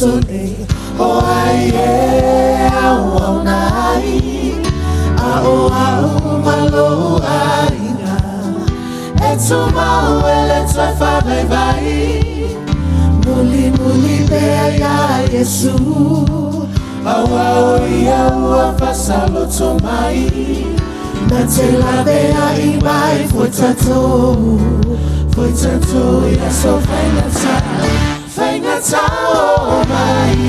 aso nei O ai e auauna ai A o au ma lou aiga E tumau e le toe faavaivai Mulimuli pea iā Iesu Aua o ia ua faasaloto mai Na te laveai mai foi tatou Foi tatou i aso faigata Faigata o mai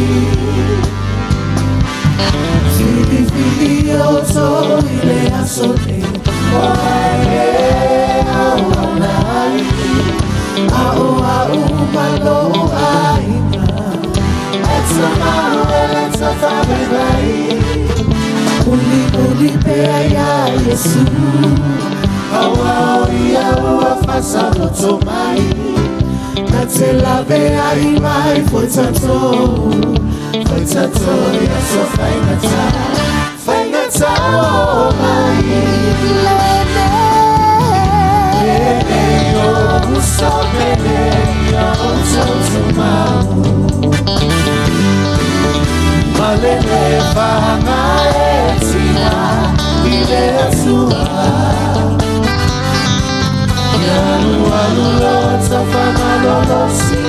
Filifili outou i le aso nei O ai e auauna ai A o au ma lou aiga E tumau e le toe faavaivai Mulimuli pea iā Iesu Aua o ia ua faasaloto mai Na te laveai mai foi tatou Foi tatou i aso faigata Faigata o mai Pele o uso pele ia outou tumau Malele fagaetia i le Atua Ia alualu loto faamalolosi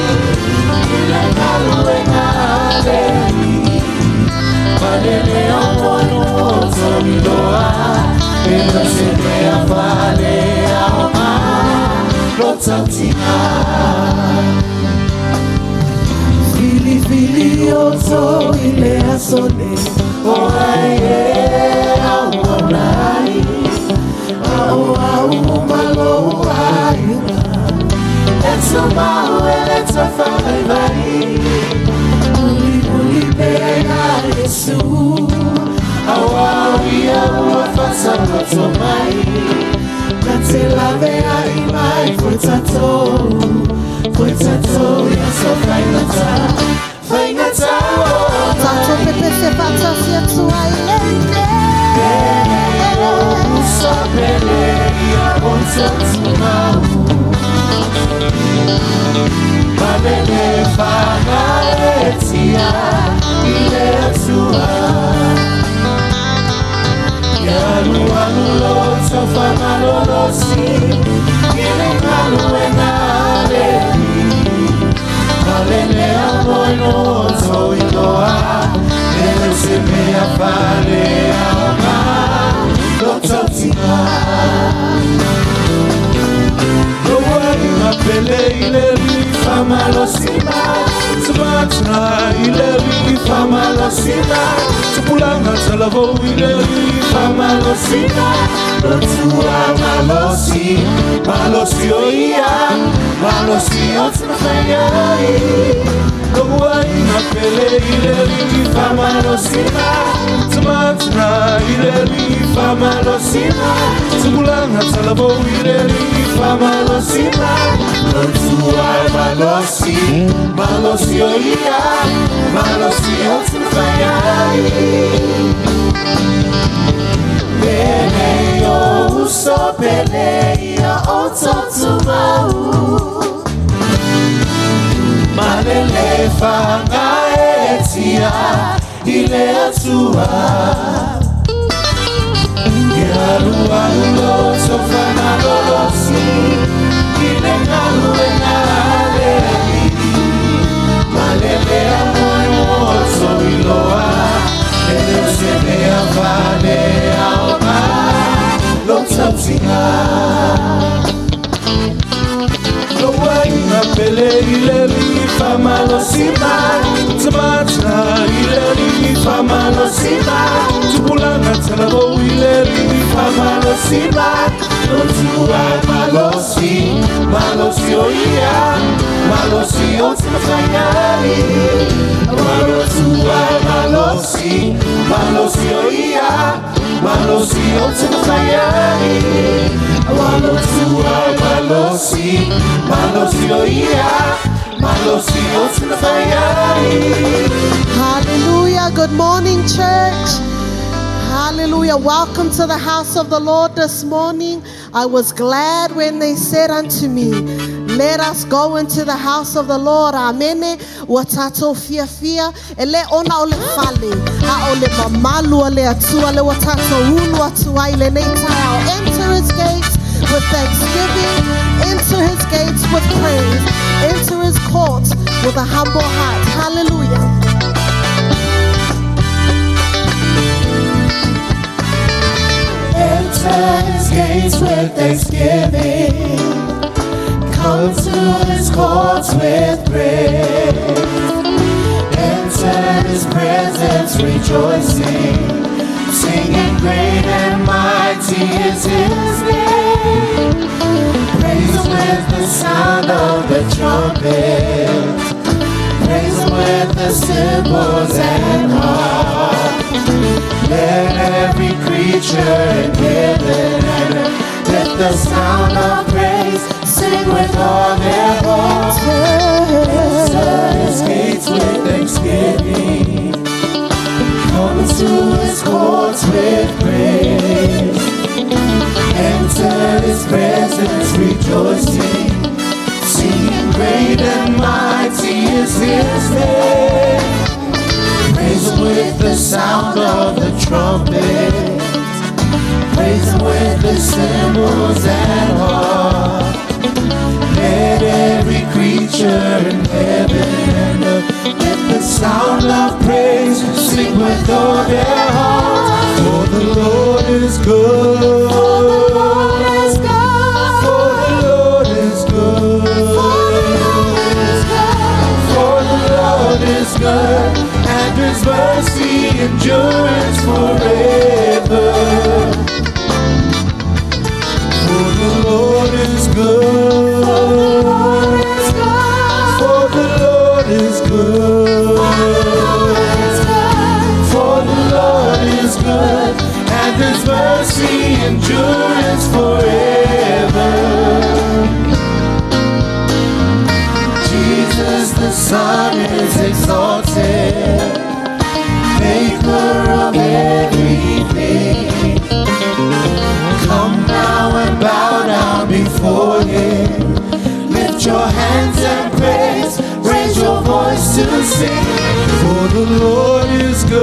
i le galuega a le Alii Malele aumoenu outou iloa e le o se mea faaleaoga lo tautiga. Filifili outou i le aso nei O ai e auauna ai A o au ma lou aiga E tumau e le toe faavaivai Mulimuli pea iā Iesu Aua o ia ua faasaloto mai Na te laveai mai foi tatou Foi tatou i aso faigata Faigata o Tatou mai pepese faatasi atu ai Pele o uso pele ia outou tumau Malele fagaetia i le Atua Ia alualu loto faamalolosi i le galuega a le Alii Malele aumoenu outou iloa e le o se mea faaleaoga lo tautiga Lou aiga pele i le Alii faamalosina Tamatina i le Alii faamalosina Tupulaga talavou i le Alii faamalosina Lotua malosi malosi o ia malosi o tsy mafai ai Lou aiga pele i le Alii faamalosina Tamatina i le Alii faamalosina Tupulaga talavou i le Alii faamalosina Lotua malosi malosi o ia malosi o tsy mafai ai Pele o uso pele ia outou tumau Malele fagaetia i le Atua Ia alualu loto faamalolosi i le galuega a le Alii Malele aumoenu outou iloa e le o se mea faaleaoga lo tautiga Lou aiga pele i le Alii faamalosina Tamatina i le Alii faamalosina Tupulaga talavou i le Alii faamalosina Lotua malosi malosi o ia malosi o tsy mafai ai Malotua malosi malosi o ia malosi o tsy mafai ai Malotua malosi malosi o ia malosi o tsy mafai ai Hallelujah. Good morning, church. Hallelujah. Welcome to the house of the Lord this morning. I was glad when they said unto me, Let us go into the house of the Lord. Amene. Ua tātou fiafia. E le ona o le fale. A o le mamalu o le Atua le ua tātou ulu atu ai lenei taeao. Enter his gates with thanksgiving. Enter his gates with praise. Enter his courts with a humble heart. Hallelujah. Enter his gates with thanksgiving. Come to his courts with praise. Enter his presence rejoicing. Singing great and mighty is his name. Praise him with the sound of the trumpet. Praise him with the cymbals and harp. Let every creature in heaven and earth lift the sound of praise. Sing with all their hearts. Enter his gates with thanksgiving. Come into his courts with praise. Enter his presence rejoicing. Singing great and mighty is his name. Praise him with the sound of the trumpet. Praise him with the cymbals and harp. Let every creature in heaven and earth lift the sound of praise. Sing with all their hearts. For the Lord is good. For the Lord is good. For the Lord is good. For the Lord is good, and his mercy endures forever. For the Lord is good. For the Lord is good. For the Lord is good, and his mercy endures forever. Jesus the Son is exalted, maker of everything. Come now and bow down before him. Lift your hands and praise, raise your voice to sing. For the Lord is good.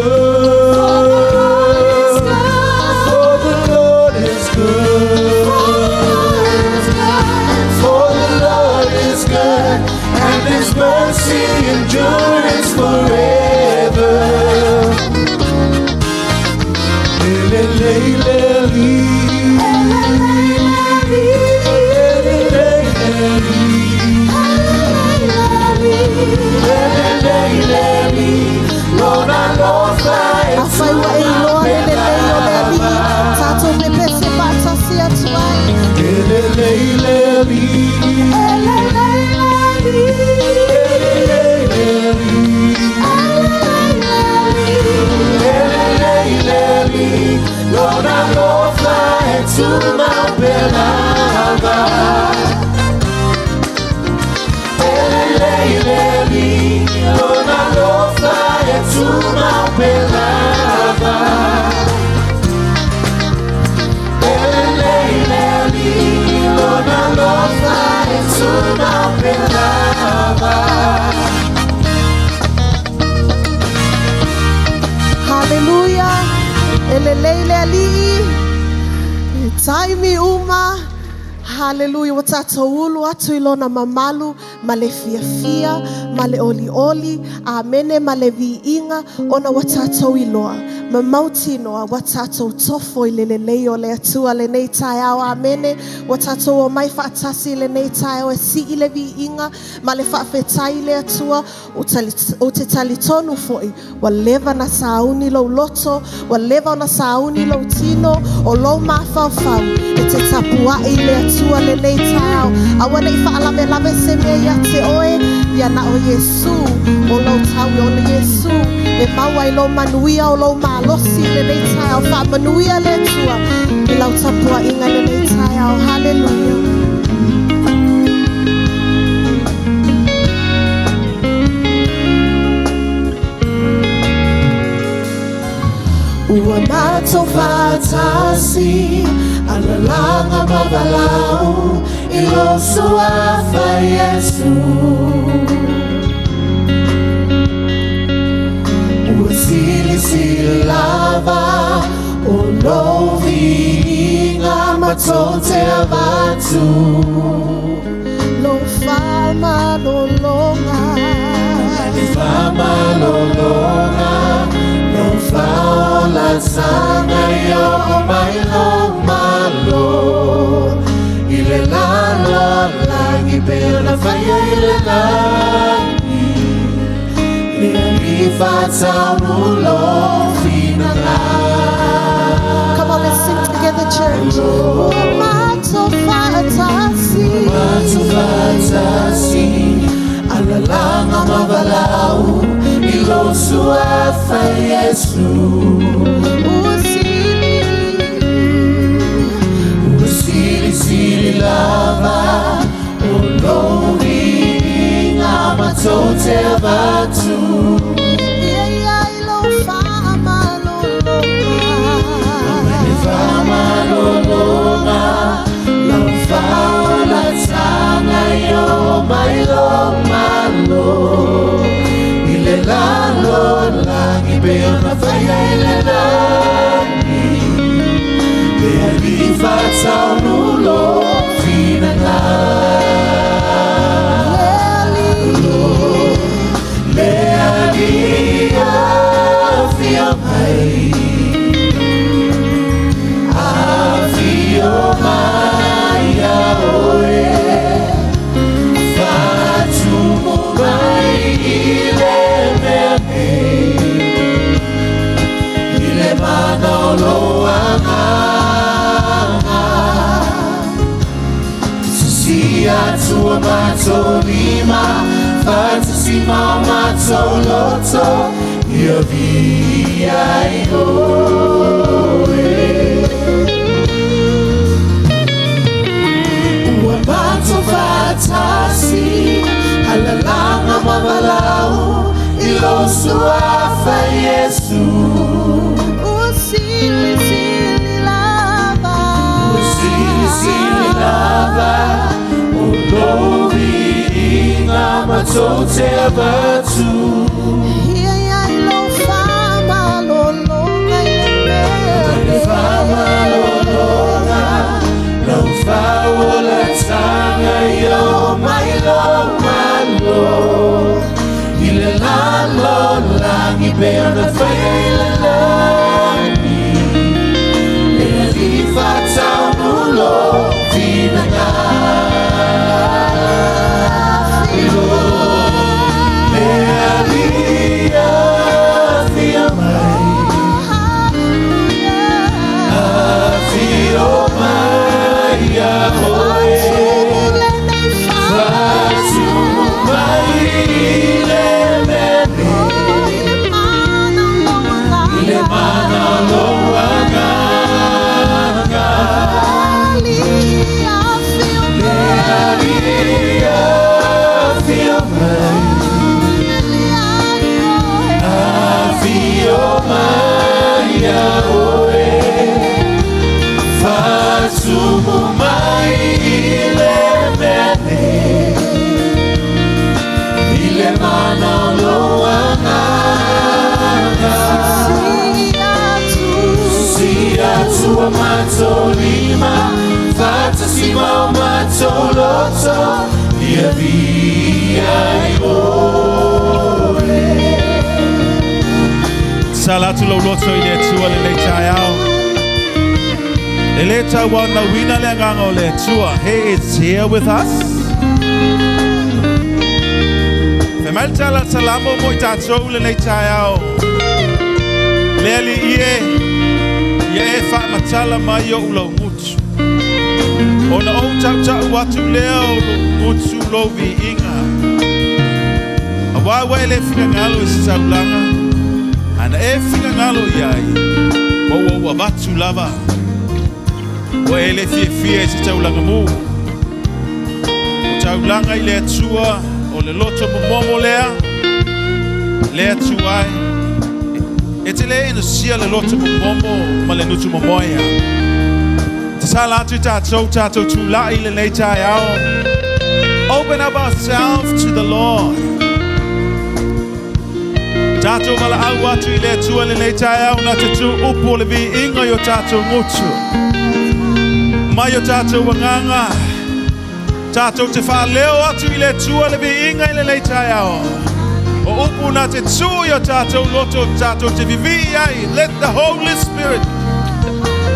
For the Lord is good. For the Lord is good, and his mercy endures forever. Afai ua e iloa le lelei o le Alii, tātou pepese faatasi atu ai. Lord, I love to my beloved. Hallelujah. E lelei le Alii. E taimi uma. Hallelujah. Ua tātou ulu atu i lona mamalu ma le fiafia, ma le olioli, amene ma le viiga, ona ua tātou iloa. Ma mautinoa ua tātou tofo i le lelei o le Atua lenei taeao. Amene. Ua tātou omai faatasi i lenei taeao e sii le viiga ma le faafetai i le Atua. Ou te talitonu foi ua leva na sauni lou loto, ua leva ona sauni lou tino, o lou mafaufau e te tapuai i le Atua lenei taeao. Aua nei faalavelave se mea ia te oe, ia na o Iesu o lou taui, o le Iesu e maua ai lou manuia o lou malosi i lenei taeao. Faamanuia le Atua i lau tapuaiga i lenei taeao. Hallelujah. Ua matou faatasi alalaga ma valaau i lou suafa Iesu. Ua silisili lava o lou viiga matou te avatu. Lou faamalologa. Le faamalologa, lou faaolataga e oo mai lou malo i le lalolagi pei ona faia i le lagi. Le Alii faataunu lou finagalo. Come on, let's sing together, church. Ua matou faatasi. Matou faatasi alalaga ma valaau i lou suafa Iesu. Ua sili. Ua silisili lava o lou viiga matou te avatu. Ia ia i lou faamalologa. Le faamalologa, lau faaolataga e oo mai lou malo i le lalolagi pei ona faia i le lagi. Le Alii faataunu lou finagalo. Le Alii. Le Alii afio mai, afio mai ia oe, faatumu mai i le mea nei i le mana o lou agaga. Sisia atu o matou lima, faatasi ma o matou loto, ia viia ai oe. Ua matou faatasi alalaga ma valaau i lou suafa Iesu. Ua silisili lava. Ua silisili lava o lou viiga matou te avatu. Ia ia i lou faamalologa i le mea. Le faamalologa, lau faaolataga e oo mai lou malo i le lalolagi pei ona faia i le lagi. Le Alii faataunu lou finagalo. Le Alii afio mai, afio mai ia oe, faatumu mai i le mea nei i le mana o lou agaga. Le Alii afio mai, afio mai ia oe, faatumu mai i le mea nei i le mana o lou agaga. Sisia atu o matou lima, faatasi ma o matou loto, ia viia ai oe. Sala atu lou loto i le Atua lenei taeao. E le tauaonauina le agaga o le Atua. He is here with us. Fai mai le tala Salamo mo i tatou lenei taeao. Le Alii e, ia e faamatala mai oʻu laugutu. Ona ou tautau atu lea o loʻu gutu lou viiga. Auā ua e le finagalo i se taulaga. Ana e finagalo i ai. Ua ua ua avatu lava. Ua e le fiafia i se taulaga mu. O taulaga i le Atua o le loto momomo lea. Le Atua e. E te le inosia le loto momomo ma le nutu momoea. Tatala atu tātou, tātou tūla'i lenei taeao. Open up ourselves to the Lord. Tātou valaau atu i le Atua lenei taeao na te tū upu o le viiga i o tātou gutu. Mai o tātou agaga. Tātou te faaleo atu i le Atua le viiga i lenei taeao. O upu na te tū i o tātou loto, tātou te vivii ai. Let the Holy Spirit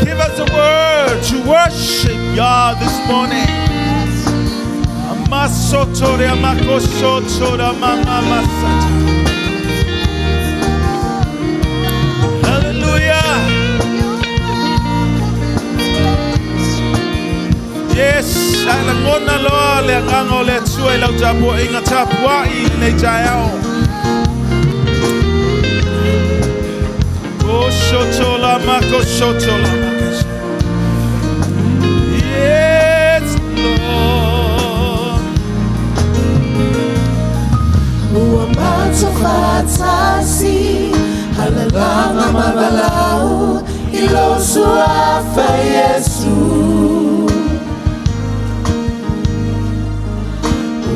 give us a word to worship God this morning. Amasotore amakosotora mamamasata. Hallelujah. Yes, ae lagona loa le agaga o le Atua i lau tapuaiga tapuai i lenei taeao. O soto la mako soto la mako. Yes, Lord. Ua matou faatasi Alalaga ma valaau I lou Suafa Iesu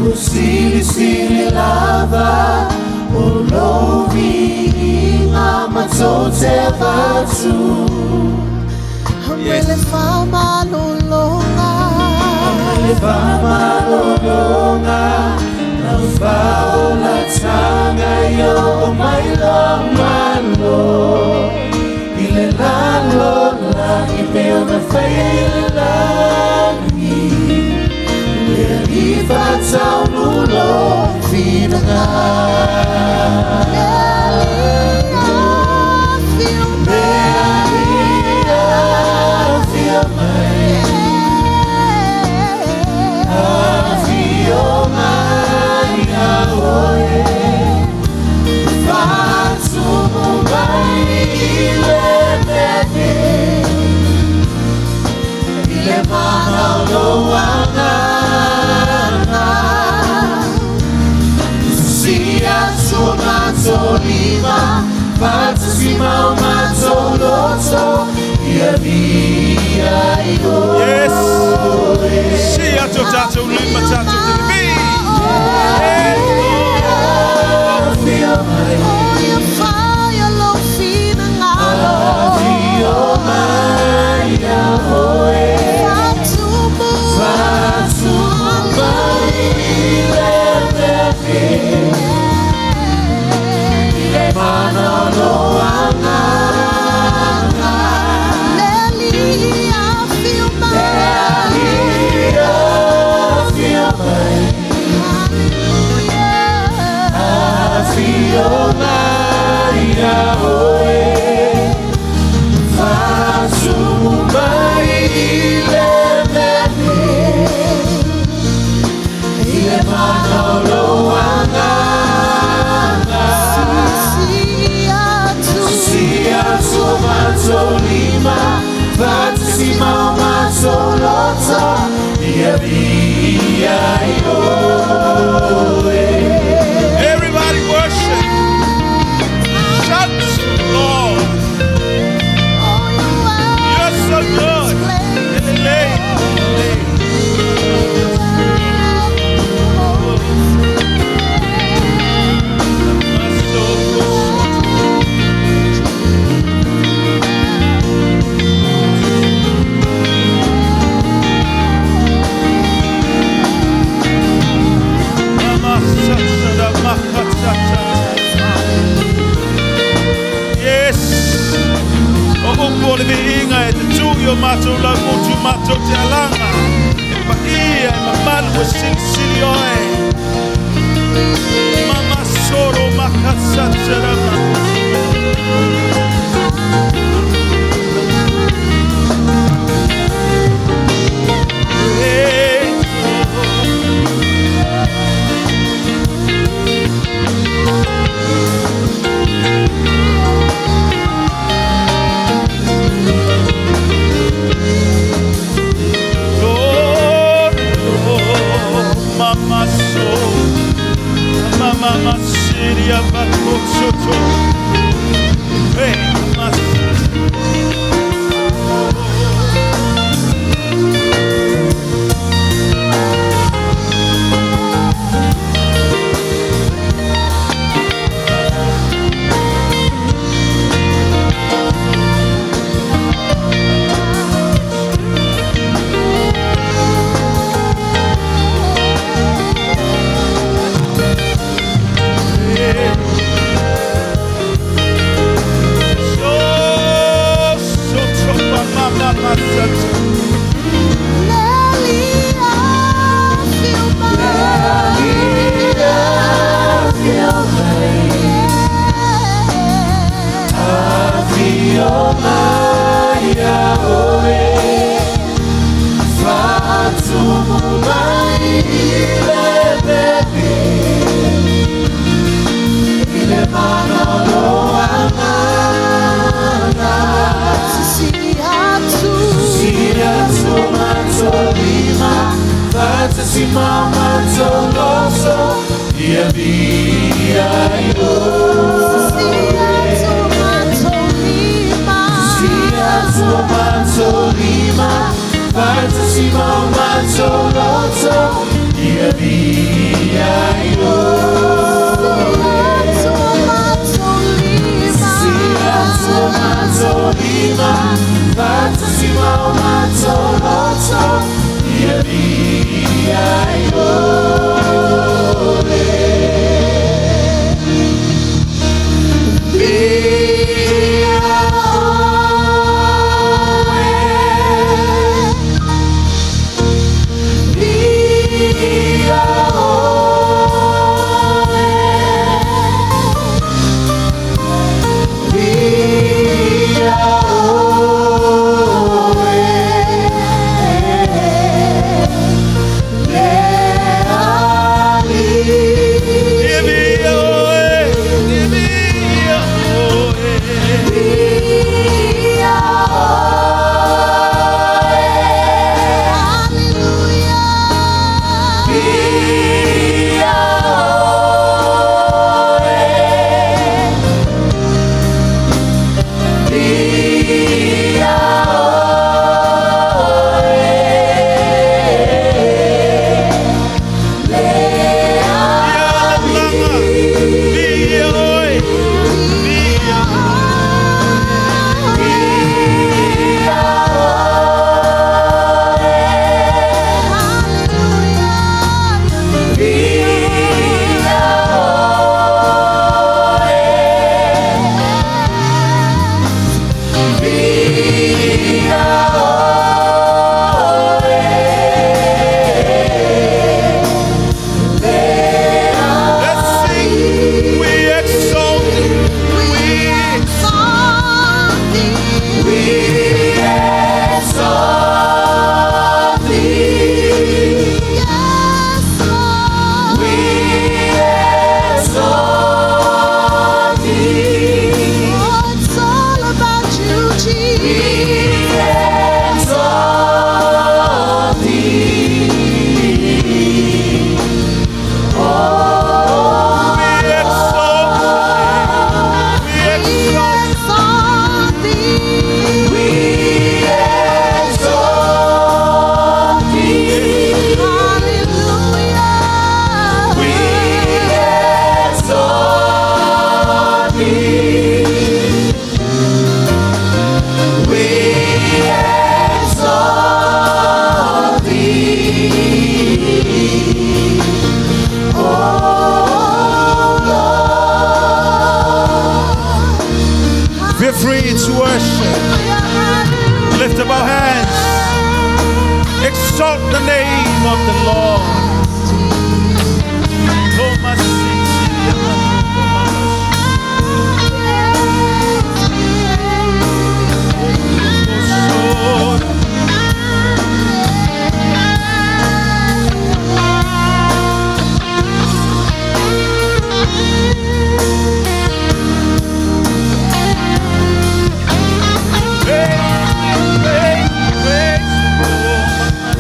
Ua silisili lava O lou viiga matou te avatu. Aumai le faamalologa. Aumai le faamalologa Lau faaolataga Ia oo mai lou Malo I le lalolagi Pei ona faia i le lagi Le Alii faataunuu lou finagalo. Le Alii afio Le Alii afio mai Afio mai ia oe Faatumu mai i le mea nei I le mana o lou Agaga Sii atu o matou lima Faatasi ma o matou loto Ia viia ai oe. Yes. Sii atu o tātou lima tātou te vivii. Yes, Lord. Afio mai O ia faia lou finagalo. Afio mai ia oe Faatumu. Faatumu mai i le mea nei I le mana o lou Agaga Le Alii afio mai. Le Alii afio mai Hallelujah. Afio mai ia oe Faatumu mai i le mea nei I le mana o lou Agaga Sii atu. Sii atu o matou lima Faatasi ma o matou loto Ia viia ai oe. Everybody worship. Shout to the Lord. Oh, you are You're so good. this place. Elele. Yes. O upu o le viiga e te tū i o matou laugutu matou te alaga. E paia e mamalu e silisili oe. Mama soro makasatara. Hey, Lord. Lord, Lord, Mama so, Mama Mama Siria Bakosoto. Afio mai ia oe Faatumu mai i le pele I le mana o lo agaga Sisii atu. Sisii atu o matou lima Faatasi ma o matou loto Ia viia ai Sisii oe atu o matou lima. Sisii atu o matou lima Faatasi ma o matou loto Ia viia ai Sisii oe atu o matou lima. Sisii atu o matou lima Faatasi ma o matou loto Ia viia ai oe Viia oe Viia oe Viia oe Le Alii Ia viia oe, ia viia oe. Viia oe Hallelujah. Viia oe Viia oe Le Ia laulaga, viia oe, viia. Viia oe Hallelujah. Viia oe Viia oe Let's sing. We exalt thee. We exalt thee. We exalt thee. Yes, Lord. We exalt thee. Oh, it's all about you, We Jesus. exalt thee. We exalt thee. We We exalt exalt thee. We exalt thee. Hallelujah. We exalt thee. We exalt thee. Oh Lord. Feel free to worship. Lift up our hands. Exalt the name of the Lord. Oh, my city. Lord. Hey, hey, hey, oh, my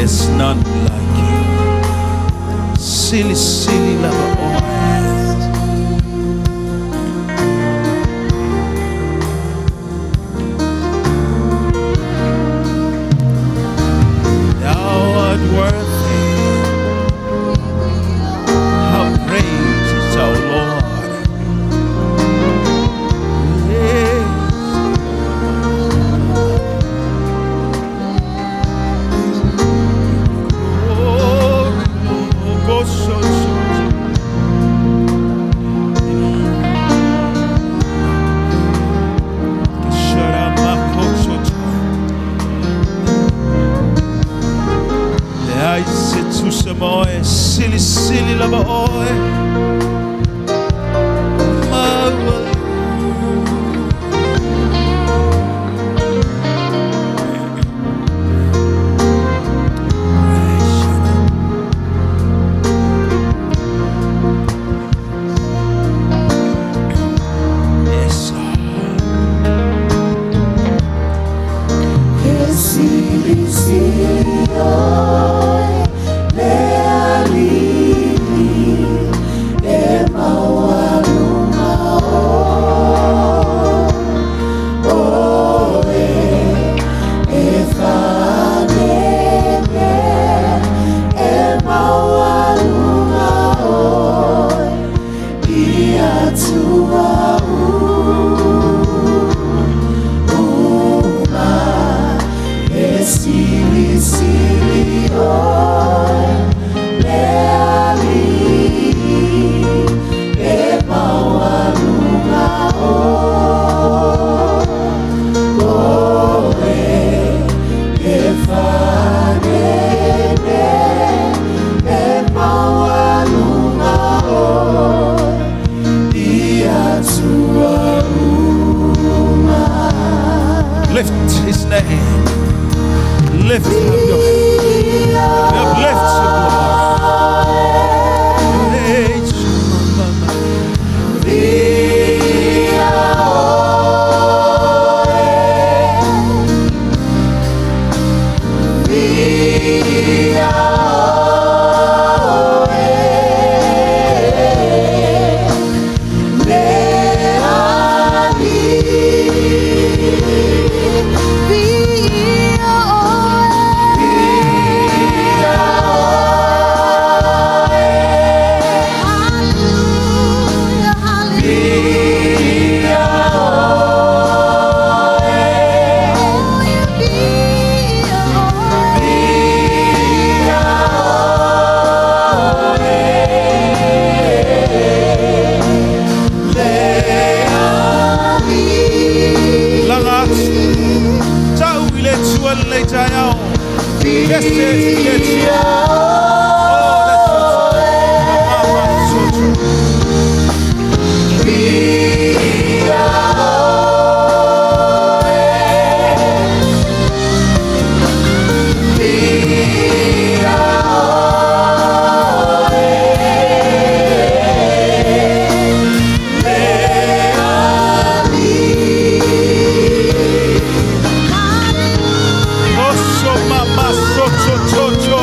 There's none like you. Silisili lava oe. Thou art worthy. How great is our Lord. Yes. Glory, go so, so, so. Leai se tusa moe, silisili lava oe. Maua. Yes, Lord. E silisili oe le Alii e maualuga oe e fanene e maualuga oe i Atua uma e silisili oe le Alii e maualuga oe e fanene e maualuga oe i Atua uma. Lift his name. Lift up your head. Lift your glory. Viia oe. Viia oe. Le Alii. Viia oe. Viia oe. Hallelujah, hallelujah. Viia oe. Viia oe. Viia oe. Le Alii. Laga atu. Tau i le Atua lenei taeao. Yes, yes, yes. Oh, that's what. Mama, so true. Viia oe. Viia oe. Le Alii. Oso mama so to to to.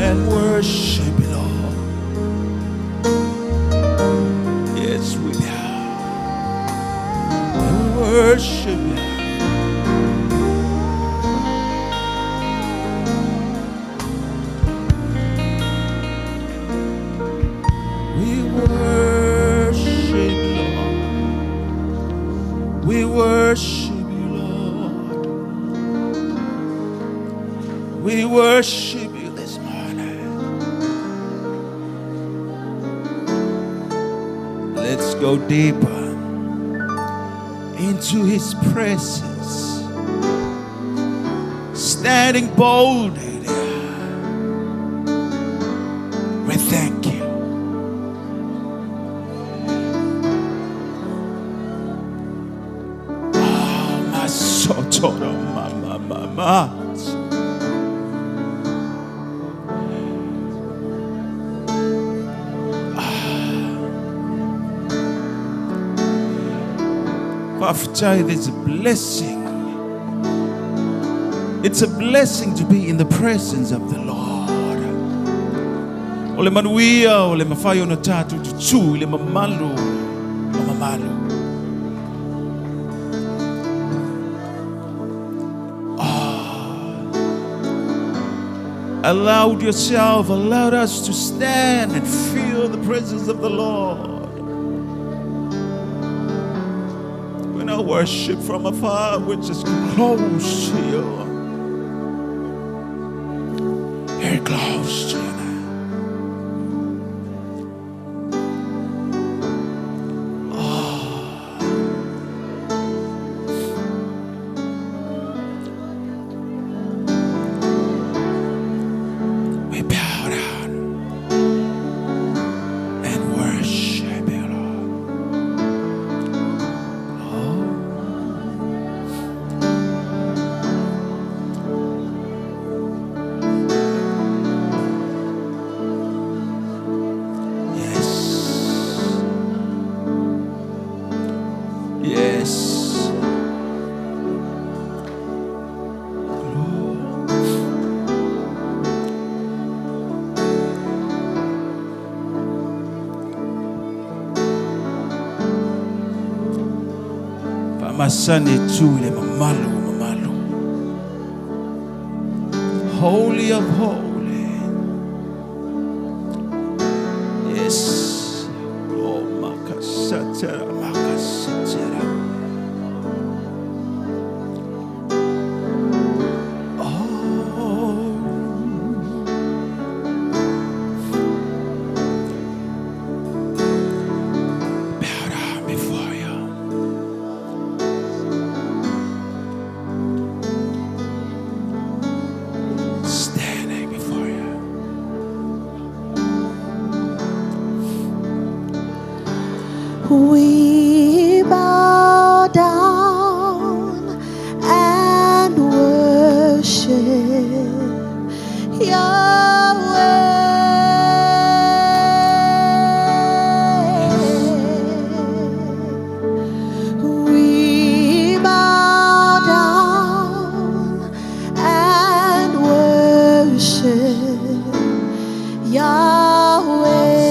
And worship you, Lord. Yes, we bow. And we worship you. We worship, Lord. We worship you, Lord. We worship you this morning. Let's go deeper into his presence, standing boldly there. We thank you. Oh, my sotoro, ma, ma, ma, ma. Faafetai, there's a blessing. It's a blessing to be in the presence of the Lord. O le manuia, o le mafai ona tatou tutū i le mamalu, o mamalu. Ah. Allowed yourself, allowed us to stand and feel the presence of the Lord. When I worship from afar, we're just close to you. Very close to you now. Oh. We bow down and worship you, Lord. Oh. Yes. Yes. Lord. Faamasani tu i le mamalu o mamalu. Holy of holy. Yes. Oh, makasatera, makasatera. Oh. Bow down before you. Standing before you. We bow down and worship Yahweh. We bow down and worship Yahweh.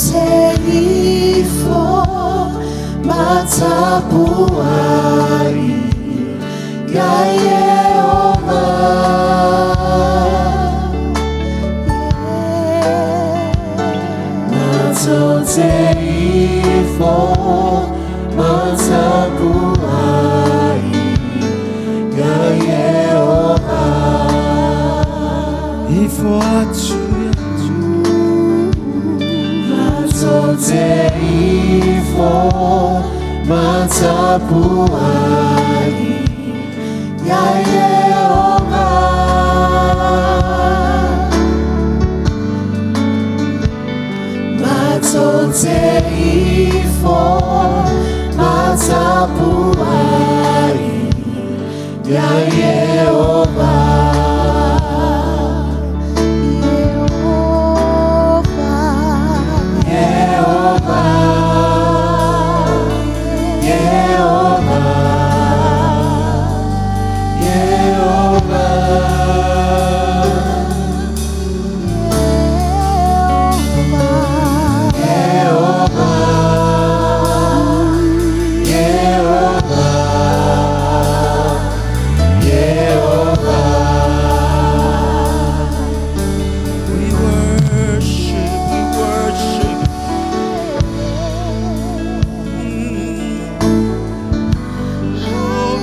te ifo matapuai ia Ieova. Matou te ifo matapuai ia Ieova. Ifo atu ia Matou te ifo matapuai ia Ieova. Matou te ifo matapuai ia Ieova. Ieova. Ieova. Ieova. Ieova. Ieova. Ieova. Ieova. We worship, we worship. Oh,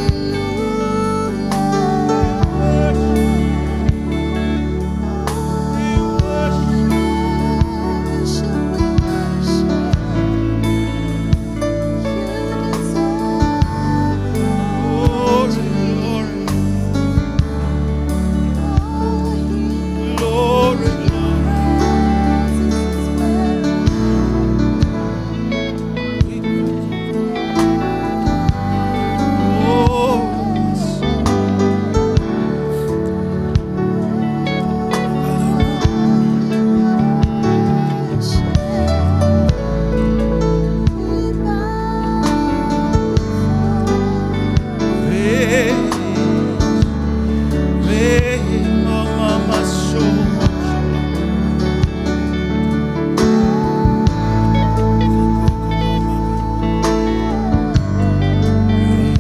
we worship. Glory, glory, glory, glory. Oh, yes. Ve, ve, mama, maso.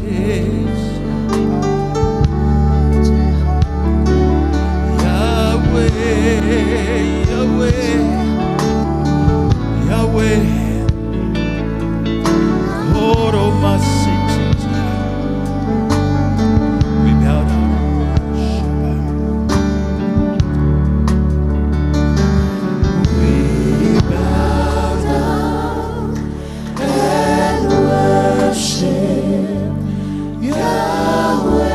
Yes. Yahweh, Yahweh, Yahweh. Oro masiti. We bow down and worship. We bow down and worship Yahweh.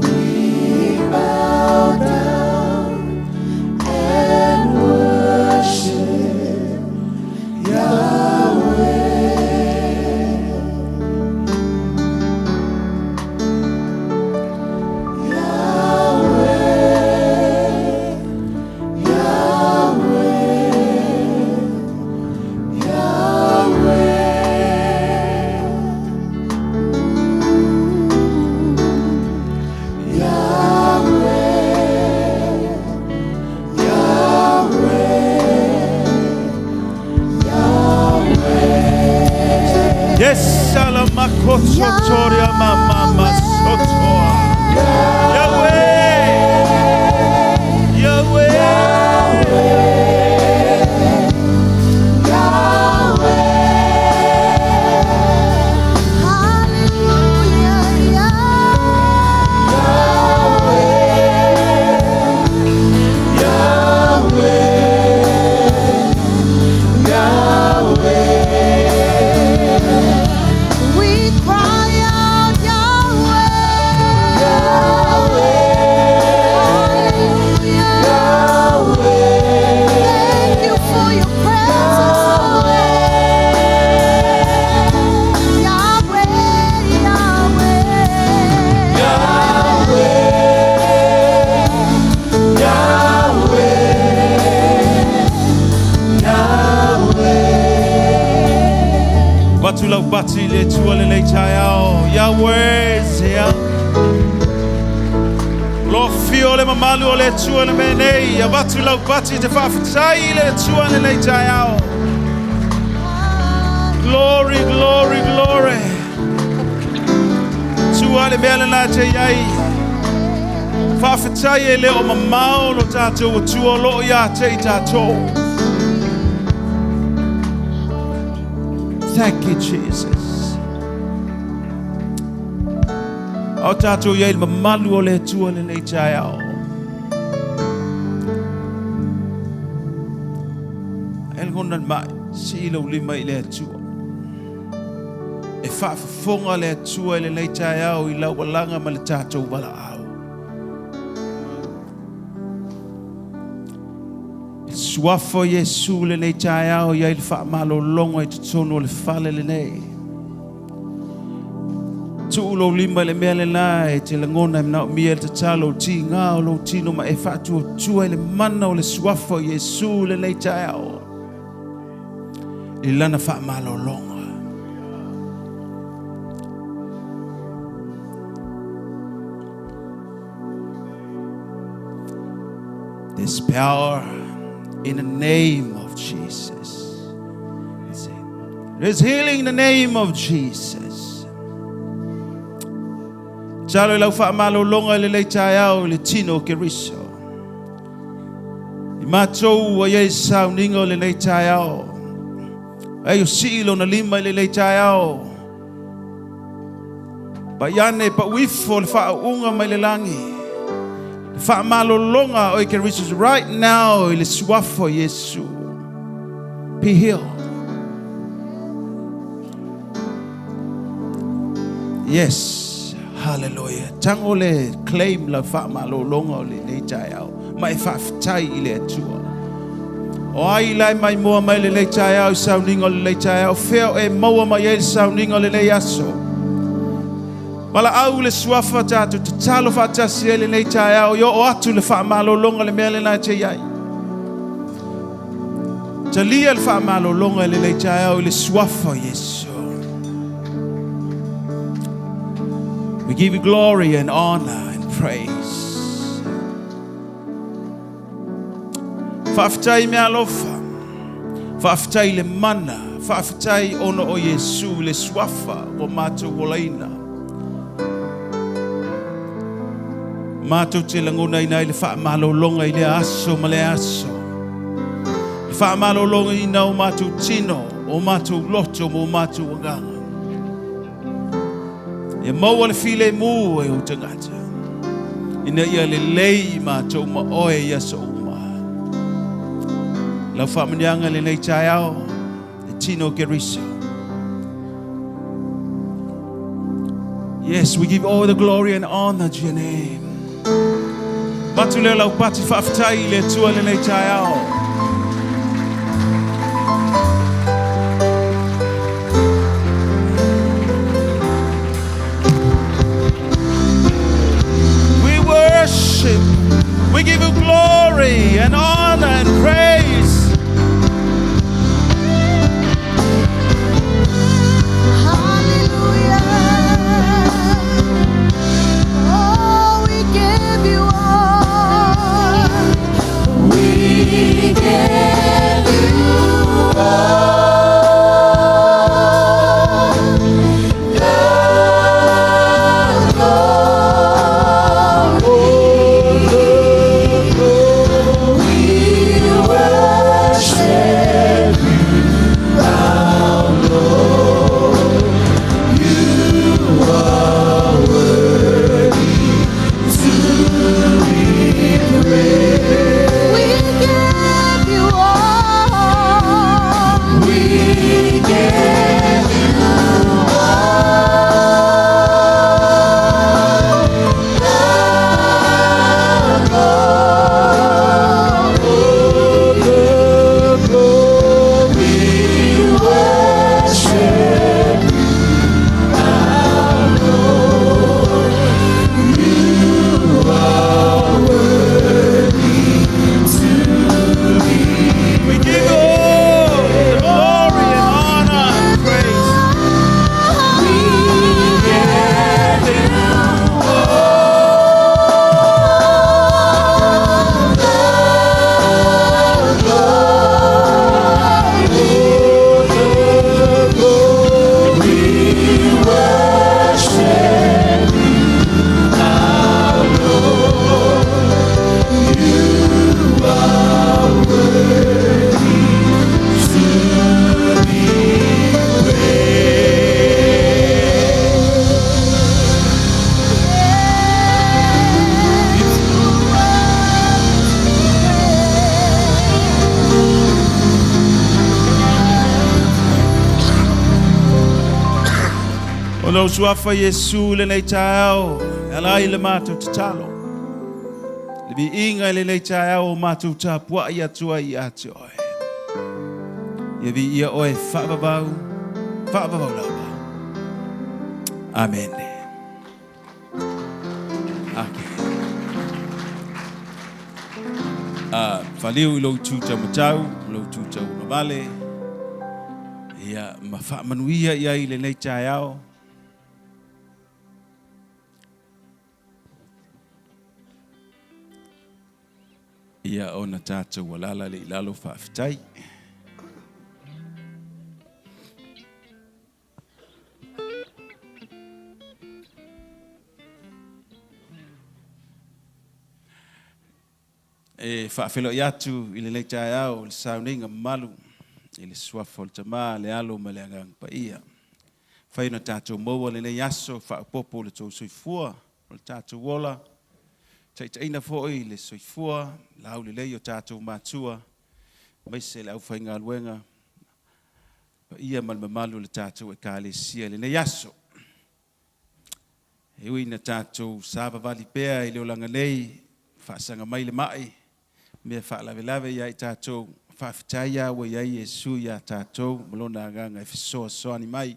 We bow down and worship Yahweh. Yahweh. Yahweh, Yahweh, Yahweh, Yahweh, Yes, Salamakosotoria mama sotoa. Yahweh, Yahweh, Yahweh. Hallelujah, Yahweh, We cry out, Yahweh. Hallelujah. Thank you for your presence, Lord. Yahweh, Yahweh. Yahweh, Yahweh. Batu lau bati le tua le lei tai ao. Yahweh, Zea. Lo fio le mamalu o le Atua le mea nei, avatu lau pati te faafetai i le Atua lenei taeao. Glory, glory, glory. Tua le mea lena te i ai. Faafetai e le o mamao lo tatou Atua o loo ia te i tatou. Thank you, Jesus. O tatou i ai le mamalu o le Atua lenei taeao. E lagona le mai, sii lou lima i le Atua. E faafofoga le Atua i lenei taeao i lau alaga ma le tatou valaau. E suafa o Iesu lenei taeao i ai le faamalologa i totonu o le fale lenei. Tuu lou lima i le mea lena e te lagona e manaomia le tatalo o tiga o lou tino ma e faatuatua i le mana o le suafa o Iesu lenei taeao i lana faamalologa. There's power in the name of Jesus. There's healing in the name of Jesus. Talo i lau faamalologa i lenei taeao i le tino o Keriso. I matou ua i ai sauniga o lenei taeao. Ai o sii lona lima i lenei taeao. Pa iane pa uifo le faauuga mai le lagi. Le faamalologa o Keriso right now i le suafa o Iesu. Be healed. Yes. Hallelujah. Tango le claim la faamalologa o lenei taeao. Ma e faafetai i le Atua. O ai lai mai mua mai lenei taeao i sauniga o lenei taeao. Fea o e maua mai ai le sauniga o lenei aso. Valaau le suafa tatou tatalo faatasi ai lenei taeao i oo atu le faamalologa le mea lena e te i ai. Talia le faamalologa i lenei taeao i le suafa o Iesu. We give you glory and honor and praise. Faafetai mea alofa. Faafetai le mana. Faafetai ona o Iesu le suafa ua matou olaina. Matou te lagonaina ai le faamalologa i lea aso ma lea aso. Le faamalologaina o matou tino, o matou loto ma o matou agaga. Ia maua le filemu e ou tagata. Ina ia lelei matou ma oe i aso uma. Lau faamanuiaga lenei taeao, e tino Keriso. Yes, we give all the glory and honor to your name. Matu leo lau pati faafetai i le Atua lenei taeao. We worship. We give you glory and honor and praise. Hallelujah. Oh, we give you all. We give you all the glory. We lou suafa Iesu i lenei taeao e ala ai le matou tatalo. Le viiga i lenei taeao o matou tapuai atu ai ia te oe. Ia viia oe faavavau, faavavau lava. Amene. Okay. Faliu i lou itu taumatau, lou itu tauagavale, ia ma faamanuia i ai i lenei taeao. Ia ona tatou alala le i lalo faafetai. E faafeiloai atu i lenei taeao i le sauniga mamalu i le suafa o le Tama, le Alo ma le Agaga Paia. Fai ona tatou maua lenei aso faaopoopo i le tou soifua o le tatou ola, taitaiina foi le soifua laulelei o tatou matua, aemaise le aufaigaluega paia ma le mamalu o le tatou Ekalesia i lenei aso. E ui ina tatou savavali pea i le olaga nei, faasaga mai le mai, mea faalavelave ia i tatou, faafetai lava ua i ai Iesu ia tatou ma lona agaga e fesoasoani mai.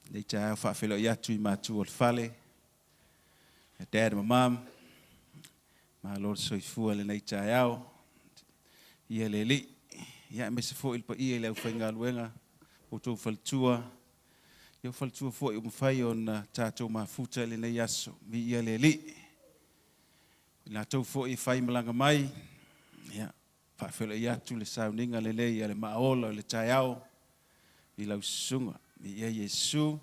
Lenei taeao faafeiloai atu i matua o le fale, Dad ma Mom, malo le soifua i lenei taeao. Ia le Alii, ia aemaise foi le paia i le aufaigaluega, outou faletua, ia o faletua foi ua mafai ona tatou mafuta i lenei aso. Viia le Alii. I latou foi e faimalaga mai, ia faafeiloai atu le sauniga lelei a le maaola o le taeao i lau susuga. Viia Iesu.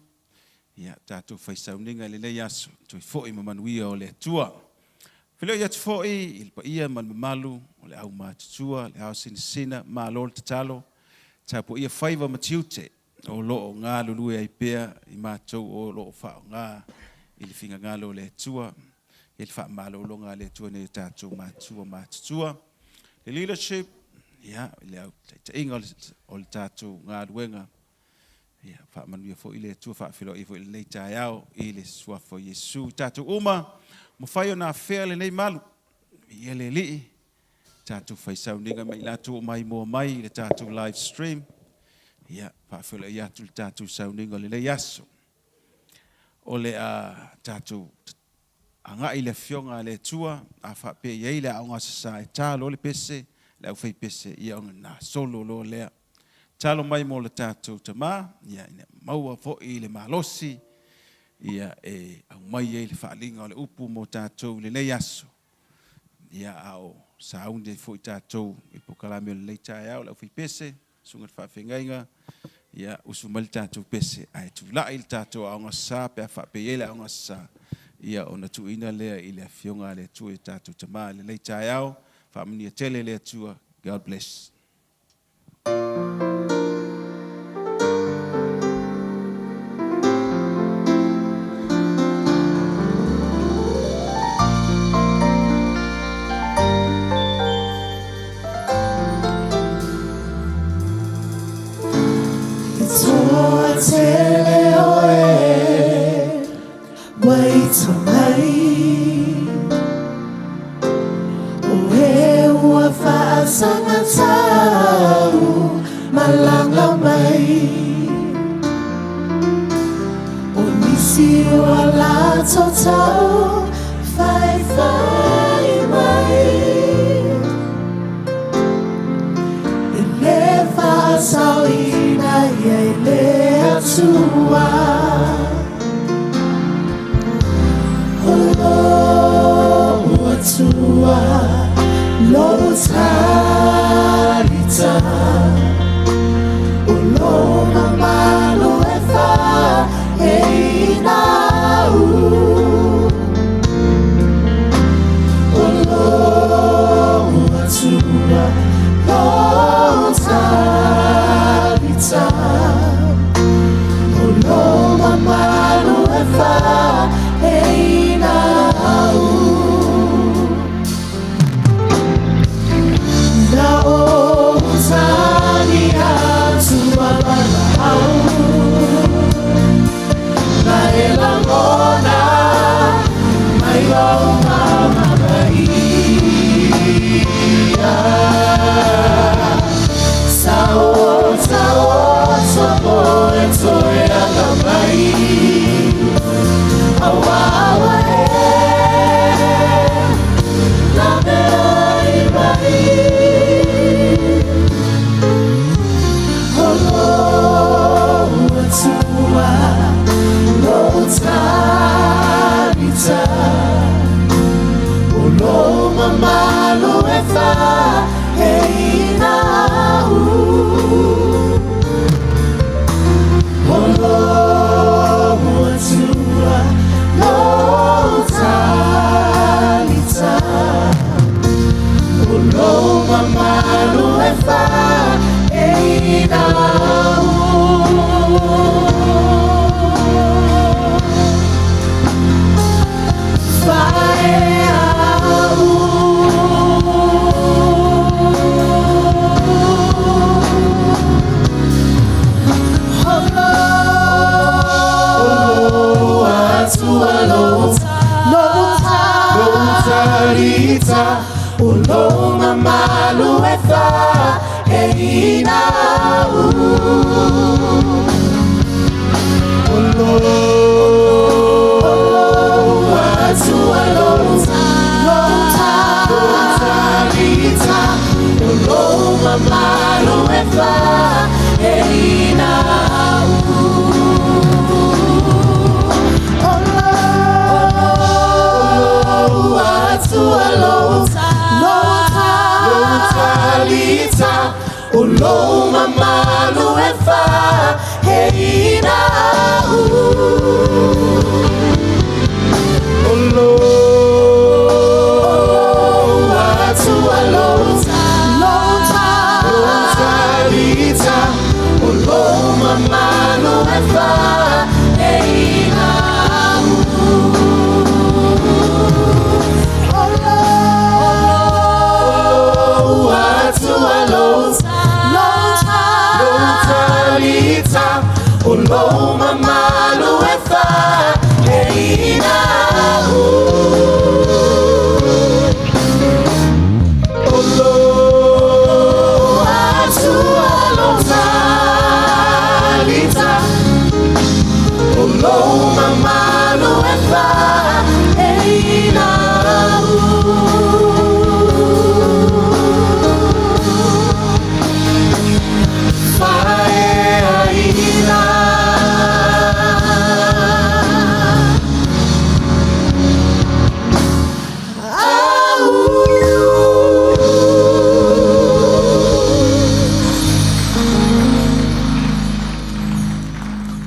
Ia tatou fai sauniga i lenei aso, toe foi ma manuia o le Atua. Feiloai atu foi i le paia ma le mamalu o le aumatutua, le ao sinasina, malo le tatalo, tapuaia faiva ma tiute o loo galulue ai pea i matou o loo faaaoga i le finagalo o le Atua. E le faamalologa a le Atua nei o tatou matua matutua. Le leadership, ia, le au taitaiga o le tatou galuega, ia, faamanuia foi le Atua, faafeiloai foi i lenei taeao i le suafa o Iesu. Tatou uma, mafai ona afea lenei malu, ia le Alii, tatou fai sauniga ma i latou o maimoa mai i le tatou live stream, ia, faafeiloai atu le tatou sauniga o lenei aso. O le a tatou agai i le afioga a le Atua, a faapea i ai le aoga sasa e talo le pese, le aufaipese, ia ona gasolo loa lea. Talo mai mo le tatou tama, ia ina maua foi le malosi, ia e aumai ai le faaaliga o le upu mo tatou i lenei aso. Ia a o sauni ai foi tatou i polokalame o lenei taeao, le aufaipese, susuga i le faafeagaiga, ia usu mai le tatou pese, ae tulai le tatou aoga sasa pe a faapea i ai le aoga sasa, ia ona tuuina lea i le afioga a le Atua i tatou tama i lenei taeao. Faamanuia tele le Atua. God bless. I toa tele oe ua ita mai O e ua faasagatau malaga mai O nisi ua latou tau faifai mai E le faasaoina ia i le Atua. O lou Atua, lou talita, o lou mamalu e faaeina au. O lou Atua, lou talita, o lou mamalu e faaeina au.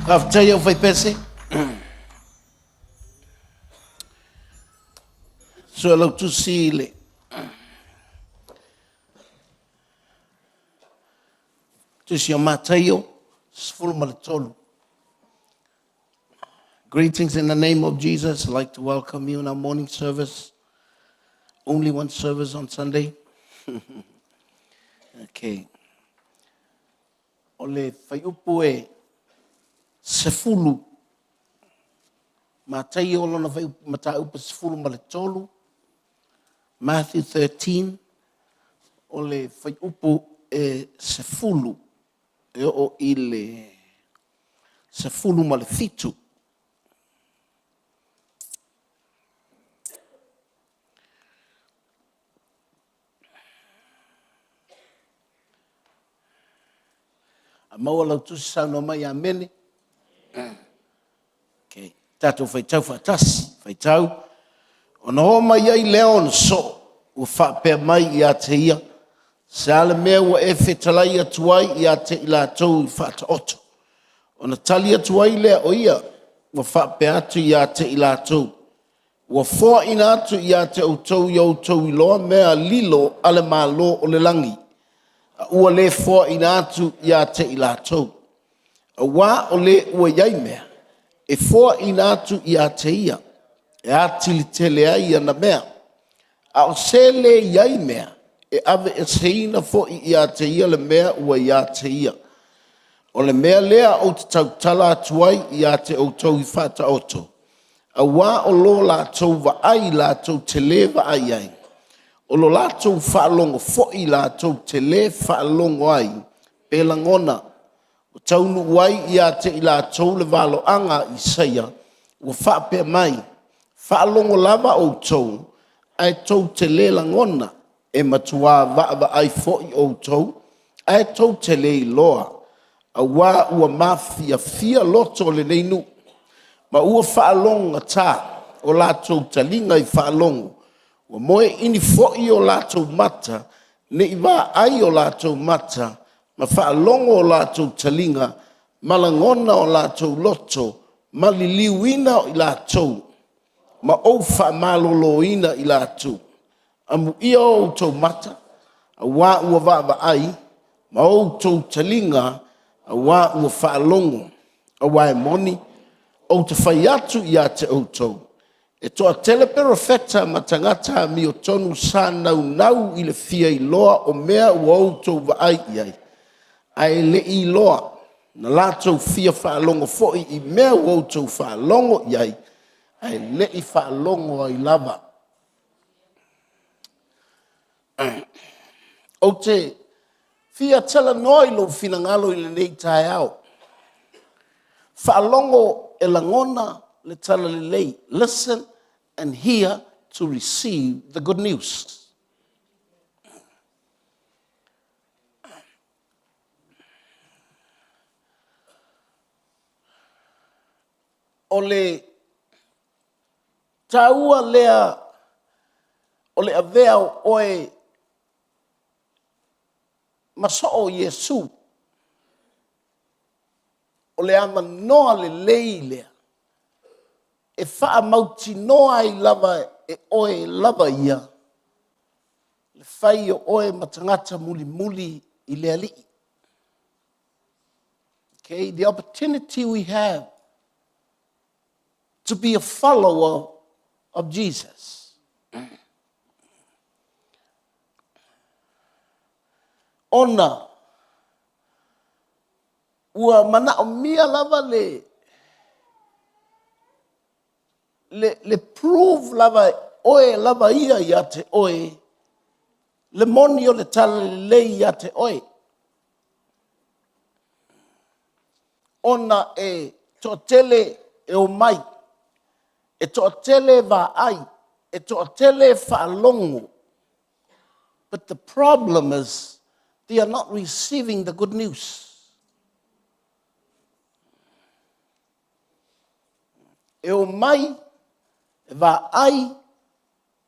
Faafetai au faipese. Sue lau tusi le tusi o Mataio, 13. Greetings in the name of Jesus. I'd like to welcome you in our morning service. Only one service on Sunday. Okay. O le faiupu e 10. Mataio lona faiupu mataupu 13. Matthew 13. O le faiupu e 10. E oo i le 17. A maua lau tusi saunoa mai amene. Okay. Tatou faitau faatasi, faitau. Ona oo mai ai lea ona soo, ua faapea mai ia te ia, se a le mea ua e fetalai atu ai ia te i latou i faataoto. Ona tali atu ai lea o ia, ua faapea atu ia te i latou, ua foaina atu ia te outou i outou iloa mea lilo a le Malo o le lagi, a ua le foaina atu ia te i latou. Auā o le ua i ai mea, e foaina atu ia te ia, e atili tele ai ana mea. A o se le i ai mea, e aveeseina foi ia te ia le mea ua ia te ia. O le mea lea ou te tautala atu ai ia te outou i faataoto, Auā o lo latou vaai latou te lē vaai ai, o lo latou faalogo foi latou te lē faalogo ai, pe lagona, ua taunuu ai ia te i latou le valoaga a Isaia ua faapea mai, Faalogo lava outou, ae tou te lē lagona, e matuā vaavaai foi outou, ae tou te le iloa, auā ua mafiafia loto o lenei nuu, ma ua faalogogata o latou taliga i faalogo, ua moeini foi o latou mata, ne i vaai o latou mata, ma faalogo o latou taliga, ma lagona o latou loto, ma liliuina i latou, ma ou faamaloloina i latou. Amuia outou mata, auā ua vaavaai, ma outou taliga, auā ua faalogo. Aua e moni, ou te fai atu ia te outou, e toatele perofeta ma tagata amiotonu sa naunau i le fia iloa o mea ua outou vaai i ai, ae le i iloa, na latou fia faalogo foi i mea ua outou faalogo i ai, ae le i faalogo ai lava. Ou te fia talanoa i lou finagalo i lenei taeao. Faalogo e lagona le talalelei. Listen and hear to receive the good news. O le taua lea o le avea o oe ma soo Iesu. O le avanoa lelei lea e faamautinoa ai lava e oe lava ia le fai o oe ma tagata mulimuli i le Alii. Okay, the opportunity we have to be a follower of Jesus. Ona ua manaomia lava le le, le prove lava e oe lava ia ia te oe le moni o le talalelei ia te oe. Ona e toatele e omai, e toatele e vaai, e toatele e faalogo. But the problem is they are not receiving the good news. E omai, e vaai,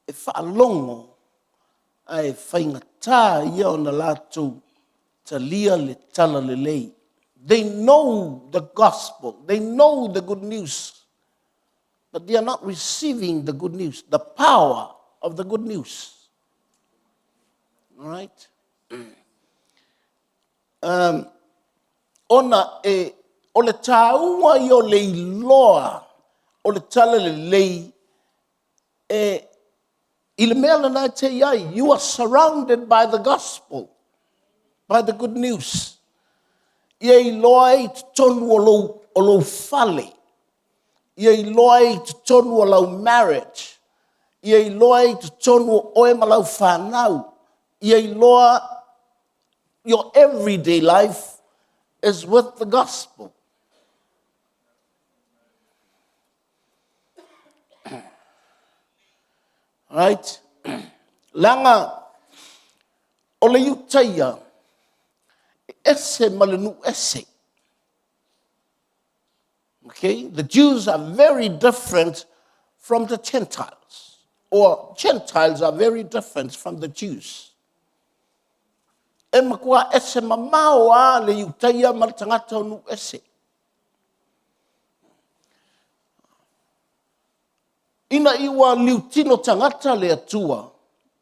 e faalogo, ae faigata ia ona latou talia le talalelei. They know the gospel, they know the good news, but they are not receiving the good news, the power of the good news. All right? Um, ona e, o le tāua ia o le iloa o le talalelei e, i le mea lena e te i ai, you are surrounded by the gospel, by the good news. Ia iloa ai i totonu o lou, o lou fale, ia iloa ai i totonu o lau marriage, ia iloa ai i totonu o oe ma lau fanau, ia iloa your everyday life is with the gospel. Right? Leaga o le Iutaia e ese ma le nuu ese. Okay? The Jews are very different from the Gentiles. Or Gentiles are very different from the Jews. E matua ese mamao a le Iutaia ma le tagata o nuu ese. Ina i ua liutino tagata le Atua,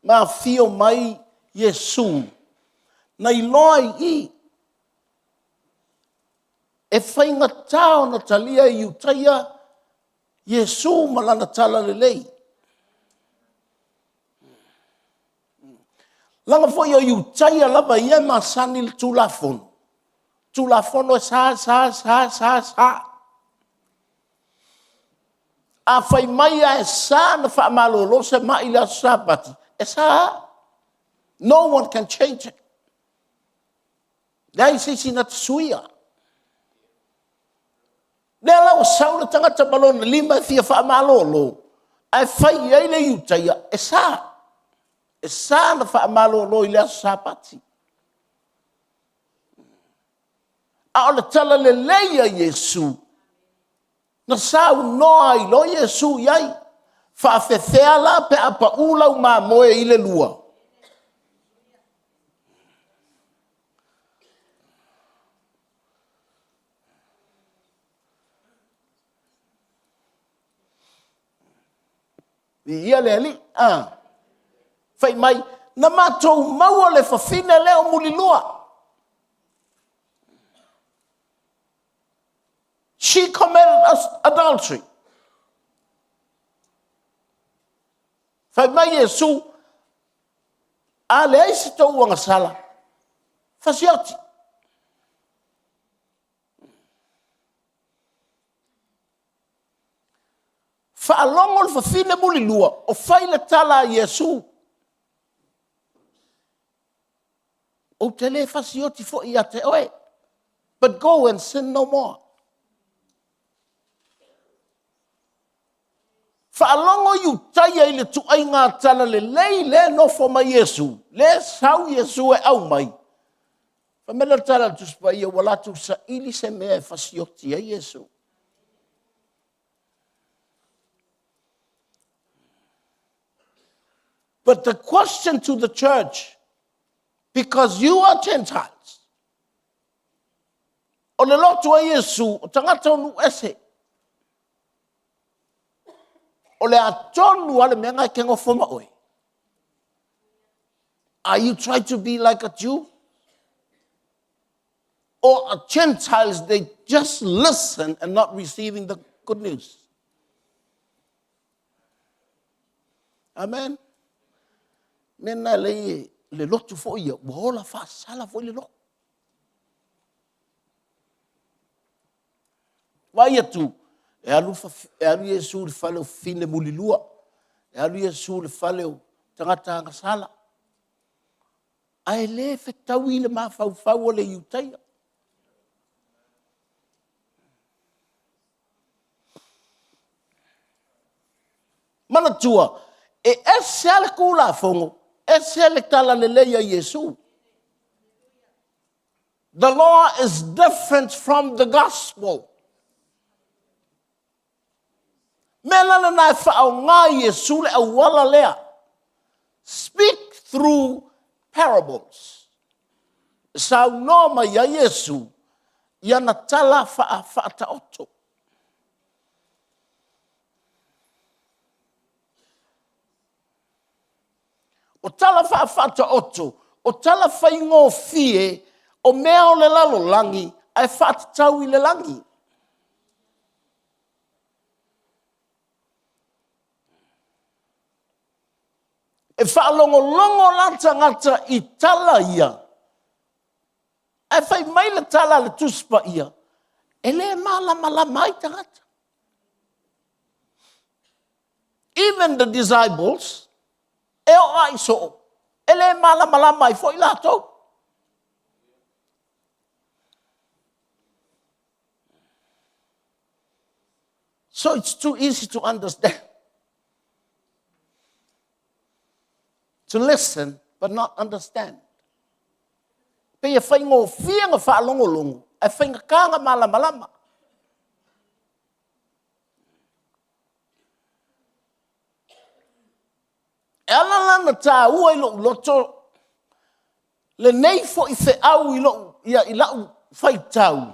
ma afio mai Iesu, na iloa i i, e faigata ona talia e Iutaia Iesu ma lana talalelei. Leaga foi o Iutaia lava ia e masani le Tulafono. Tulafono e sa, sa, sa, sa, sa. A fai mai lava e sa na faamalolo se mai i le aso Sapati, e sa lava. No one can change it. Leai se isi na te suia. Lea la ua sau le tagata ma lona lima e fia faamalolo, ae fai i ai le Iutaia, e sa. E sa na faamalolo i le aso Sapati. A o le tala lelei a Iesu, na saunoa ai loa Iesu i ai, faafefea la pe a pau lau mamoe i le lua? Viia le Alii. A. Fai mai, na matou maua le fafine lea o mulilua. She committed adultery. Fai mai Iesu, a leai se tou agasala, fasioti. Faalogo le fafine mulilua o fai le tala a Iesu. Ou te le fasioti foi ia te oe, but go and sin no more. Faalogo Iutaia i le tuaiga talalelei lea e nofo mai Iesu, lea e sau Iesu e aumai. Fai mai le tala a le Tusi Paia ua latou saili se mea e fasioti ai Iesu. But the question to the church, because you are Gentiles, o le lotu a Iesu, o tagata o nuu ese. O le a tonu lava le mea lena e te nofo ma oe. Are you trying to be like a Jew? Or a Gentiles, they just listen and not receiving the good news. Amen. Mea na lei le lotu foi ia, ua ola faasala foi le lotu. Vaai atu, e alu, e alu Iesu i le fale o fafine mulilua, e alu Iesu i le fale o tagata agasala. Ae le fetaui le mafaufau o le Iutaia. Manatua, e ese lava le Tulafono, ese le talalelei a Iesu. The law is different from the gospel. Mea la lena e faaaoga Iesu le auala lea. Speak through parables. E saunoa mai ai Iesu i ana tala faa-faataoto. O tala faa-Faataoto, o tala faigofie o mea o le lalolagi ae faatatau i le lagi. E faalogologo la tagata i tala ia, ae fai mai le tala a le Tusi Paia, e le malamalama ai tagata. Even the disciples, e oo lava i soo, e le malamalama ai foi latou. So it's too easy to understand. To listen but not understand. Pei e faigofie na faalogologo, ae faigata na malamalama. E ala la na taua i lou loto lenei foi feau i lou, ia, i lau faitau,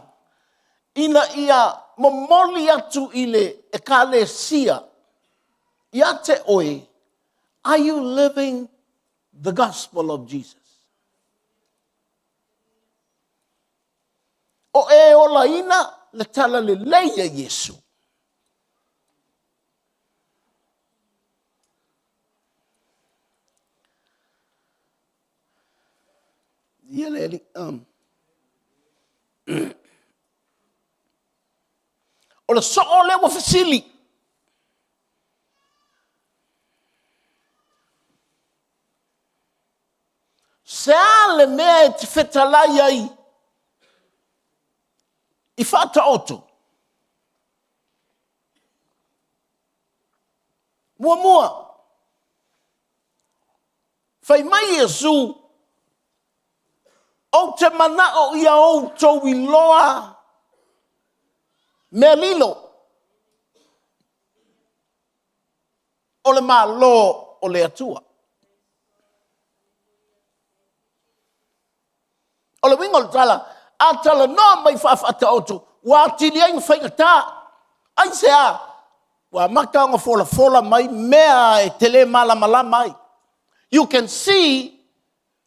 ina ia momoli atu i le ekalesia ia te oe, are you living the gospel of Jesus? O e olaina le tala lelei a Iesu. Ia le Alii. O le soo lea ua fesili. Se a le mea e te fetalai ai i faataoto? Muamua, fai mai Iesu, ou te manao ia outou iloa mea lilo o le Malo o le Atua. O le uiga o le tala, a talanoa mai faafaataoto, ua atili ai ona faigata. Aisea? Ua amata ona folafola mai mea e te le malamalama ai. You can see,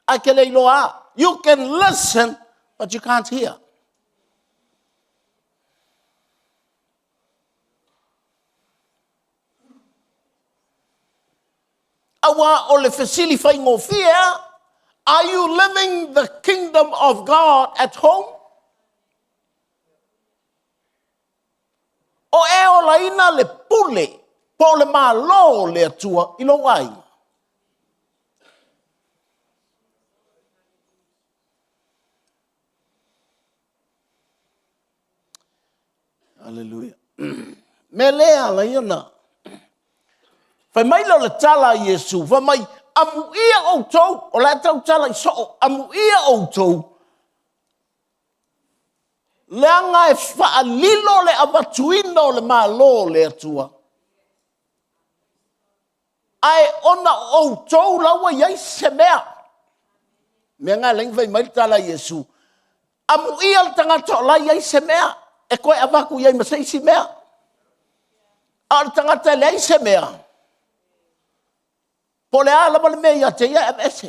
ae te le iloa lava. You can listen, but you can't hear. Aua o le fesili faigofie lava, are you living the kingdom of God at home? O e olaina le pule po o le Malo o le Atua i lou aiga. Aleluia. Mea lea ala ia na. Fai mai lea o le tala a Iesu, fai mai, amuia outou, o la e tautala i soo, amuia outou, leaga e faalilo le avatuina o le Malo o le Atua, ae ona o outou la ua i ai se mea. Mea na e ala fai mai le tala a Iesu, amuia le tagata o la e i ai se mea, e toe avatu i ai ma se isi mea. A o le tagata e leai se mea, po o le a lava le mea ia te ia e aveese.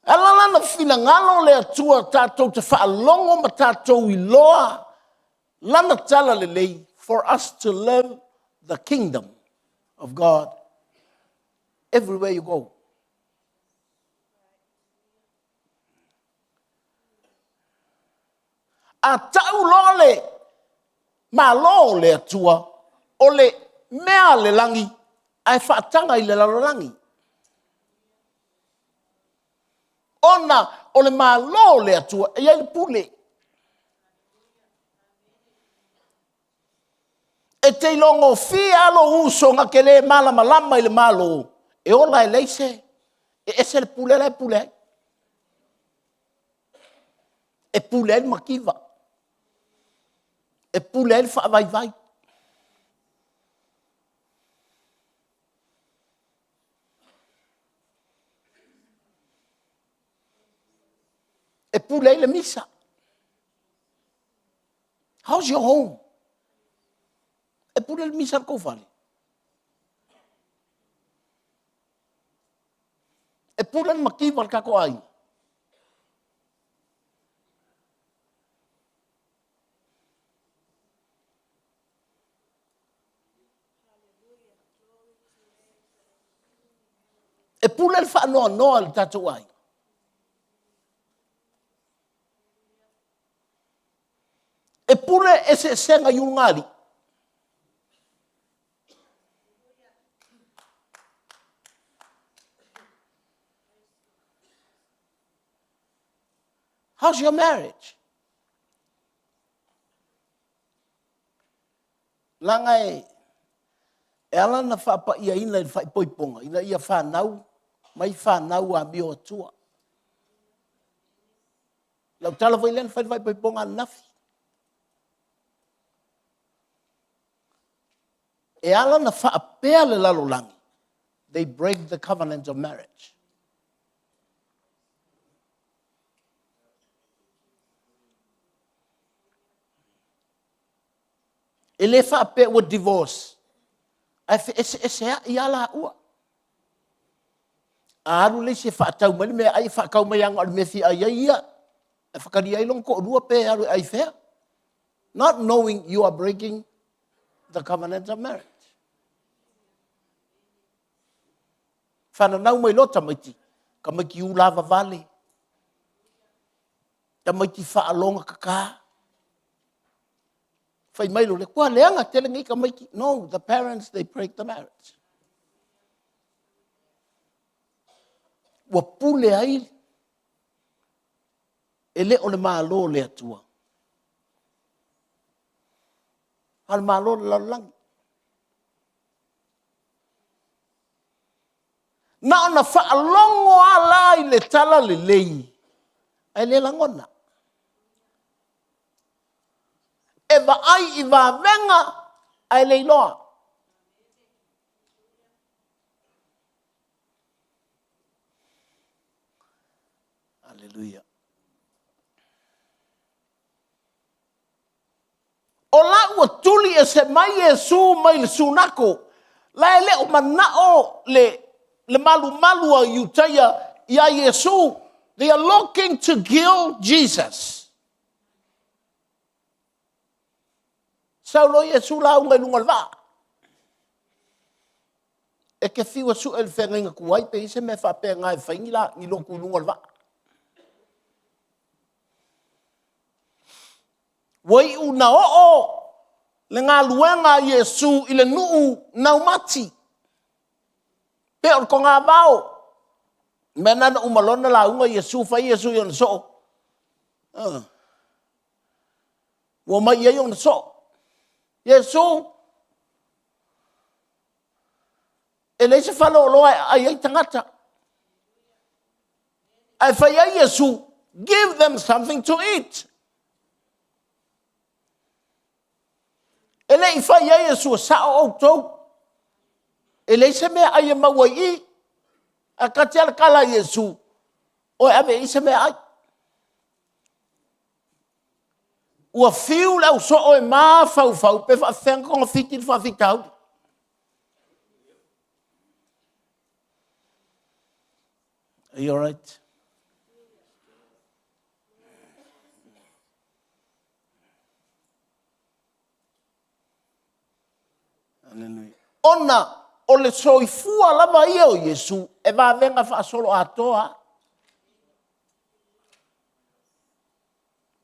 E ala la ona finagalo le Atua tatou te faalogo ma tatou iloa Lana tala lelei for us to live the kingdom of God everywhere you go. A tau loa le Malo o le Atua, o le mea a le lagi ae faataga i le lalolagi. Ona o le Malo o le Atua e i ai le pule. E te iloa gofie lava lou uso na te le malamalama i le Malo e ola e leai se, e ese le pule la e pule ai. E pule ai le mativa. E pule ai le faavaivai. E pule ai le misa. How's your home? E pule le misa i le tou fale. E pule le mativa i le tatou aiga. E pule le faanoanoa i le tatou aiga. E pule eseesega i ulugalii. How's your marriage? Leaga e, e ala ona faapaiaina i le faaipoipoga ina ia fanau mai fanau amio atua. Lau tala foi lea na fai le faaipoipoga ananafi. E ala ona faapea le lalolagi, they break the covenant of marriage. E le faapea ua divorce, ae feeseesea'i lava laua. A alu le isi e faatau mai le meaai, e faatau mai lava na o le mea e fia ai ai ia, e fatalia ai lona toalua pe alu e ai fea. Not knowing you are breaking the covenant of marriage. Fananau mai loa tamaiti, tamaiti ulavavale, tamaiti faalogatata. Fai mai lo le kua leaga tele nei tamaiti. No, the parents, they break the marriage. Ua pule ai e le o le Malo o le Atua. A o le Malo o le lalolagi. Na ona faalogo lava la i le tala lelei, ae le lagona. E vaai i vavega ae le iloa. Aleluia. O la ua tuli ese mai Iesu mai le sunako, la e le o manao le, le malumalu a Iutaia iā Iesu. They are looking to kill Jesus. Sau loa Iesu lauga i luga o le vaa. E te fiu e sue le feagaiga tuai pe i ai se mea faapena e fai ni, la, ni lotu i luga o le vaa. Ua iu na oo le galuega a Iesu i le nuu naumati, pe o le togavao. Mea na na uma loa na lauga Iesu, fai Iesu i ona soo. Ua omai i ai ona soo. Iesu, e leai se faleoloa e aai ai tagata. Ae fai ai Iesu, give them something to eat. E le i fai ai Iesu, e sao outou. E leai se mea ai e maua i i. A kati ala tala a Iesu, o e ave i se mea ai. Ua fiu le ausoo e mafaufau pe faafefea ona togafiti le faafitauli. Are you alright? Hallelujah. Ona o le soifua lava ia o Iesu e vavega faasoloatoa.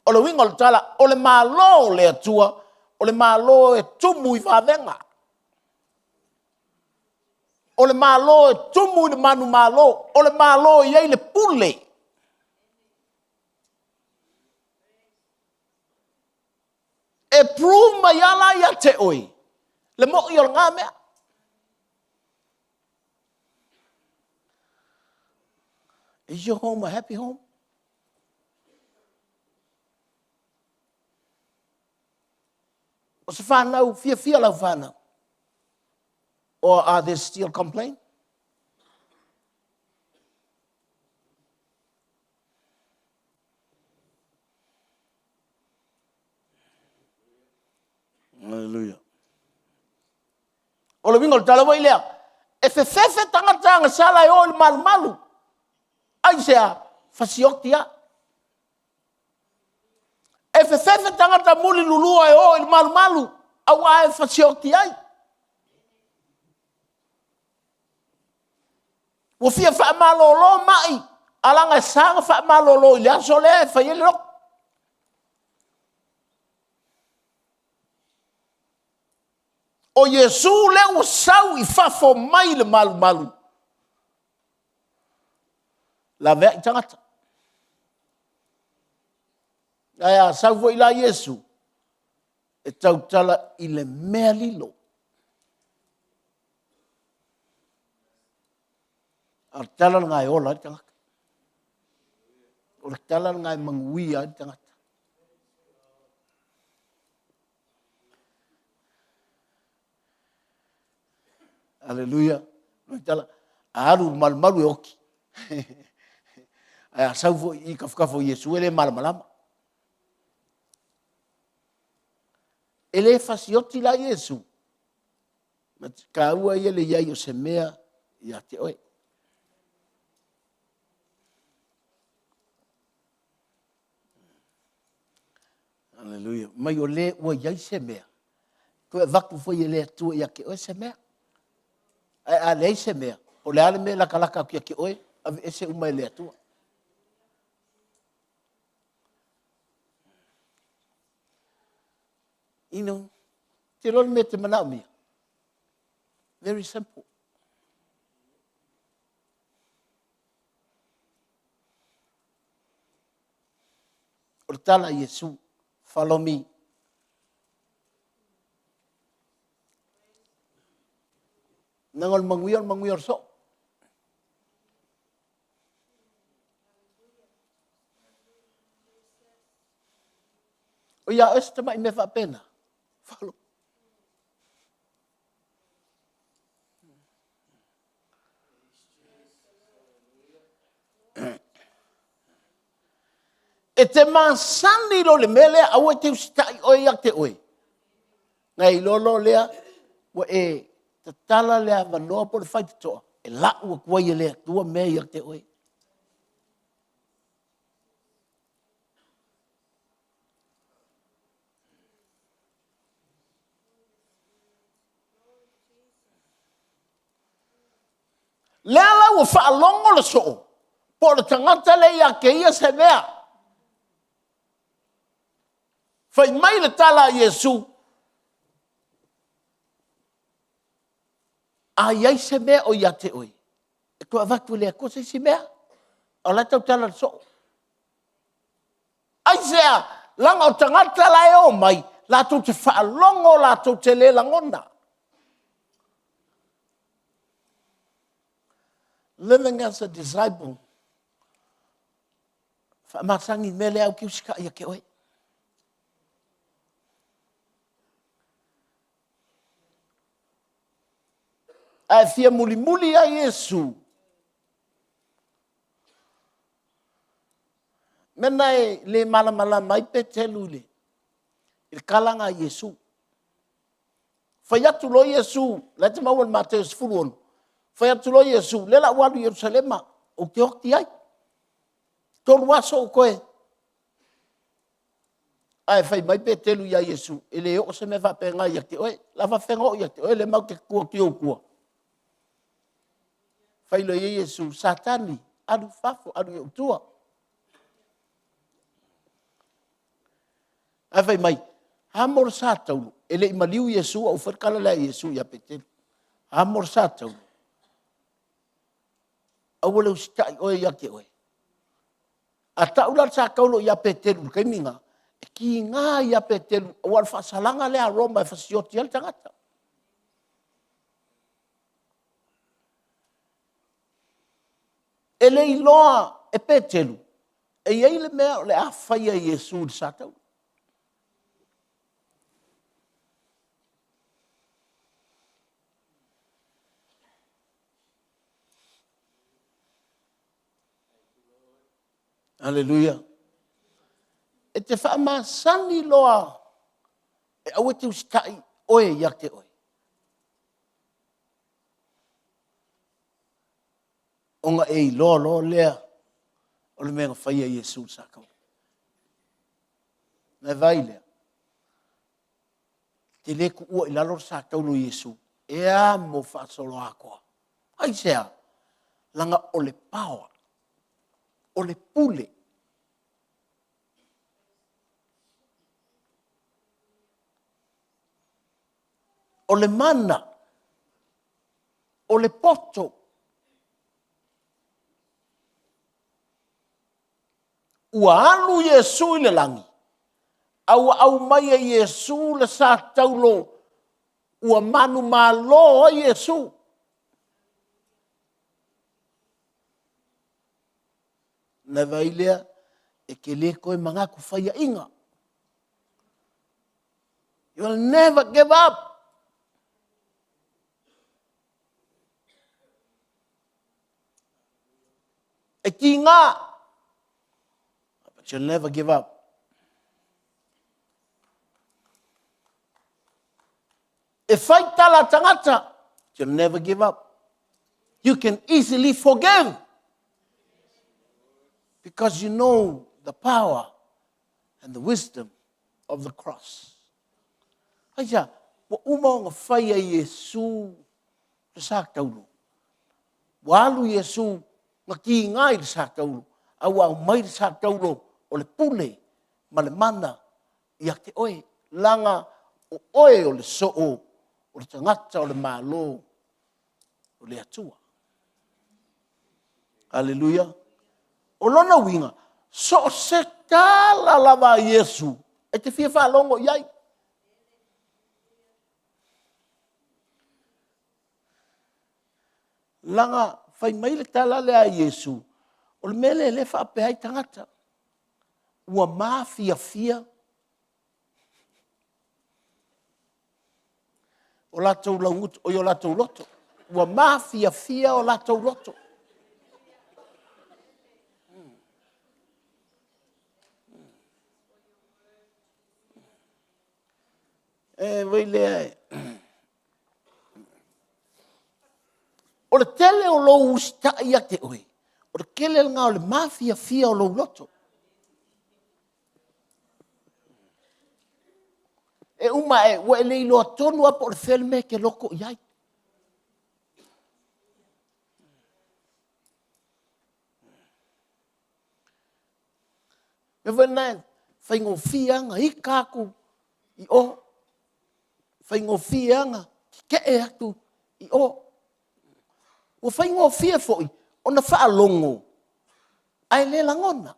O le uiga o le tala, o le Malo o le Atua, o le Malo e tumu i vavega. O le Malo e tumu i le manumalo, o le Malo e i ai le pule. E prove mai lava la ia te oe le moi o lena mea. Is your home a happy home? O se whanau, fiafia lau whanau. Or are they still complain? Hallelujah. O le uiga o le tala foi lea, e fefefe tagata agasala e o i le malumalu. Aisea? Fasioti a. E fefefe tagata muli lulua e o i le malumalu, auā e fasioti ai. Ua fia faamalolo mai, a laga e sa ona faamalolo i le aso lea e fai ai le lotu. O Iesu lea ua sau i fafo mai le malumalu, laveai tagata. Ae a sau foi la Iesu, e tautala i le mea lilo. A o le tala lena e ola ai le tagata. O le tala lena e manuia ai le tagata. Aleluia. Tala, a alu malumalu e oki. Ae a sau foi i tafatafa o Iesu e le malamalama. E le fasioti la Iesu. Ma taua ia le iai o se mea ia te oe. Aleluia. Mai o le ua iai se mea. Toe avatu foi e le Atua ia te oe se mea. Ae a leai se mea, o le a le mea e latalata atu ia te oe, aveese uma e le Atua. You know, te iloa le mea e te manaomia? Very simple. O le tala a Iesu, follow me. Leaga o le manuia o le manuia o le soo. O ia oe se tamai mea faapena. Follow. E te masani lo le mea lea, aua e te usitai oe ia te oe. Na e iloa loa lea, ua e tatala le avanoa po o le faitotoa e lau atu ai e le Atua mea ia te oe. Lea la ua faalogo le soo po o le tagata lea ia te ia se mea. Fai mai le tala a Iesu, a i ai se mea o ia te oe, e toe avatu e le Atua se isi mea. A o la e tautala le soo. Aisea? Leaga o tagata la e omai, latou te faalogo, latou te le lagona. Living as a disciple. Faamasani i le mea lea aua te usitai ia te oe. Ae fia mulimuli ai Iesu. Mea na e le malamalama ai Petelu i le tala na a Iesu. Fai atu loa Iesu, la e te maua i le Mateo 16, fai atu loa Iesu, lea la ua alu i Ierusalema, ou te oti ai. 3 aso o toe. Ae fai mai Petelu iā Iesu, e le oo se mea faapena ia te oe. La faafefea ona oo ia te oe lea matou te tutu atu i ou tua. Fai loa i ai Iesu, Satani, alu i fafo, alu i ou tua. Ae fai mai, a mo le sa taulu, e le i maliu Iesu a ua fai le tala lea a Iesu ia Peteru. A mo le sa taulu, aua le usitai oe ia te oe. A tau la le sa taulo ia Peteru i le taimi lena, e tiga ia Peteru, aua o le faasalaga lea a Roma e fasioti ai le tagata. E le iloa e Peteru, e i ai le mea o le a faia e Iesu i le sa taulo. Aleluia. E te faamasani loa e aua e te usitai oe ia te oe. Ona e iloa loa lea o le mea na faia e Iesu i le sa taula. Na e vaai lea? Te le tuua i lalo le sa taula o Iesu e amo faasoloatoa. Aisea? Leaga o le power, o le pule. O le mana, o le poto. Ua alu Iesu i le lagi, a ua aumai e Iesu le sa taulo ua manumalo ai Iesu. Na vaai lea, e te le toe manatu faiaina. You will never give up. E tiga, but you'll never give up. E fai tala tagata, you'll never give up. You can easily forgive because you know the power and the wisdom of the cross. Aisea, ua uma ona fai e Iesu le sa taulu. Ua alu Iesu na tiga i le sa taulu, a ua aumai le sa taulo o le pule ma le mana ia te oe. Leaga O oe o le soo o le tagata o le Malo o le Atua. Aleluia. O lona uiga, so o se tala lava a Iesu e te fia faalogo i ai. Leaga fai mai le tala lea a Iesu, o le mea lea o lea e faapea ai tagata, ua mafiafia o latou laugutu, oi o latou loto, ua mafiafia o latou loto. E vai lea e... O le tele o lou usitai ia te oe, o le tele lena o le mafiafia o lou loto. E uma ae ua e le iloa tonu lava po o fea le mea e te loto i ai. O le mea foi lena e faigofie lava ona ita atu i o, faigofie lava ona tetee atu i o. Ua faigofie foi ona faalogo ae le lagona.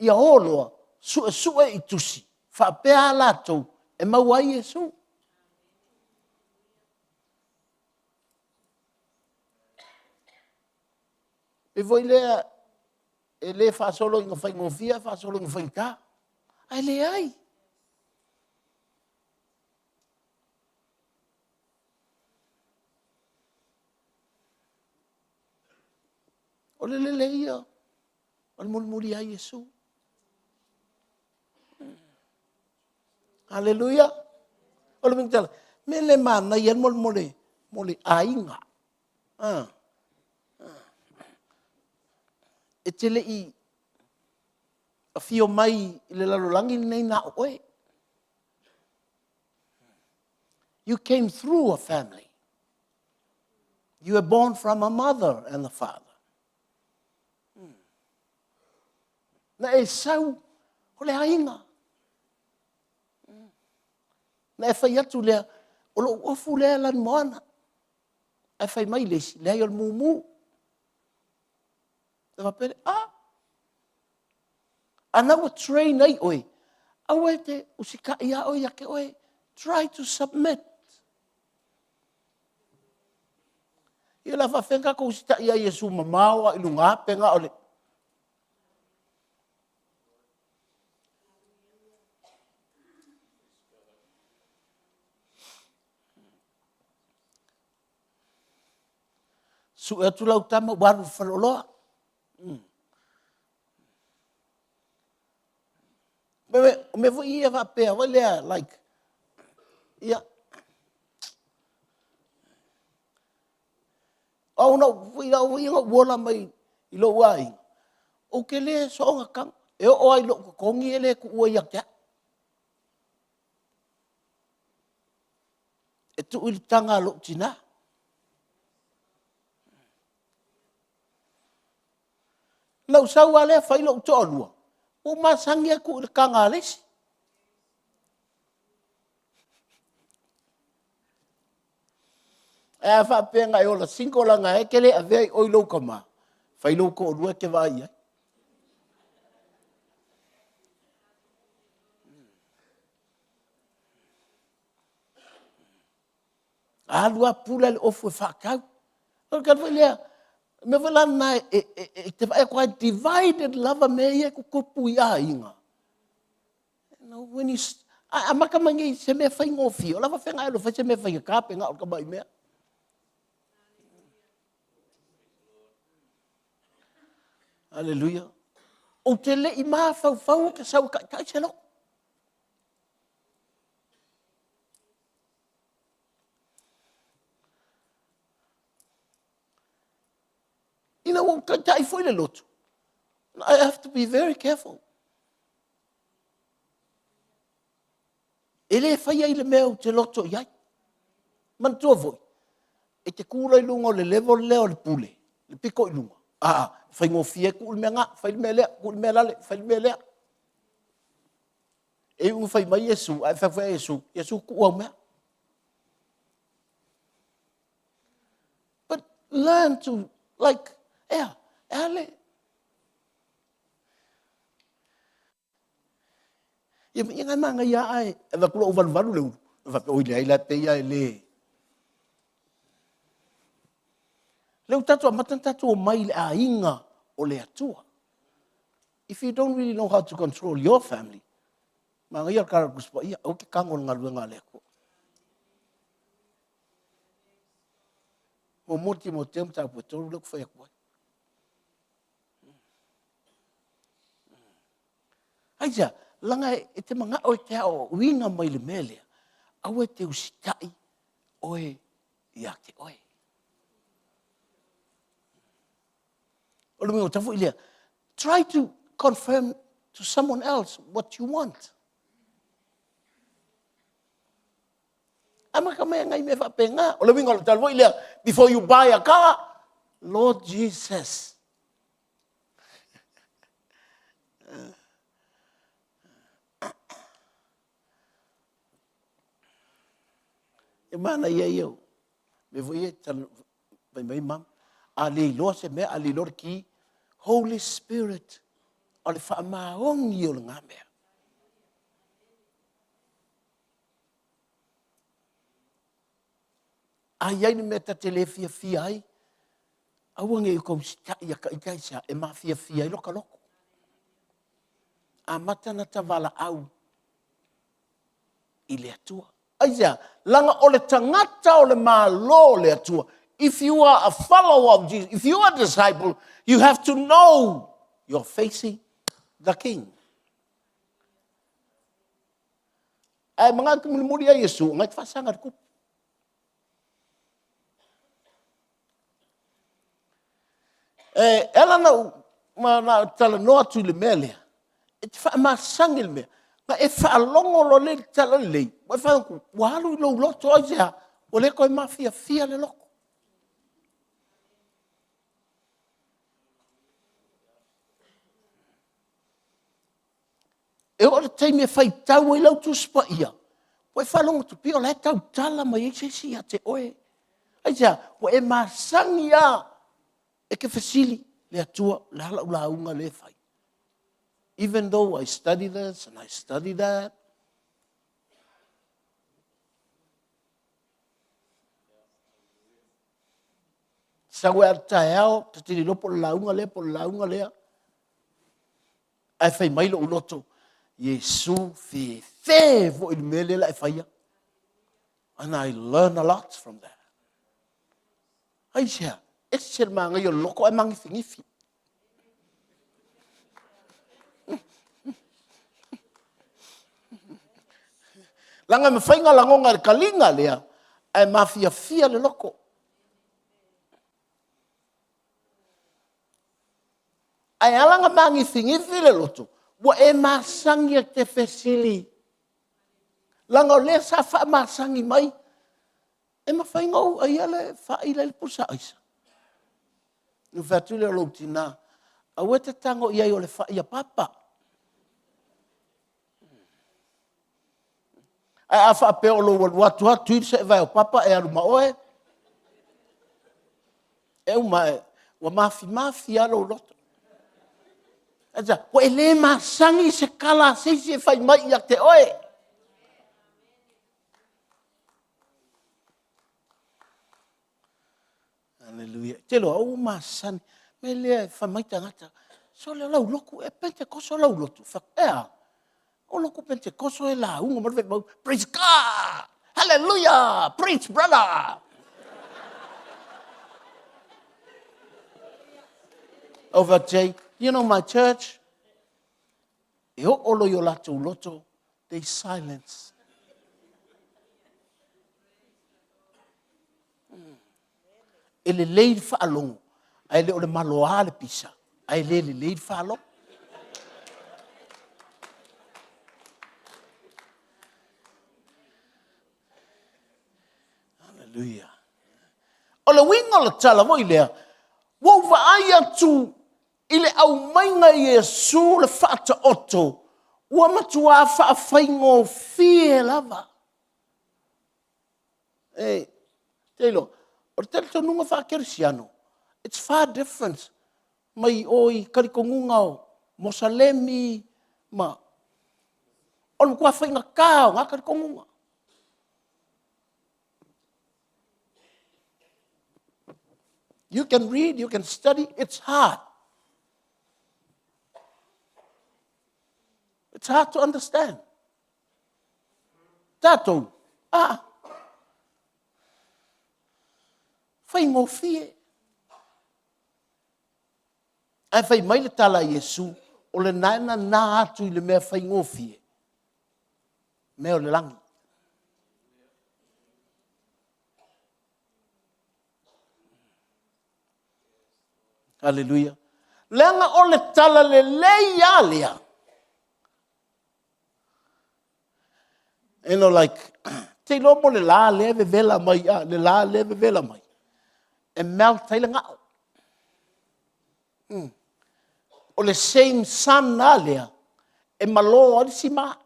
Ia o loa suesue i tusi faapea a latou e maua ai Iesu. E pei foi lea e le faasolo ina faigofie ae faasolo ina faigata. Ae leai. O le lele ia o le mulimuli ia Iesu. Aleluia. O le tala, mea lea e manaia ai mo le aiga. Ah. E te le i afio mai i le lalolagi lenei na o oe. You came through a family. You were born from a mother and a father. Na e sau o le aiga. Na e fai atu lea, o lou ofu lea lanumoana. Ae fai mai le isi, leai o le mumu. Na faapea lea, a! A na ua train ai oe, aua e te usitai lava oe ia te oe. Try to submit. Ia o le a faapefea ona tatou usitai ia Iesu mamao lava i luga pe na o le... Sue atu lau tama ua alu i le faleoloa. O mea foi ia faapea foi lea like, ia, o au foi ia na ou ola mai i lou aiga, ou te le soona tago. E oo lava i lou totogi e le tuua ia te au. E tuu i le taga a lou tina. Na ou sau lava lea fai lou toalua, ua ou masani lava e tuu i le taga a le isi. Ae a faapea na e ola single leaga e te le avea i o i lou tama, fai lou toalua e te vaai i ai. Alu lava pule le ofu e faatau. O le tala foi lea, o mea foi la na e te vaai atu lava e divided lava mea ia e tutupu i aiga. When you, a amata mai nei se mea faigofie, o la e faapefea ona e alu e fai se mea faigata pe na o le tamai mea. Aleluia. Ou te le i mafaufau ou te sau e taitai se lotu. Ina ua ou taitai foi le lotu, I have to be very careful. E le faia i le mea ou te loto i ai. Manatua foi, e te tu loa i luga o le level lea o le pule, le pito i luga, a, faigofie tuu le mea na, fai le mea lea, tuu le mea lale, fai le mea lea. E iu fai mai Iesu, ae fai atu Iesu, Iesu tuu au mea. But learn to, like, ea, e a le, Ia, ia ngai manaia a e avatu lou valuvalu le ulu. E faapea, oi leai la pei a e le. Lea ua tatou amata ona tatou omai i le aiga o le Atua. If you don't really know how to control your family, manaia le tala a le Tusi Paia, aua te tago i le galuega a le Atua. Muamua Timoteo mataupu e 3 lea ou te fai atu ai. Aisea? Leaga e te manao e te aoaoina mai le mea lea, aua e te usitai oe ia te oe. O le uiga o tau foi lea, try to confirm to someone else what you want. Amata mai ngai mea faapena. O le uiga o le tala foi lea, before you buy a car, Lord Jesus. E manaia ia o mea foi ia fai mai mama, a le iloa se mea, a le iloa le ki, Holy Spirit, o le faamaoni o lena mea. A i ai le mea ta te le fiafia ai, aua ne i tou usitai ia taita aisea e mafiafia ai lota loto. Amata ona ta valaau i le Atua. Aisea? Leaga o le tagata o le Malo o le Atua. If you are a follower of Jesus, if you are a disciple, you have to know you're facing the King. Ae manatu mulimuli ai Iesu, ngai te faasaga le tupu. E ala na ou ma na talanoa atu i le mea lea, e te faamasani le mea, na e faalogo loa le tala lelei, ua e fai atu, ua alu i lou loto aisea, ua le toe mafiafia le loto. E oo i le taimi e faitau ai lau Tusi Paia, ua e faalogo atu pei o la e tautala mai ai se isi ia te oe. Aisea? Ua e masani lava e te fesili le Atua, o le a lau lauga lea e fai? Even though I study this and I study that, Sau ai a le taeao, ta te le iloa po o le lauga lea po o le lauga lea. Ae fai mai lou loto, Iesu fefe foi i le mea lea la e faia. And I learn a lot from that. Aisea, ese le manaia o le loto ae magifigifi. Leaga e mafai ona lagona e le taliga lea, ae mafiafia le loto. Ae ala ona magifigifi le loto, ua e masani e te fesili. Leaga o lea sa faamasani mai, e mafai ona ou aia le fai la i le pusa aisa. Na fai atu lea o lou tina, aua e te tago i ai o le fai a Papa. Ae a faapea o lou alu atu lava tui le seevae o Papa e alu ma oe, e uma e, ua mafimafi lava lou loto. Ua e le masani i se tala a se isi e fai mai ia te oe. Aleluia. Tele o au ua masani. Me lea e fai mai tagata, sole o lau lotu, e Pentekoso lau lotu. Fai atu, e a? O lotu Pentekoso e lauga mai le faimau, praise God! Hallelujah! Preach, brother! Over Jay, you know my church, e oo loa i o latou loto, they silence. E lelei le faalogo, ae le o le maloa le pisa, ae le lelei le faalogo. Hallelujah. O le uiga o le tala foi lea, ua ou vaai atu i le aumaiga e Iesu le faataoto, Ua matuā faafaigofie lava. E, te iloa, o le talitonuga faakerisiano, it's far different mai o i talitonuga o Mosalemi ma o le matua faigata o na talitonuga. You can read, you can study, it's hard. It's hard to understand. Tatou, a, faigofie. Ae fai mai le tala a Iesu, o lena e nana atu i le mea faigofie, mea o le lagi. Aleluia. Leaga o le tala lelei lava lea. You know, like, te iloa mo le la lea e vevela mai, a, le la lea e vevela mai, e melt ai le gao. O le same sun lava lea e malo ai le sima.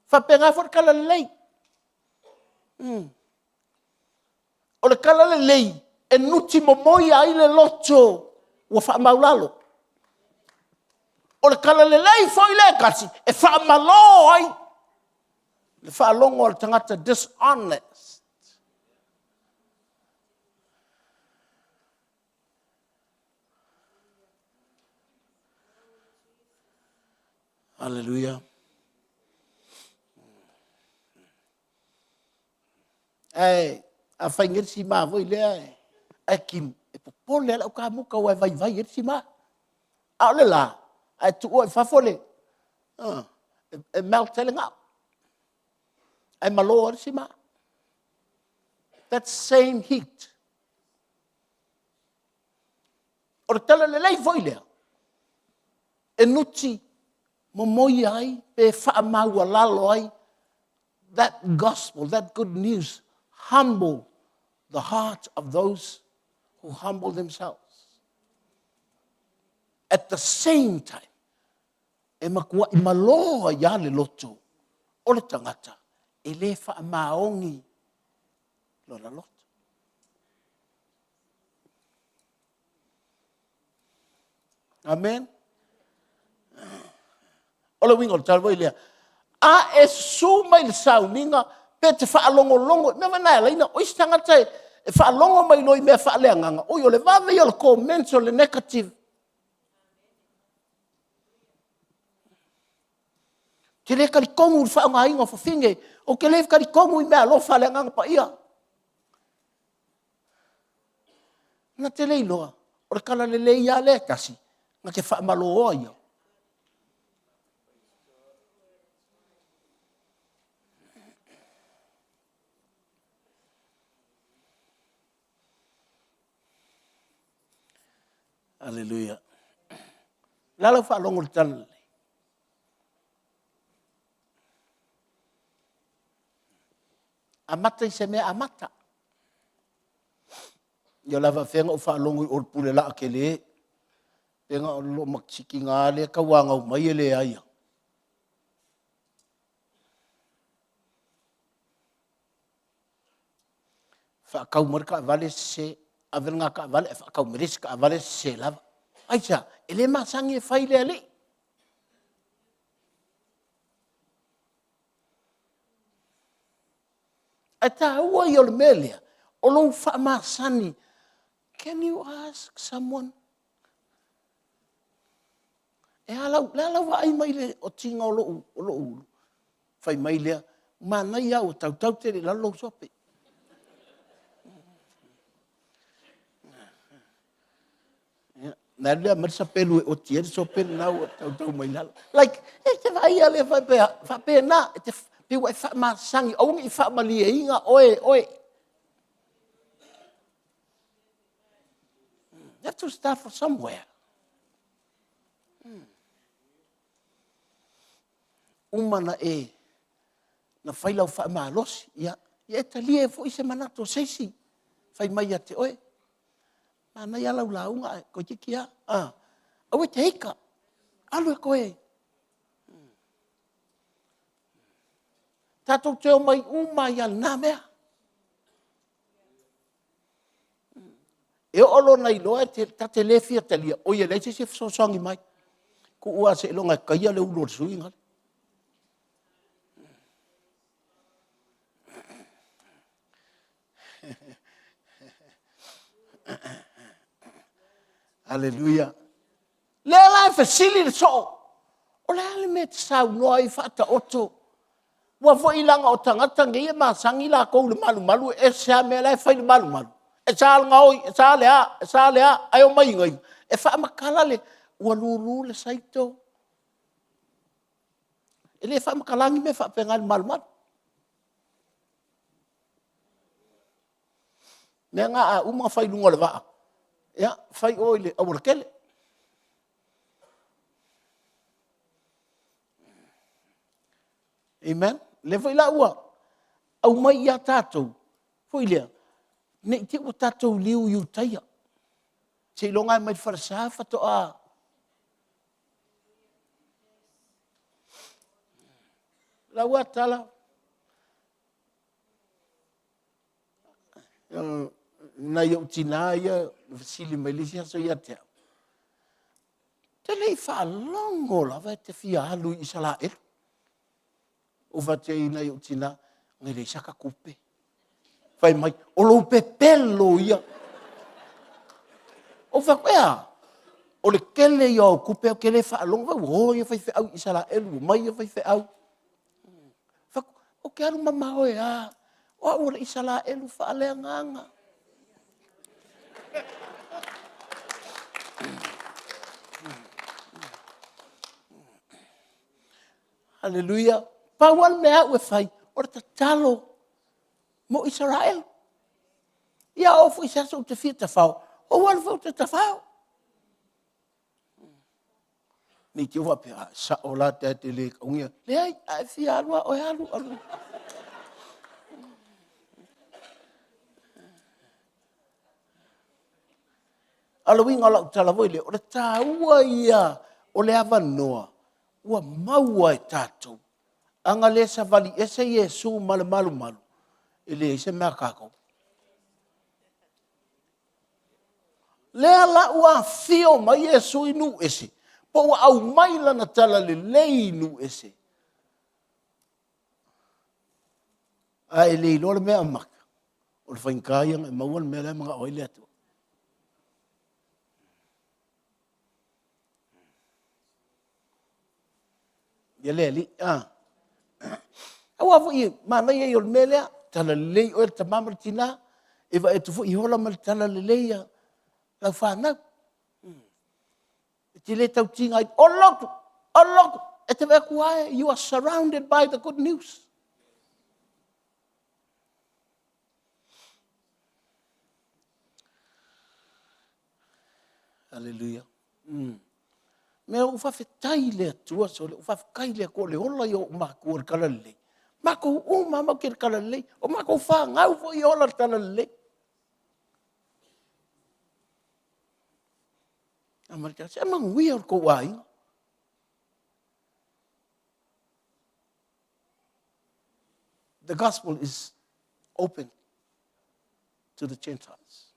Faapena foi le tala lelei. O le tala lelei e nuti momoia ai le loto ua faamaulalo. O le tala lelei foi lea e tasi e faamalo ai le faalogo a le tagata dishonest. Hallelujah. Ae a fai nei le sima foi lea, ae kimu, e popole lava le au kamuta aua e vaivai ai le sima. A o le la, a e tuua i fafo le, e melt ai le gao. Ae malo ai le sima. That same heat. O le tala lelei foi lea, e nuti momoia ai pe faamaualalo ai that gospel, that good news, humble the heart of those who humble themselves. At the same time, e matuaʻi malo ai lava le loto o le tagata e le faamaoni lona loto. Amen. O le uiga o le tala foi lea, a e susu mai le sauniga pe te faalogologo, mea foi na e ala ai ona, o isi tagata e faalogo mai loa i mea faaleagaga, oi o le vave ia o le comments o le negative. Ou te le talitonu i le faaaogaina o fafine, ou te le talitonu i meaalofa a le Agaga Paia. Na te le iloa, o le tala lelei lava lea e tasi, na te faamalōa ia. Aleluia. O le a lau faalogo i le tala lelei? Amata i se mea amata. Ia o le a faafefea ona ou faalogo i o i le pule laa tele, pe na o le loomatisiki lea e tauanau mai e leai lava. Faatau mai le taavale sese, ave lena taavale ae faatau mai le isi taavale sese lava. Aisea? E le masani e fai le alii. Ae taua ia o le mea lea, o lou faamasani. Can you ask someone? E a lau, le a lau vaai mai le otiga o lou, o lou ulu? Fai mai lea, manaia ua tautau tele i lalo lou sope. Na alu lea aumai le sapelu e oti ai le sope lena ua tautau mai lalo. Like, e te vaai lava lea faapea, faapena, e te, pei ua e faamasani, aua ne i faamalieina oe e oe. You have to start from somewhere. Uma na e, na fai lau faamalosi, ia, ia e talia foi se manatu o se isi, fai mai ia te oe. Manaia lau lauga ae toeitiiti lava. Ah, aua e te ita. Alu e koe. Tatou te omai uma ai lava i lena mea. E oo loa ina iloa ta te le fia talia, oi e leai se isi e fesoasoani mai. Tuu lava seiloga e taia le ulu o le sui usufono. Aleluia. Lea la e fesili le soo, o le a le mea e te saunoa ai Faataoto? Aua foi leaga o tagata nei e masani latou i le malumalu, e ese lava mea la e fai i le malumalu, e sa le gaoi, e sa le a, e sa le a, ae omai i inei e faamatala le… ua lulu le saito. E le faamatalaina ni mea faapena i le malumalu. O mea na a uma ona fai i luga o le vaa, ia fai o i le aualatele. Amen. O lea foi la ua aumai ia tatou foi lea, ne i te i ua tatou liu i Utaia, seiloga lava e mai le falesa faatoa. O lau lava tala, nai ou tina ia na fesili mai le isi aso ia te au, ou te le i faalogo lava e te fia alu i Isaraelu. Ou fai atu i nai ou tina, e leai sata tupe. Fai mai, o lou pepelo ia. Ou fai atu, e a? O le tele ia o au tupe ae ou te le faalogo, ua o ia faifeau i Isaraelu, omai ia faifeau. Fai atu, ou te alu mamao e a? O au o le Isaraelu faaleagaga. Aleluia. Pau lava le mea au e fai, o le tatalo mo Isaraelu. Ia oo foi i se aso ou te fia tafao, ou alu foi ou te tafao. Ne i te i ua faapea, a sao la ta te le taugia. Leai, a e fia alu lava oe, alu, alu. A o le uiga o lau tala foi lea, o le taua ia o le avanoa ua maua e tatou. A na le savali ese Iesu ma le malumalu, e leai se mea a tatou. Lea la ua afio mai Iesu i nuu ese, po ua aumai lana talalelei i nuu ese, ae le iloa le mea amata, o le faigata ia ona e maua le mea la e manao ai le Atua. Ia le alii, a. Aua foi e manaia ia o le mea lea, talalelei oe le tama ma le tina, e vaai atu foi e ola ma le talalelei lau fanau. E te le tau tigaina, o lotu, o lotu, e te vaai atu lava you are surrounded by the good news. Aleluia. Mea ua faafetai i le Atua sole, ua faafetai i le Atua o le ola ia o ou matua i le talalelei. Matou uma lava matou te i le talalelei. O matou fanau foi e ola i le talalelei. Se manuia lo outou aiga. The gospel is open to the Gentiles.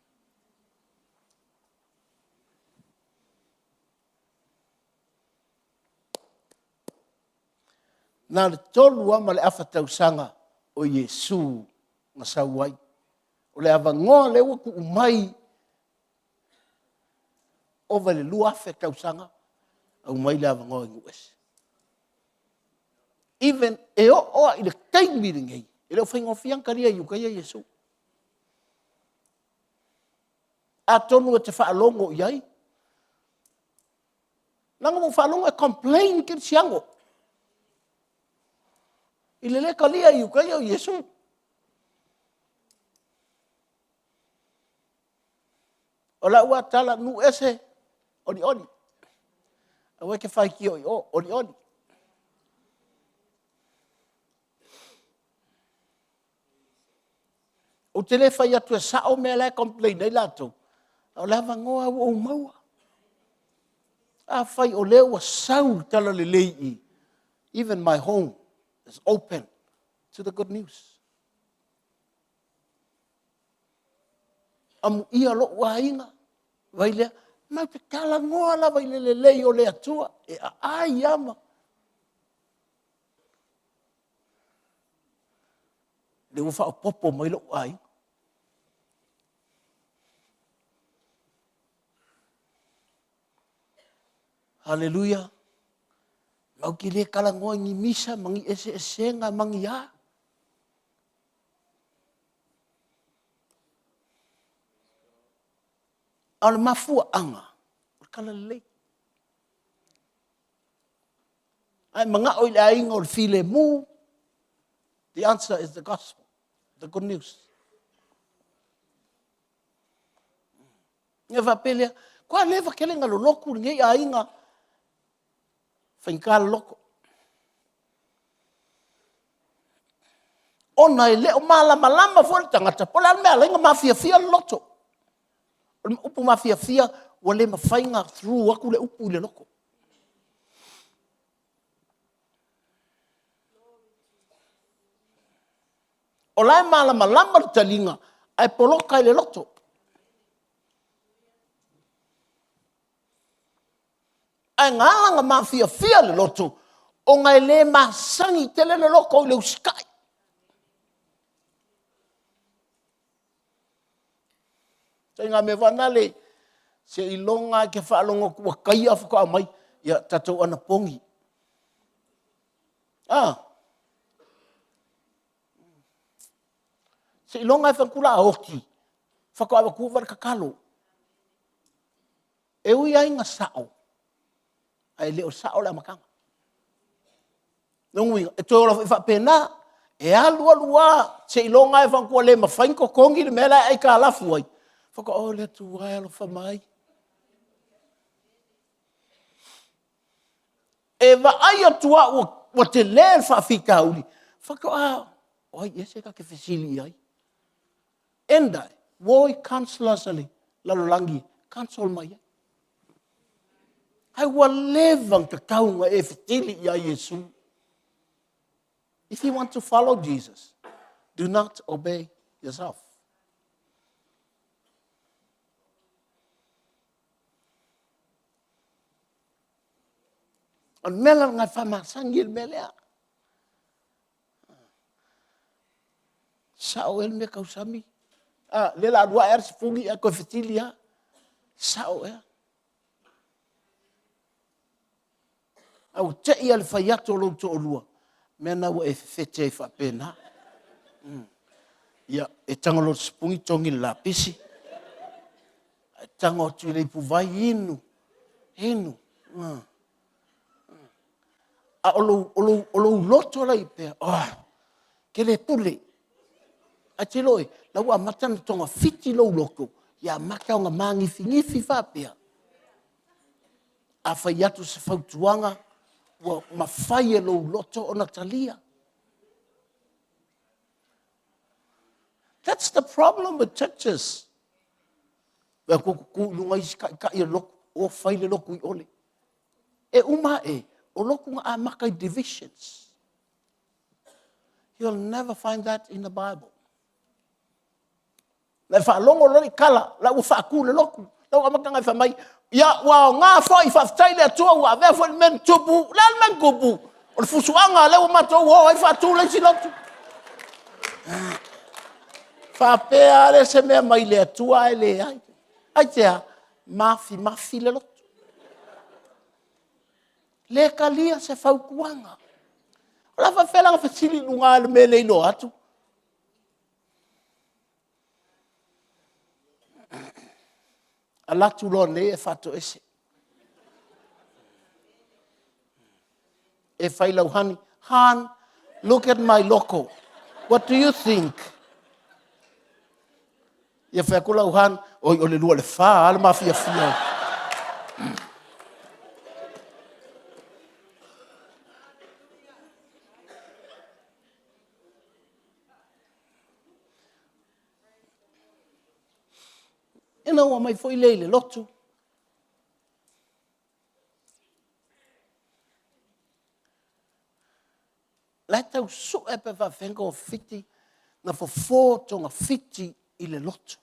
Na o le tolu lava ma le afa tausaga o Iesu na sau ai. O le avanoa lea ua tuu mai ova i le 2000 tausaga, aumai le avanoa i nuu ese. Even e oo lava i le taimi lenei, e le o faigofie ona talia e Iutaia Iesu. Atonu e te faalogo i ai, leaga ua ou faalogo e complain kerisiano i le le talia e Iutaia o Iesu. O lau lava tala, nuu ese, olioli. Aua e te faitio i o, olioli. Ou te le fai atu e sao mea la e complain ai latou, a o le avanoa ua ou maua. Afai o lea ua sau le talalelei i i, even my home is open to the good news. Amuia lou aiga, vai lea, matou te talanoa lava i le lelei o le Atua e aai ama. Lea ua faaopoopo mai lou aiga. Haleluia. Matou te le talanoa i ni misa ma ni eseesega ma ni a. A o le mafuaaga, o le talalelei. A e manao i le aiga o le filemu, the answer is the gospel, the good news. Ona faapea lea, kua leva tele na lolotu lenei aiga, faigata le loto. Ona e le o malamalama foi le tagata po o le a le mea e ala ai ona mafiafia le loto. O le upu mafiafia, ua le mafai ona through atu le upu i le loto. O la e malamalama le taliga, ae poloka i le loto. Ae na ala ona mafiafia le loto, ona e le masani tele le loto i le usitai. Ituaiga mea foi nale, seiloga lava e te faalogo atu ua taia faatoa aumai, ia tatou anapogi. A? Seiloga lava e fai atu o le a oti, faatoa avatu le tatalo. E ui lava ina sao, ae le o sao le amataga. Lona uiga, e toe ola foi faapena. E alu alu lava, seiloga lava e fai atu ua le mafai ona totogi le mea la e aitalafu ai, faatoa, o le Atua e alofa mai. E vaai atu lava ua tele le faafitauli, faatoa, o ai ea se ta te fesili i ai? Enda e, ua o i counsellors a le lalolagi e counsel mai ai. Ae ua leva ona tatau ona e fesili ia Iesu. If you want to follow Jesus, do not obey yourself. O le mea la lena e faamasani ai le mea lea. Sao ea le mea tausami? A, lea o le a alu ae lava le sifuni ae toe fesili lava. Sao ea? A ua te i lava i le fai atu o lou toalua, o le mea lena ua e fefete ai faapena. Ia, e tago loa i le sipuni togi le lapisi, ae tago atu i le ipuvai, inu, inu. A o lou loto la e i ai pea, oh, e te le pule. Ae te iloa oi, la ua amata ona togafiti lou loto, ia amata ona manifinifin faapea. A fai atu se fautuaga, ua mafai e lou loto ona talia. That's the problem with churches. Vaai atu tutu i luga isi taitai o le lotu, o fai le lotu i ole. E uma ae, o lotu na amata i divisions. You'll never find that in the Bible. Na e faalogo loa i tala, la ua faatu le lotu. La ua amata ona e fai mai, ia ua aoga foi, faafetai i le Atua ua avea foi le mea na tupu. O le a le mea na tupu? O le fusuaga lea ua matou o ai faatu le isi lotu. Faapea lea se mea mai le Atua ae leai. Aisea? Mafimafi le loto. Le talia se fautuaga. O le a faapefea la ona fesili i luga i le mea e le iloa atu? Alu atu loa nei e faatoese. E fai lau honey, hon, look at my loco. What do you think? Ia fai atu lau hon, oi o le lua le fa le mafiafia. Ina ua mai foi lea i le lotu. La e tau sue pe faafefea ona togafiti, na fofo togafiti i le lotu.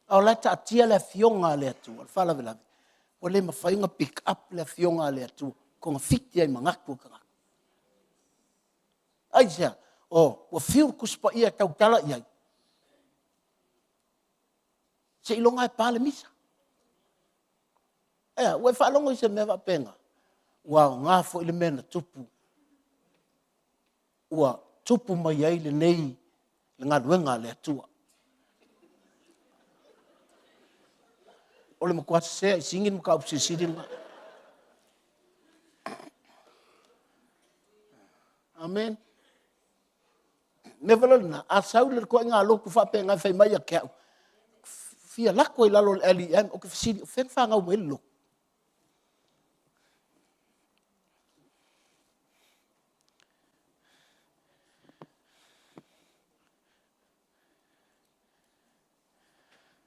A o la e taatia le Afioga a le Atua, o le faalavelave, ua le mafai ona pick up le Afioga a le Atua, togafiti ai i manatu o tagata. Aisea? Oh, ua fiu le Tusi Paia e tautala i ai, seiloga lava e pa le misa. Ae a? Ua e faalogo i se mea faapena? Ua aoga foi le mea na tupu, ua tupu mai ai lenei le galuega a le Atua. O le matua sese lava i sini le mataupu silisili lena. Amene. O le mea foi lena, a sau le ituaiga lotu faapena e fai mai ia te au, fia alu atu ai i lalo o le LEM, ou te fesili, o fea na fanau mai ai le lotu?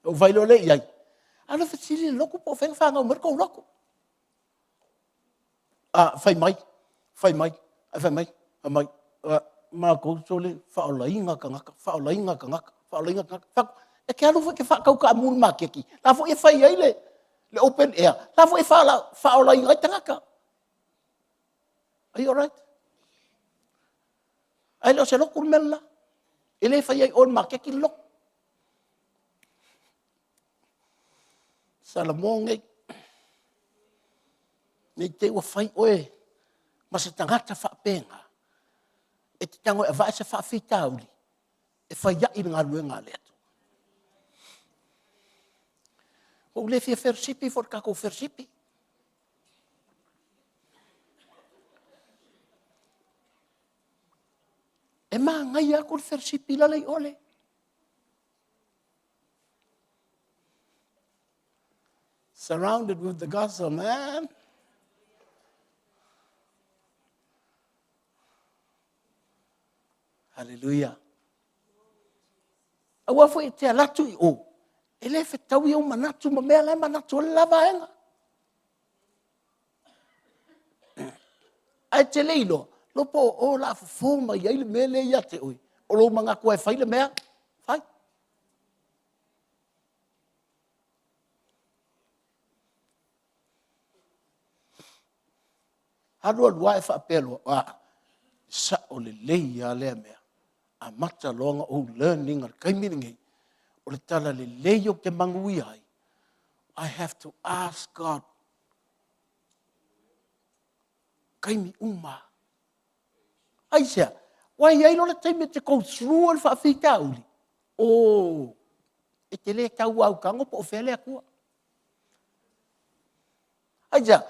Ona ou fai loa lea i ai, alu e fesili i le lotu po o fea na fanau mai ai le tou lotu. A, fai mai, fai mai, ae fai mai, fai mai, matou sole faaolaina tagata, faaolaina tagata, faaolaina tagata. Fai atu, e te alu foi e te faatau taamu i le maketi, la foi e fai ai le open air, la foi e faaolaina ai tagata. Are you alright? Ae le o se lotu le mea le la. E le faia i o i le maketi le lotu. Salamo nei, ne i te i ua fai oe ma se tagata faapena e te tago e avane se faafitauli e fai ai le galuega a le Atua. Ua ou le fia fellowship foi i le tatou fellowship. E manaia atu le fellowship la i o le. Surrounded with the gospel, man. Hallelujah. Aua foi e te alu atu i o, e le fetaui ou manatu ma mea la e manatu ai le la vaega. Ae te le iloa, lo po o o la fofo mai ai le mea lea ia te oe, o lou manatu lava e fai le mea, fai. Alu alu lava e faapea loa, a, sao lelei lava lea mea. Amata loa ona ou learn ina i le taimi lenei, o le talalelei ou te manuia ai, I have to ask God taimi uma. Aisea? Ua i ai loa le taimi e te go through ai le faafitauli, oh, e te le tau autago po o fea le Atua. Aisea?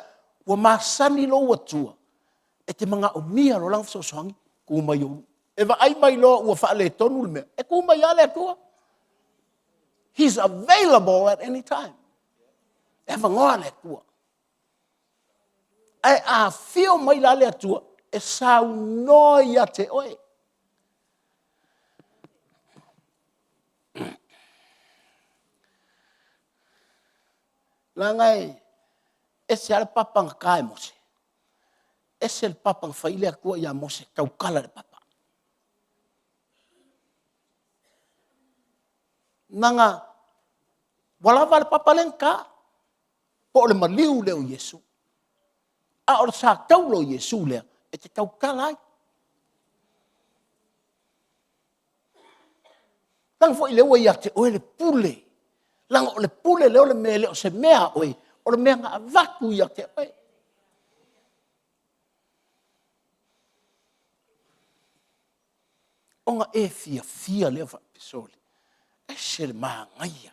Ua masani lou Atua e te manaomia loa lana fesoasoani, tu mai ou. E vaai mai loa ua faaletonu le mea, e tu mai lava le Atua. He's available at any time. E avanoa le Atua. Ae a afio mai la le Atua, e saunoa ia te oe. Leaga e ese lava le papa na ta e Mose, ese le papa na fai le Atua ia Mose, tautala i le papa. Leaga ua lava le papa lea na ta, po o le maliu lea o Iesu. A o le sa taula o Iesu lea e te tautala ai. Leaga foi lea ua ia te oe le pule. Leaga o le pule lea o le mea e le o se mea a oe, o le mea na avatu ia te oe. Ona e fiafia lea faapea, sole, ese le manaia.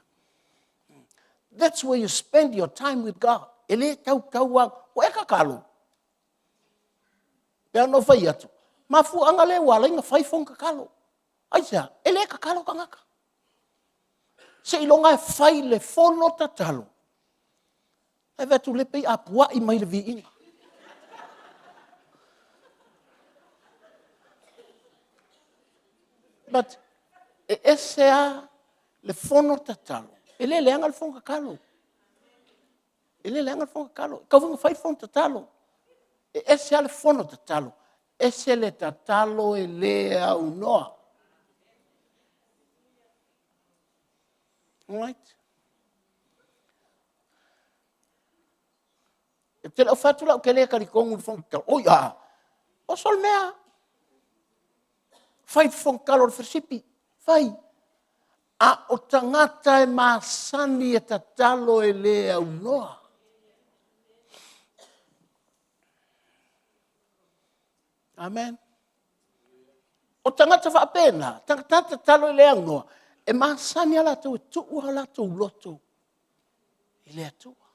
That's where you spend your time with God. E le tautau lava, ua e tatalo. Pe ana fai atu, mafuaaga lea ua ala ai ona fai fono tatalo. Aisea? E le tatalo tagata. Seiloga e fai le fono tatalo. Ae vaai atu lea pei a puai mai le viiga. But e ese lava le fono tatalo. E le leaga le fono tatalo. E le leaga le fono tatalo. E tatau foi ona fai le fono tatalo. E ese lava le fono tatalo, ese le tatalo e le aunoa. Alright? E te le o fai atu la ou te le talitonu i le fono tatalo. Oi a, oso le mea. Fai le fono tatalo a le falesipi, fai. A o tagata e masani e tatalo e le aunoa. Amen. O tagata faapena, tagata tatalo e le aunoa, e masani lava latou e tuu a latou loto i le Atua.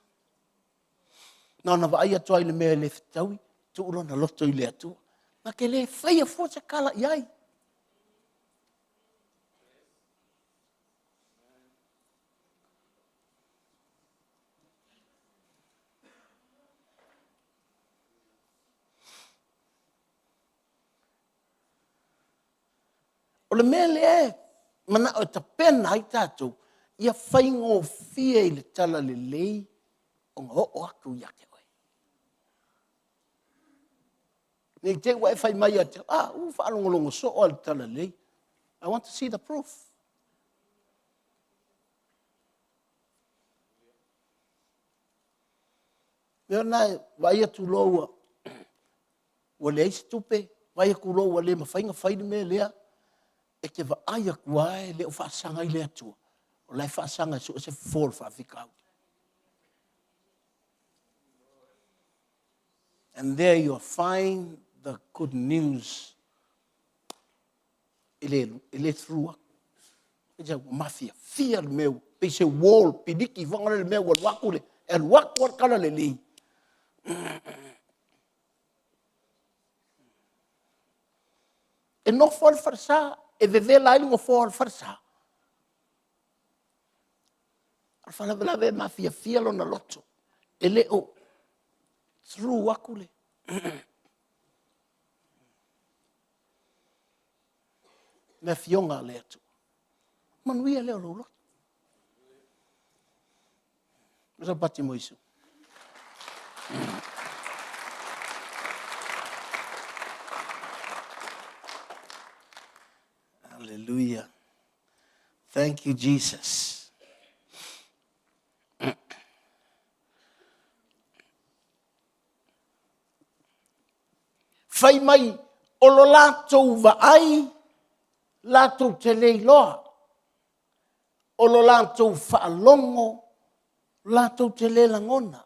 Na ona vaai atu lava i le mea e le fetaui, tuu lona loto i le Atua. Na te le faia fua se tala i ai. O le mea lea e manao e tapena ai tatou, ia faigofie i le talalelei ona oo atu ia te oe. Ne i te i ua e fai mai ia te au, ah, ua faalogologo soo lava i le talalelei. I want to see the proof. Mea na e vaai atu loa ua ua leai se tupe, vaai atu loa ua le mafai ona fai le mea lea, e te vaai atu lava e le o faasaga i le Atua, o la e faasaga e sue se fofo o le faafitauli. And there you find the good news e le, e le through atu. E te ua mafiafia le mea, pei se wall, piliki fanga le mea ua alu atu le, e alu atu le tala lelei. E nofo lava le falesa, e vevela ai le nofoa o le falesa. O le faalavelave e mafiafia lona loto, e le o through atu le le Afioga a le Atua. Manuia lea o lou loto. Sapati mo Iesu. Hallelujah. Thank you, Jesus. Fai mai o lo latou vaai latou te le iloa, o lo latou faalogo latou te le lagona.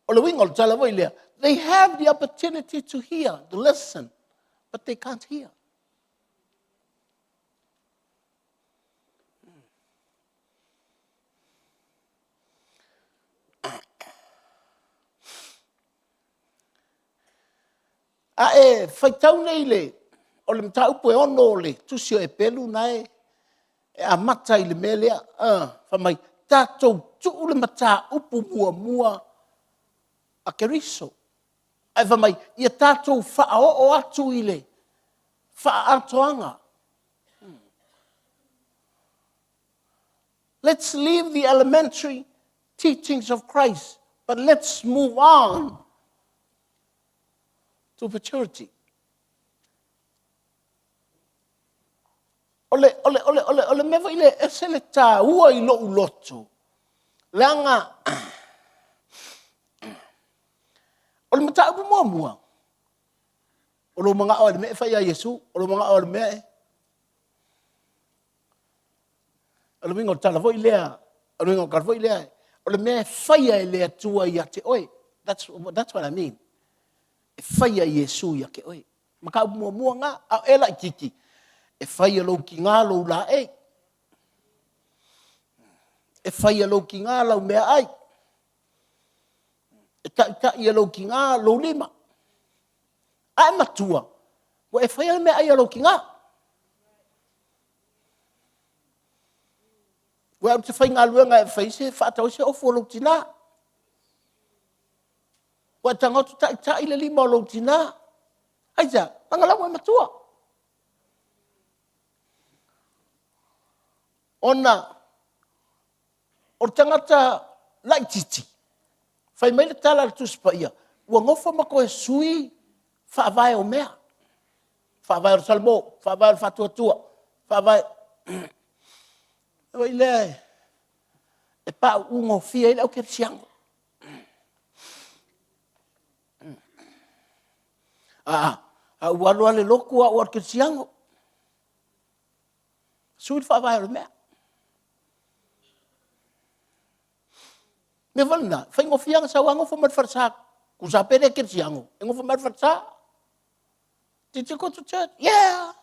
O le uiga o le tala foi lea, they have the opportunity to hear, to listen, but they can't hear. A e faitau nei le, o le mataupu e ono o le tusi o Epelu na e, e amata i le mea lea, uh, fai mai, tatou tuu le mataupu muamua a Keriso. Ae fai mai, ia tatou faaoo atu i le faaatoaga. Let's leave the elementary teachings of Christ, but let's move on to maturity. O le, o le, o le, o le, o le mea foi le ese le tāua i lou loto, leaga o le mataupu muamua, o lou manao i le mea e fai ia Iesu, o lou manao i le mea e O le uiga o le tala foi lea, o le uiga o le tala foi lea, o le mea e faia e le Atua ia te oe. That's, that's what I mean. E faia Iesu ia te oe. Mataupu muamua ngā, a e laititi, e faia lou tigā lou laei. E faia lou tigā lau meaai. E taʻitaʻi e lou tigā lou lima. A e matua, ua e faia le meaai a lou tigā. Ua e te faigaluega e fai se faatau ai se ofu a lou tinā. Ua e tago atu taʻitaʻi le lima o lou tinā. Aisea? Leaga la ua e matua. Ona o le tagata laitiiti, fai mai le tala a le Tusi Paia, Ua nofo ma toe sui faavae o mea. Faavae o le Salamo, faavae o le Faatuatua, faavae... Foi lea e pauu gofie ai le au kerisiano. A ua alu lava i le lotu au o le kerisiano. Sui le faavae o le mea. O le mea foi lena, e faigofie lava ona sau nofo mai le falesa, tusa pe le kerisiano, e nofo mai lava i le falesa. Did you go to church? Yeah!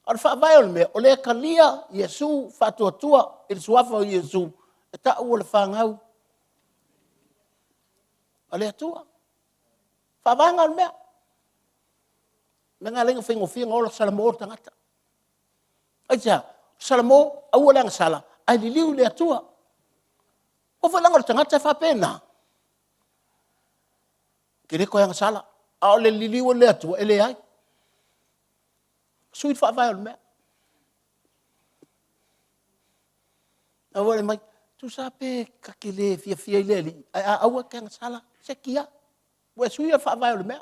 A o le faavae o le mea, o lea e talia Iesu faatuatua i le suafa o Iesu e tau o le fanau a le Atua. Faavae lena o le mea. O le mea lena e ala ai ona faigofie ona ola salamo le tagata. Aisea? Salamo, aua le agasala, ae liliu i le Atua. Aua foi leaga o le tagata e faapena, e te le toe agasala, a o le liliu i le Atua, e leai. Sui le faavae o le mea. Aua le mai, tusa pe ta te le fiafia i le Alii, ae a aua e te agasala, seki ia. Ua e suia le faavae o le mea.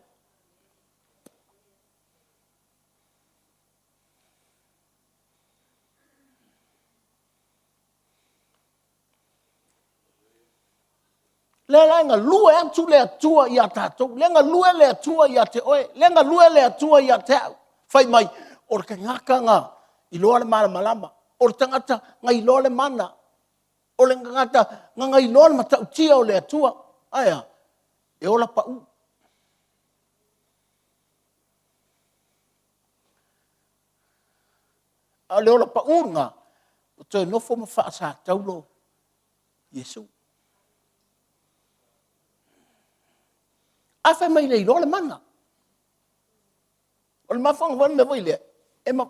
Lea la e galue atu le Atua ia tatou, lea e galue le Atua ia te oe, lea e galue le Atua ia te au. Fai mai, o le tagata na iloa le malamalama, o le tagata na iloa le mana, o le tagata na iloa le matautia o le Atua. Ae a? E ola pau. A o le ola pau lena, ua toe nofo ma faasataulo Iesu. A fai mai le iloa le mana. O le mafuaaga foi le mea foi lea, e ma,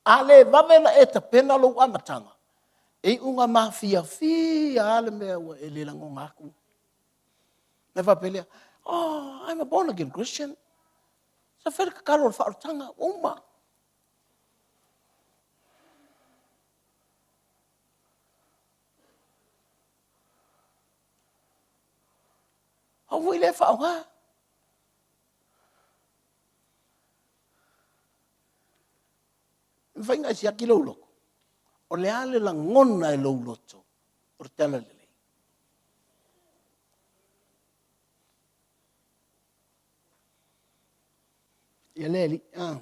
a le vave ona e tapena lou amataga, e iu ina mafiafia lava le mea ua e le lagona atu. Ona faapea lea, oh, I'm a born again Christian. Sa fai le tatalo o le faaolataga, ua uma. Aua foi le faaaoga. E mafai ona e siaki lou loto, o le a le lagona e lou loto o le Talalelei? Ia le alii, ah.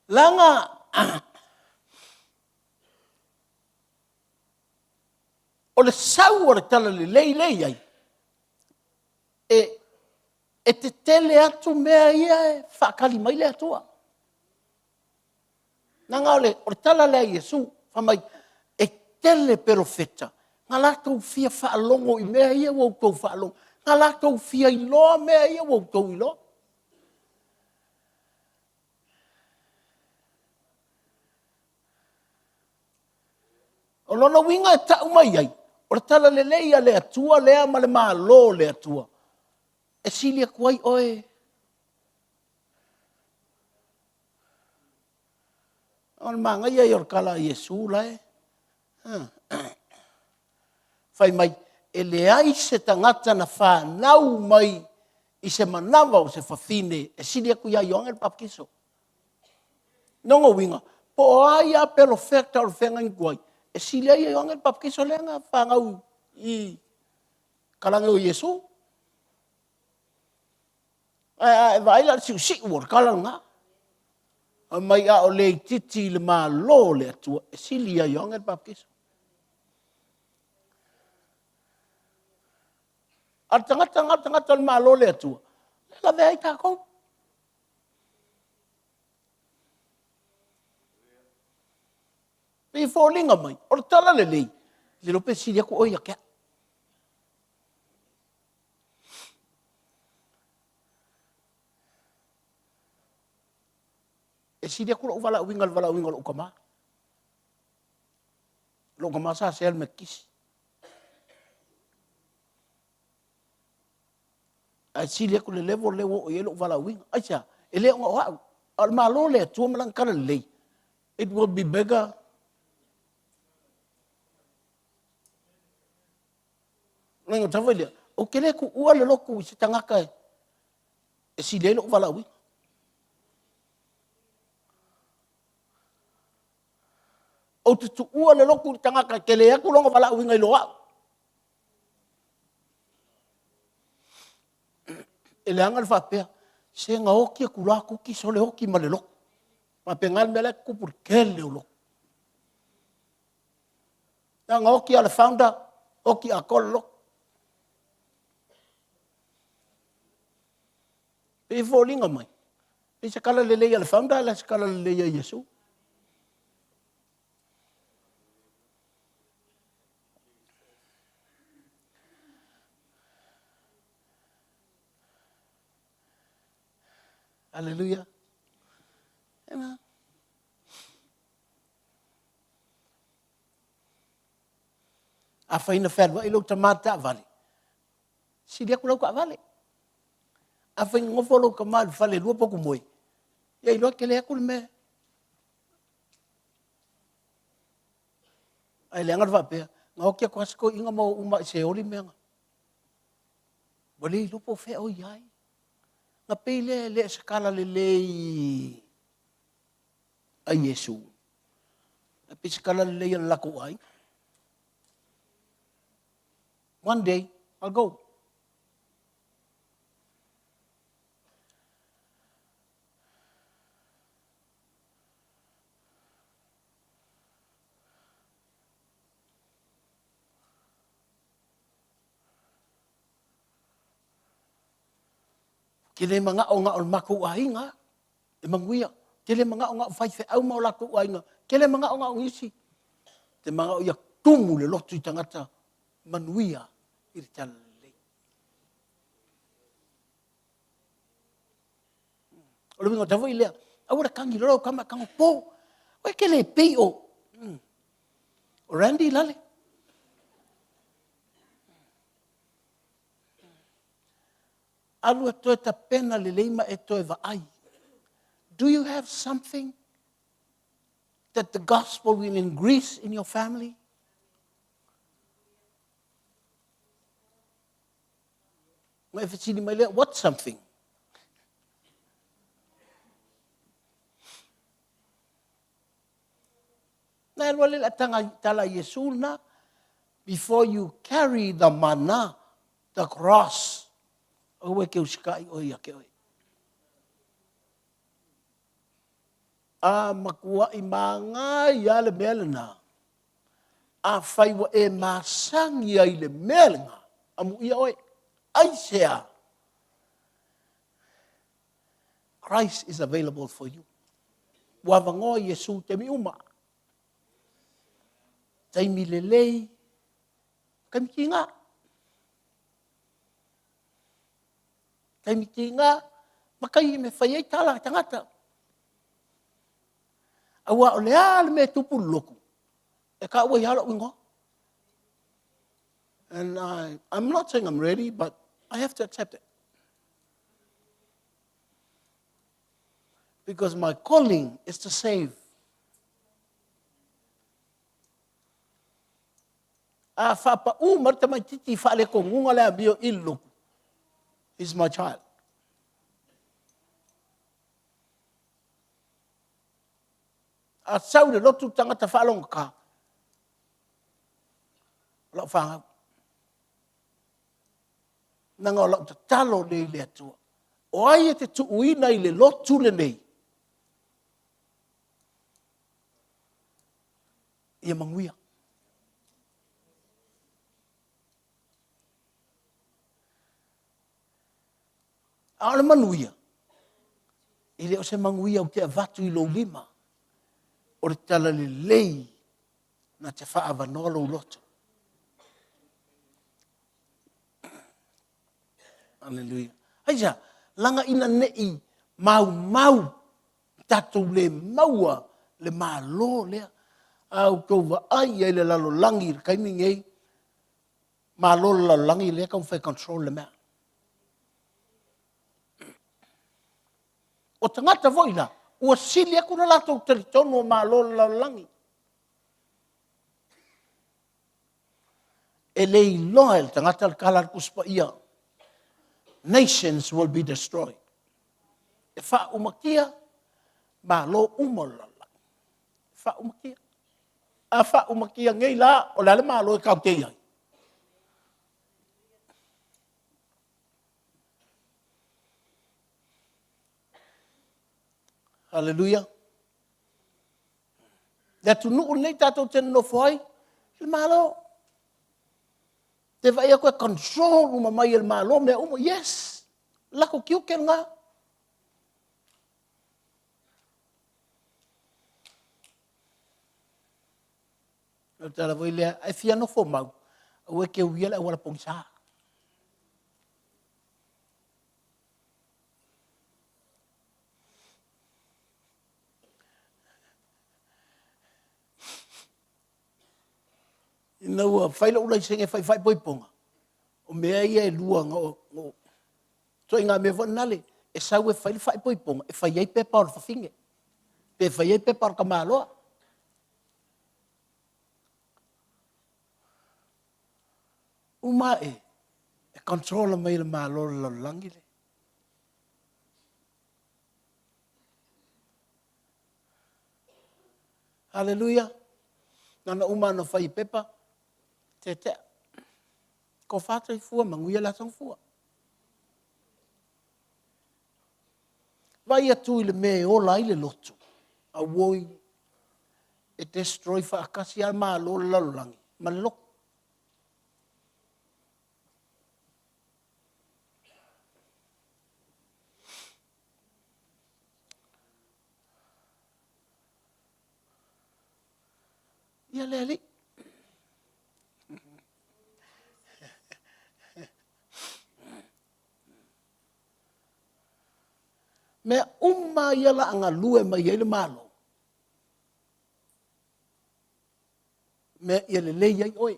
Leaga o le sau o le talalelei lea e i ai, e, e tetele atu mea ia e faatali mai le Atua. Leaga o le, o le tala lea a Iesu, fai mai, e tele perofeta na latou fia faalogo i mea ia ua outou faalogo, na latou fia iloa mea ia ua outou iloa. O lona uiga e tau mai ai, o le talalelei a le Atua lea ma le Malo o le Atua, e sili atu ai oe. O le manaia ia o le tala a Iesu la e fai mai, e leai se tagata na fanau mai i se manava o se fafine e sili atu ia Ioane le Papatiso. Lona uiga, po o ai lava perofeta o le feagaiga tuai, e sili ai Ioane le Papatiso lea na fanau i kalage o Iesu. Ae a e vaai la i le siusiu o le tala lena, fai mai a o le itiiti i le Malo o le Atua, e sili ia Ioane le Papatiso. A o le tagata na o le tagata o le Malo o le Atua, e lavea ai tatou. Pei e foliga mai, o le tala lelei, le iloa pe sili atu oe ia te au. E sili atu lou valaauina i le valaauina o lou tama. Lou tama sa sea le Metotisi. Ae sili atu le level lea ua oo i ai lou valaauina. Aisea? E le ona o au, a o le Malo o le Atua ma Lana Talalelei. It will be bigger. Lona tau foi lea, ou te le tuua le lotu i se tagata e sili ai lou valaauina. Ou te tuua le lotu i le tagata e tele atu lona valaauina i lo au. E leaga le faapea, se na oti atu loa tuki sole oti ma le lotu. Faapena le mea la e tutupu i le tele o lotu. Na ona oti lava o le founder, oti atoa le lotu. Pei e foliga mai, pei se tala lelei a le founder ae le o se tala lelei a Iesu. Aleluia. Amen. Afai na fealuai lou tama i le taavale, sili atu lau taavale. Afai na nofo lou tama i le fale e lua potu moe, ia iloa e tele atu le mea. Ae leaga le faapea, na oti atu lava si toeaina ma o uma i Seoli mea na. Ua le iloa po o fea o i ai. Na pei lea e le o se tala lelei a Iesu, ae pei se tala lelei a le latou aiga. One day, I'll go. Ou te le manao na o le matou aiga e manuia. Ou te le manao na o faifeau ma o latou aiga. Ou te le manao na o nisi. Ou te manao ia tumu le lotu i tagata manuia i le talalelei. O le uiga tau foi lea, aua le tagi loa lau tama e tago po. Oe ke le pei o, o Randy Lale. Alu e toe tapena lelei ma e toe vaai. Do you have something that the gospel will increase in your family? Ma e fesili mai lea, what something? Na alu ale le tanga tala Iesu na, before you carry the mana, the cross, aua e ke usikai oe ia te oe. A matuai magai a le mea lena, afai ua e masani ai i le mea lena, amuia oe, aisea? Christ is available for you. Ua avanoa Iesu i taimi uma. Taimi lelei, taimi tiga. Taimi tiga, ma taimi e fai ai tala a tagata. Aua o le a le mea e tupu i le lotu, e taua ai lava lou igoa. And I'm not saying I'm ready, but I have to accept it. Because my calling is to save. A faapaū mai le tamaitiiti i faaletonuga le amio i le lotu, he's my child. A sau i le lotu le tagata faalogogata, o lau fanau. Leaga o lau tatalo lenei i le Atua. O ai e te tuuina i le lotu lenei? Ia manuia. A o le manuia, e le o se manuia ou te avatu i lou lima, o le talalelei na te faaavanoa lou loto. Aleluia. Aisea, laga ina ne i maumau. Tatou le maua le Malo lea. A outou vaai i ai i le lalolagi i le taimi lenei, Malo o le lalolagi lea e taumafai e control le mea. O tagata foi la, ua sili atu le latou talitonu o Malo o le lalolagi. E le iloa e le tagata le tala a le Tusi Paia. Nations will be destroyed. E faaumatia Malo uma o le lalolagi. E faaumatia. A faaumatia nei la, o le a le Malo e tatou te i ai? Haleluia. Le atunuu lenei tatou te nonofo ai, le Malo. Te vaai atu e control uma mai e le Malo mea uma. Yes! Latou tiute lena. O le tala foi lea, a e fia nofo mau, aua e te uia le auala pogisa. Ina ua fai lou laisene fai faaipoipoga, o mea ia e lua na ou... ituaiga mea foi nale, e sau e fai le faaipoipoga e fai ai pepa o le fafine, pe fai ai pepa o le tamaloa. Uma ae, e control mai e le Malo o le lalolagi le Haleluia! Na ona uma lava ona fai o pepa, tetea. Tofa soifua, manuia le aso Gafua. Vaai atu i le mea e ola ai le loto, auoi, e destroy faatasi lava malo o le lalolagi ma le loto. Ia le Alii. Mea uma ia la a galue mai ai le Malo, mea ia lelei ai oe,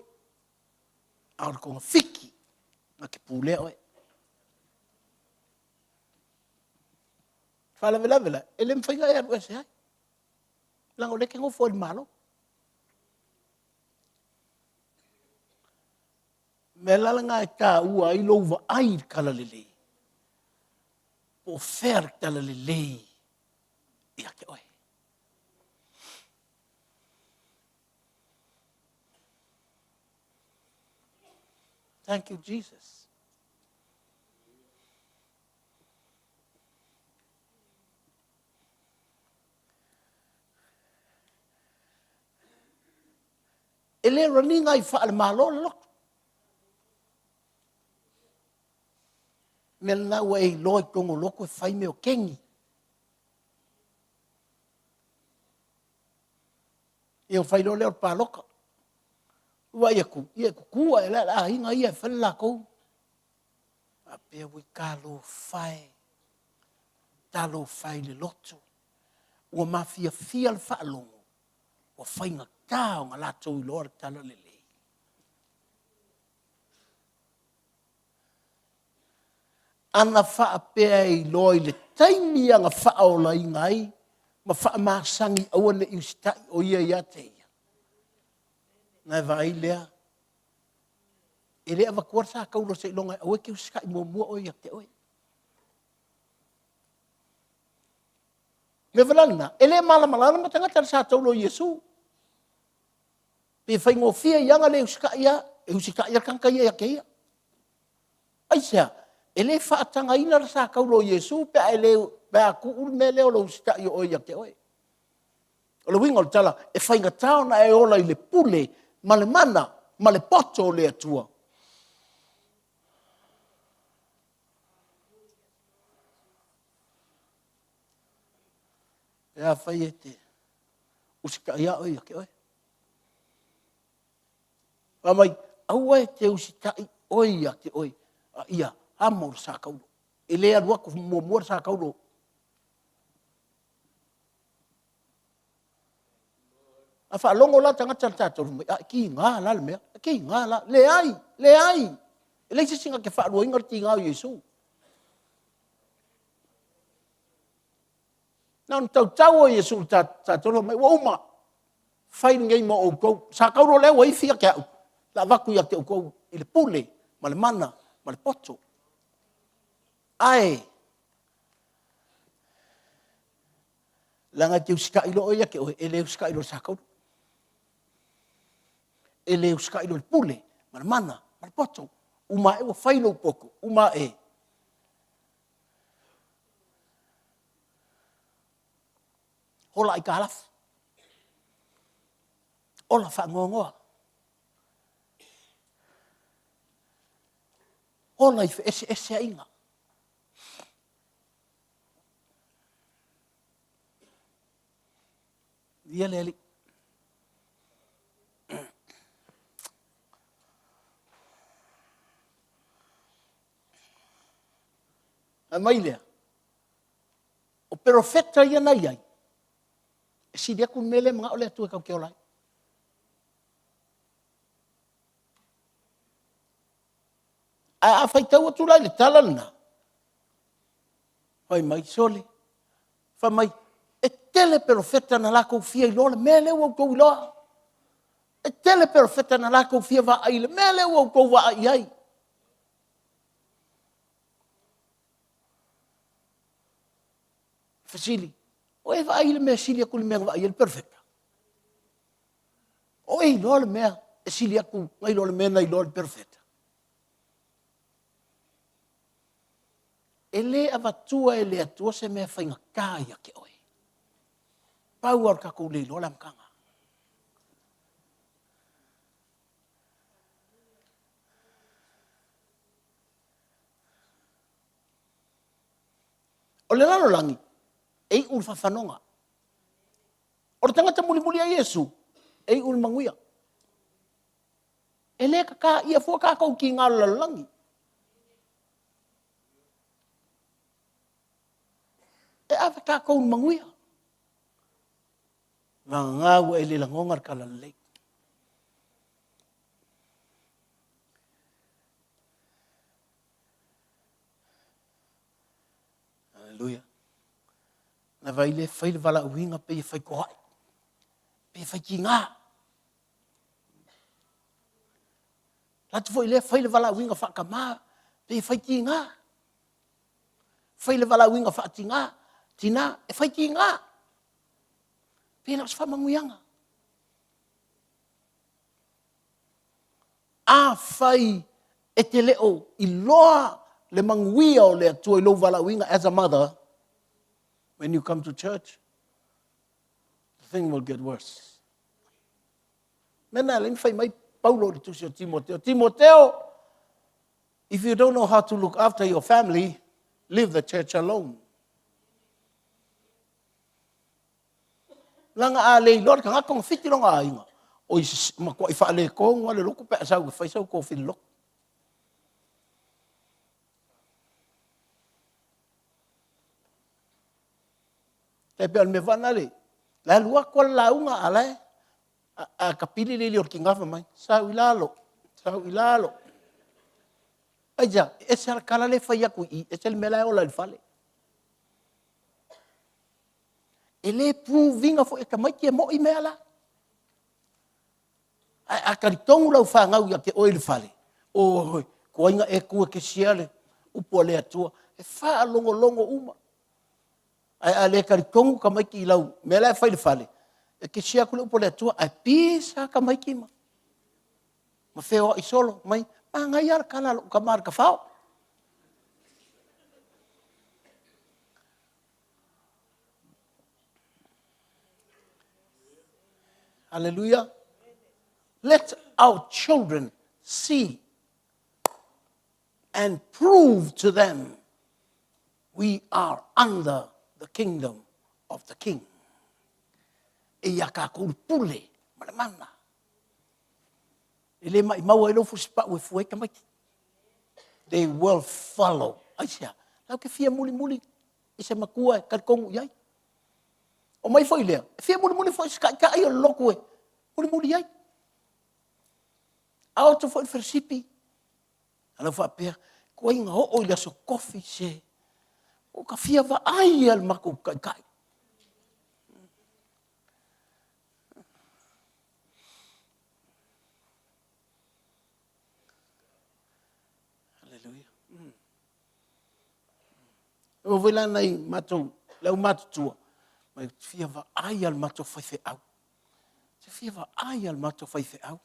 a o le togafiti na te pulea oe. Faalavelave la, e le mafai ona e alu ese ai, leaga o lea e te nofo ai i le Malo. O le mea la lena e taua ai lou vaai i le talalelei, po o fea le talalelei ia te oe. Thank you, Jesus. E le run ina ai faale-Malo le lotu. Mea lena ua e iloa i totonu o lotu e fai mea o kegi. Ia ona fai loa lea o le palota. Vaai atu, ia e tutu ae la le aiga ia e fai le latou. Faapea, ui talofa e, talofa e i le lotu. Ua mafiafia le faalogo, ua faigata ona latou iloa le talalelei. Ana faapea e iloa i le taimi ana faaolaina ai ma faamasani aua ne i usitai o ia ia te ia, ona e vaai lea, e le avatua le sa taulo seiloga e aua e te usitai muamua oe ia te oe. Mea foi la lena, e le malamalama tagata i le sa taulo o Iesu. Pe faigofie i aga le usitai lava, e usitai lava le tagata ia ia te ia. Aisea? E le faatagaina le sa taulo o Iesu pe a e le, pe a tuu le mea lea o le usitai o oe ia te oe. O le uiga o le tala, e faigata ona e ola i le pule ma le mana ma le poto o le Atua. Pe afai e te usitai lava oe ia te oe. Fai mai, aua e te usitai oe ia te oe, a ia amo le sa taulo. E le alu atu muamua le sa taulo. A faalogo la tagata le tatou mai, a kiga la le mea, kiga la. Leai, leai. E leai se isi na te faaluaina le tiga o Iesu. Na ona tautau o Iesu i le tatou mai, ua uma, fai lenei mo outou. Sa tau loa lea ua ifi ia te au, la avatu ia te outou i le pule ma le mana ma le poto. Ae, leaga e te usitai loa oe ia te oe, e le usitai loa i le sa taulu. E le usitai loa i le pule ma le mana ma le poto. Uma ae ua fai lou poto, uma ae, ola aitalafu, ola faanoanoa, ola i feeseeseaiga. Ia le Alii. Fai mai lea, o perofeta ia na i ai, e sili atu le mea lea e manao le Atua tatou te ola ai. Ae a faitau atu la i le tala lena, fai mai, sole, fai mai, e tele perofeta na latou fia iloa le mea lea ua outou iloa. E tele perofeta na latou fia vaai i le mea lea ua outou vaai i ai. Fesili, o e vaai i le mea e sili atu i le mea na vaai ai le perofeta? O e iloa le mea e sili atu nai lo le mea na iloa e le perofeta? E le avatua e le Atua se mea faigata ia te oe. Pau lava o le tatou le iloa le amataga. O le lalolagi, e iu i le faafanoga. O le tagata mulimuli ia Iesu, e iu i le manuia. E le tataia fua tatou i tiga o le lalolagi. E ave tatou i le manuia. Vagana ua e le lagona le talalelei. Aleluia. Na vai le fai le valaauina pei e fai toai, pei e fai tiga. Latu foi lea fai le valaauina faatamā, pei e fai tiga. Fai le valaauina faatina, tina, e fai tiga. Pei na o se faamanuiaga. Afai e te le o iloa le manuia o le Atua i lou valaauina as a mother, when you come to church, the thing will get worse. Mea na alai fai mai Paulo i le tusi o Timoteo. Timoteo, if you don't know how to look after your family, leave the church alone. Leaga a le iloa le tagata ona fiti lona aiga, oi matuai faaletonu lava le lotu pe a sau e fai sau tofili lotu. Tai pei o le mea foi lena le alu atu lava le lauga a o la e a tapili le ili o le tiga fai mai, sau i lalo, sau i lalo. Aisea? E ese lava le tala lea e fai atu i i, ese le mea la e ola i le fale. E le prove ina foi e tamaiti e moi mea la. Ae a talitonu lau fanau ia te oe i le fale, oi, tuai na e tu e te share le upu a le Atua, e faalogologo uma. Ae a le talitonu tamaiti i lau mea la e fai i le fale, e te share atu le upu a le Atua, ae pisa tamaiti ma ma feoai solo mai, manaia lava le tala a lou tama i le tafao. Hallelujah. Let our children see and prove to them we are under the kingdom of the King. E ia tatou le pule ma le mana. E le maimau ai lou fusipau e fua ai tamaiti. They will follow. Aisea? Latou te fia mulimuli i se matua e talitonu i ai. O mai foi lea, e fia mulimuli foi i se taitai o le lotu e Mulimuli ai. A o atu foi le felesipi, a lau faapea, kuai na oo i le aso kofi se, ua ka fia vaai ia le matou taitai. Hallelujah. Ua foi la nai matou, le au matutua, mai fia vaai le matou faifeau. Te fia vaai le matou faifeau.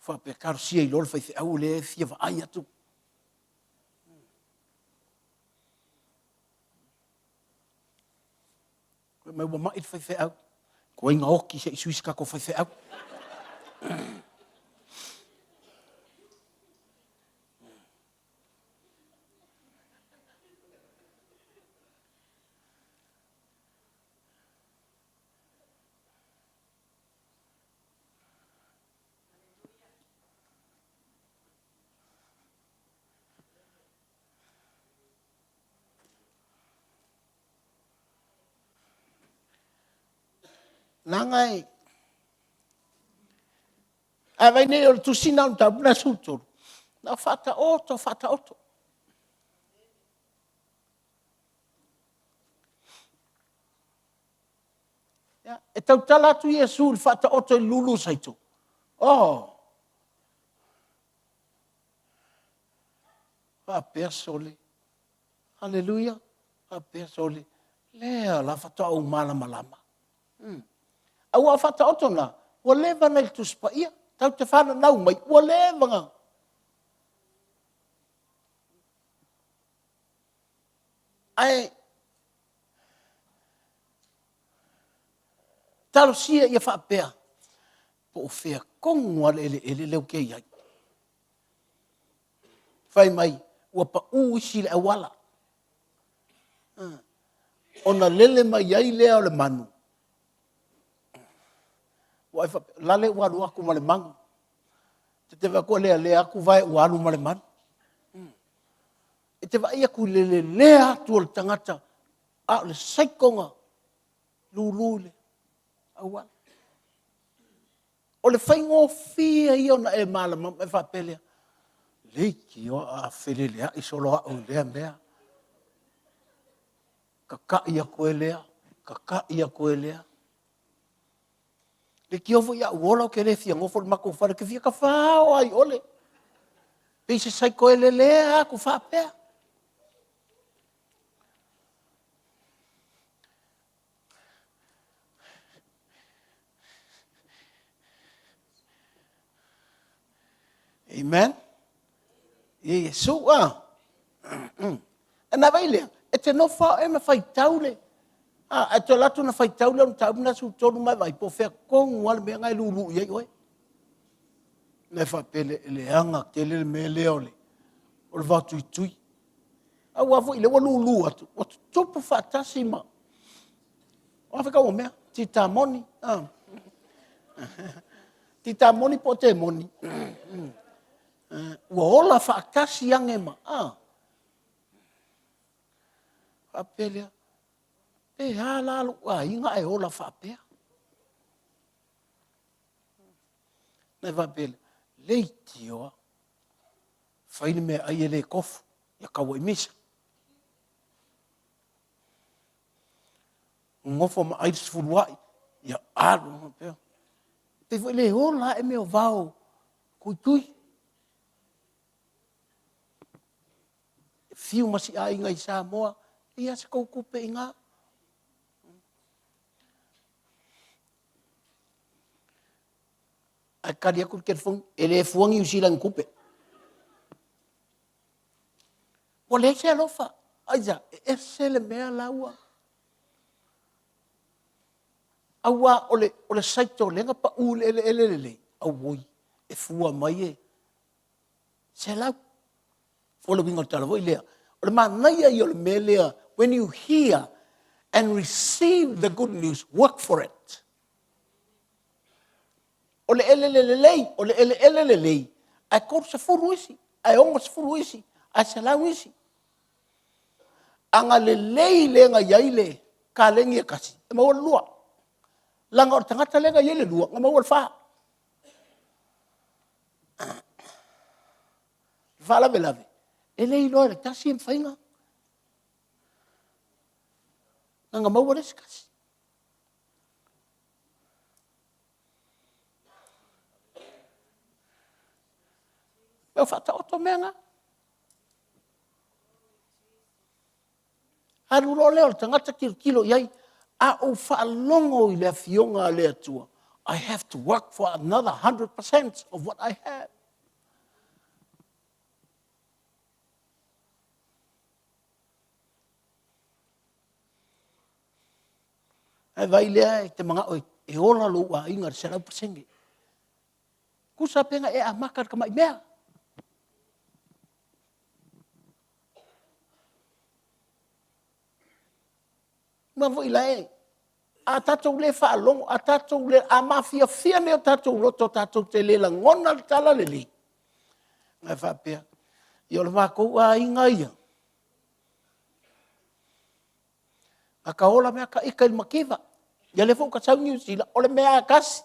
Faapea talosia i loa le faifeau lea e fia vaai atu. Fai mai ua mai le faifeau. Tuai na oti se i sui se tatou faifeau. Leaga e A vai nei o le tusi na o le mataupu lena 13, na o faataoto faataoto. Ia, e tautala atu Iesu i le faataoto i le lulu saito. Oh! Faapea sole, Aleluia! Faapea sole, lea la faatoa ou malamalama. Aua o faataoto na, ua leva na i le Tusi Paia. Tatou te fananau mai, ua leva na. Ae talosia ia faapea, po o fea tonu lava le eleele lea ou te i ai. Fai mai, ua pau isi i le auala. Ona lele mai ai lea o le manu. Ua ai faapea, lale ua alu atu ma le manu. Ta te vaai atu ua lealea atu vae ua alu ma le manu. E te vaai atu i le lelea atu o le tagata, a o le saiko na lulu i le auala. O le faigofie ia ona e malamalama e faapea lea, leitioa a feleleai solo au i lea mea. Tata'i atu e lea, tata'i atu e lea. Leitioa foi a ou ola ou te le fia nofo i le matou fale, ou te fia tafao lava i o le pei se saiko e lelea atu faapea. Amen. Ia Iesu a. Ana vai lea, e te nofo lava oe ma faitau le, a, ae toe alu atu ona faitau lea o le mataupu lena 13 ma e vaai po o fea tonu lava le mea lena e lulu i ai oe. Na e faapea e leaga tele le mea lea o le, o le vaotuitui. Aua foi lea ua lulu atu, ua tutupu faatasi ma o a foi taua mea, titamoni, a. Titamoni po o temoni. Ua ola faatasi age ma, a. Faapea lea, pe a la lou aiga ae ola faapea. Na e faapea lea, leitioa, fai le meaai e le tofu, ia tau ai misa. Nofo ma ai le sefuluai, ia alu faapea. Pei foi le ola ae mea o vao tuitui. Fiu ma si aiga i Samoa, e leai lava se tou tupe i ina. Ae tali atu le telefoni, e le fua Niu Sila i ni tupe. Ua leai se alofa. Aisea? E ese le mea la ua... Aua o le, o le saito lea na pau i le eleele lelei, auoi, e fua mai e $100. O le uiga o le tala foi lea, o le manaia ia o le mea lea, when you hear and receive the good news, work for it. O le elele lelei, o le eleele lelei, ae 30 isi, ae 60 isi, ae 100 isi. A na lelei le na i ai le kalegi e tasi, E maua le lua. Leaga o le tagata lea na i ai le lua, na maua le fa. O le faalavelave, e le iloa e le tasi le mafaiga ona maua le isi tasi. Ua faataoto mea na. Alu loa lea o le tagata tilotilo i ai, a ou faalogo i le Afioga a le Atua, I have to work for another 100% of what I have. Ae vaai lea e te manao e ola lou aiga i le 100%. Tusa pe na e amata i le tamai mea. Aua foi la e, a tatou le faalogo, a tatou le, a mafiafia nei o tatou loto tatou te le lagona le talalelei, ae faapea, ia o le matou aiga ia, na ta ola mai lava ita i le mativa, ia lea foi ua ta sau Niu Sila, o le mea lava e tasi.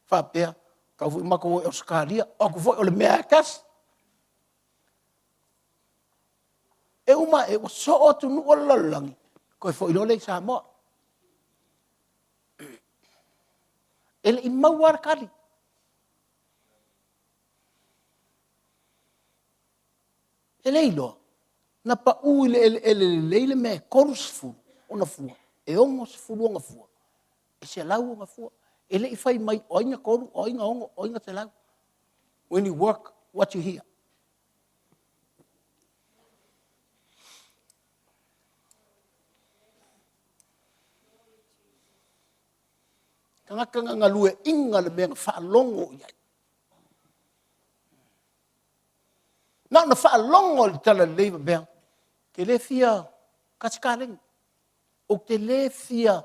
Faapea, tatau foi ona matou o i Ausetalia, o atu foi o le mea lava e tasi. E uma ae ua soo atunuu o le lalolagi, toe foi loa lea i Samoa. E le i maua lava le tali. E le iloa, na pau i le eleele lelei le mea e 30 ona fua, e 60 ona fua, e 100 ona fua. E le i fai mai o ai na 30, o ai na 60, o ai na 100. When you work, what you hear? Tagata na galueaiina le mea na faalogo i ai. Na ona faalogo i le talalelei ma mea, ou te le fia tasi kaleni, ou te le fia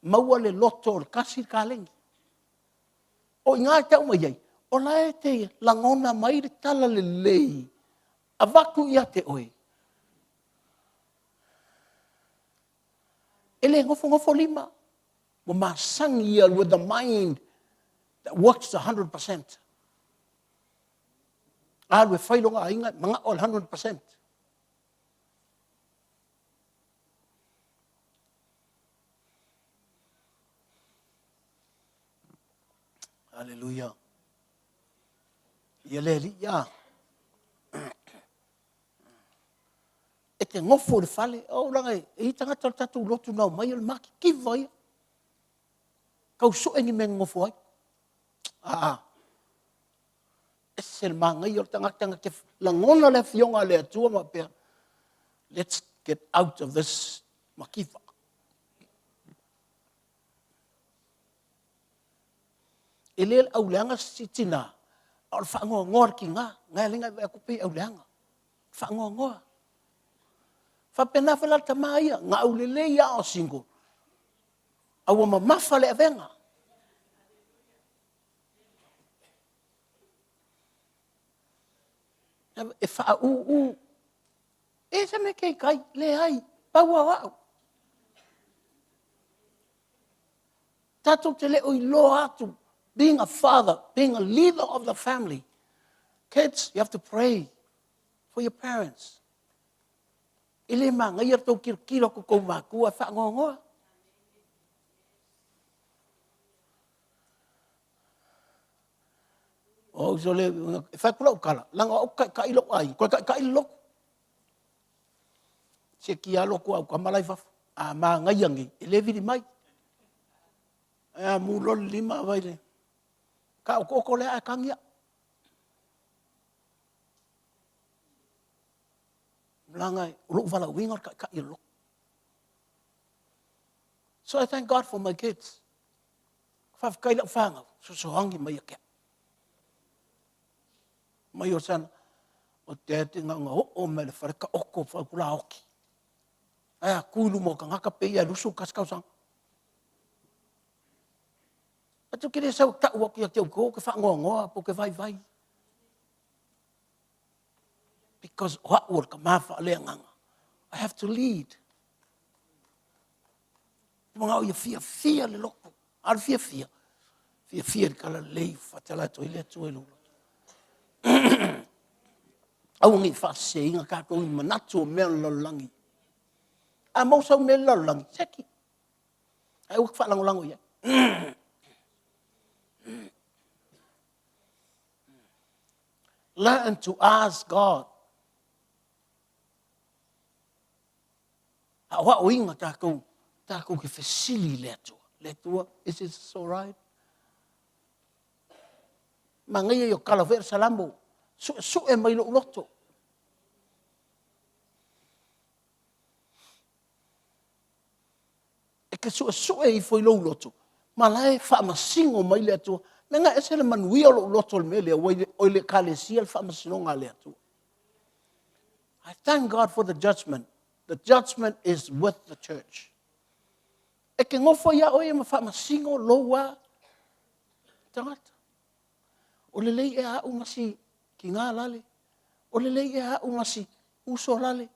maua le loto o le tasi le kaleni. O i ina e tau mai ai, o la e te lagona mai le talalelei, avatu ia te oe. E le nofonofo lima, ua masani ia with the mind that works 100%. Alu e fai lona aiga, manao i le 100%. Aleluia. Ia le alii, a. E te nofo i le fale, oh, leaga e i ai tagata o le tatou lotu na omai o le matitiva ia. Tau sue ni mea e nonofo ai. Aa, ese le manaia o le tagata na te lagona le Afioga a le Atua ma faapea, let's get out of this mativa. E le le auleaga si tina, a o le faanoanoa o le tiga. Ngai alai nai vaai atu pei e auleaga. Faanoanoa. Faapena foi la le tama ia, na aulelei lava o single, a ua mamafa le avega. E faauu. E se mea ke kai, leai, pau lava o au. Tatou te le o iloa atu, being a father, being a leader of the family. Kids, you have to pray for your parents. E le magaia le tou tilotilo atu i tou matua e faanoanoa. O au sole, e fai atu lau tala, leaga o au ou te taitai lou aiga, toe taitai le lotu. Siaki lava lotu a au tama la e i fafo. A manaia nei, e le vili mai. Ae a mu loa le lima, vaai le taotooto lea ae tagi au. Leaga o lou valaauina o le taitai o le lotu. So I thank God for my kids. Faafetai i lau fanau, sosoagi mai ia te au. Mai o sana, o te ate na ona oo mai le fale taoto faautulaoti. Ae a tu i luma o tagata pe ia e 21 tausaga. Atu ke le sau tau atu ia te outou ke faanoanoa po ke vaivai. Because o au o le tama faaleagaga. I have to lead. Te magao ia fiafia le loto. A o le fiafia, fiafia i le talalelei faatala atu ai le Atua i lou loto. Aua ne i faaseseina tatou i manatu o mea o le lalolagi. A maua sau mea i le lalolagi, seki. Ae aua te faalagolago i ai. Learn to ask God. Aoaoina tatou, tatou te fesili i le Atua. Le Atua, is this all right? Manaia ia o tala foi a le Salamo, suesue mai lou loto. E te suesue ifo i lou loto, ma la e faamasino mai le Atua. Leaga e ese le manuia o lou loto i le mea lea, ua i le Ekalesia le faamasinoga a le Atua. I thank God for the judgment. The judgment is with the church. E te nofo ia oe ma faamasino lou a tagata. O lelei ea au ma si kina lale. O lelei ea au ma si uso lale.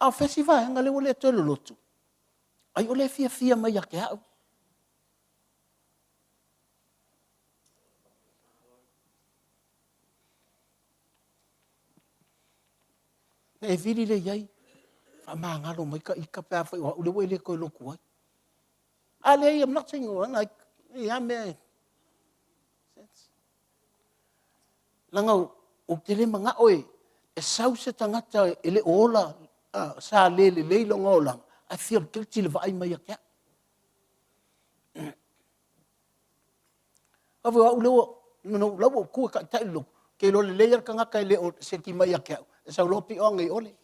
A o fea si vaega lea ua le toe lolotu? Ai o le fiafia mai ia te au. Na e vili lea i ai, faamagalo mai ta ita pe afai o au lea ua e le toe lotu ai. A leai, I'm not saying, like, ia mea e... Leaga ou te le manao e sau se tagata e le o ola, sa le lelei lona olaga, ae feel guilty i le vaai mai ia te au. Aua foi o au lea ua, la ua ou tu e taitai le lotu, ou te iloa lelei lava le tagata e le o seki mai ia te au, e sau loa pio ane i o le...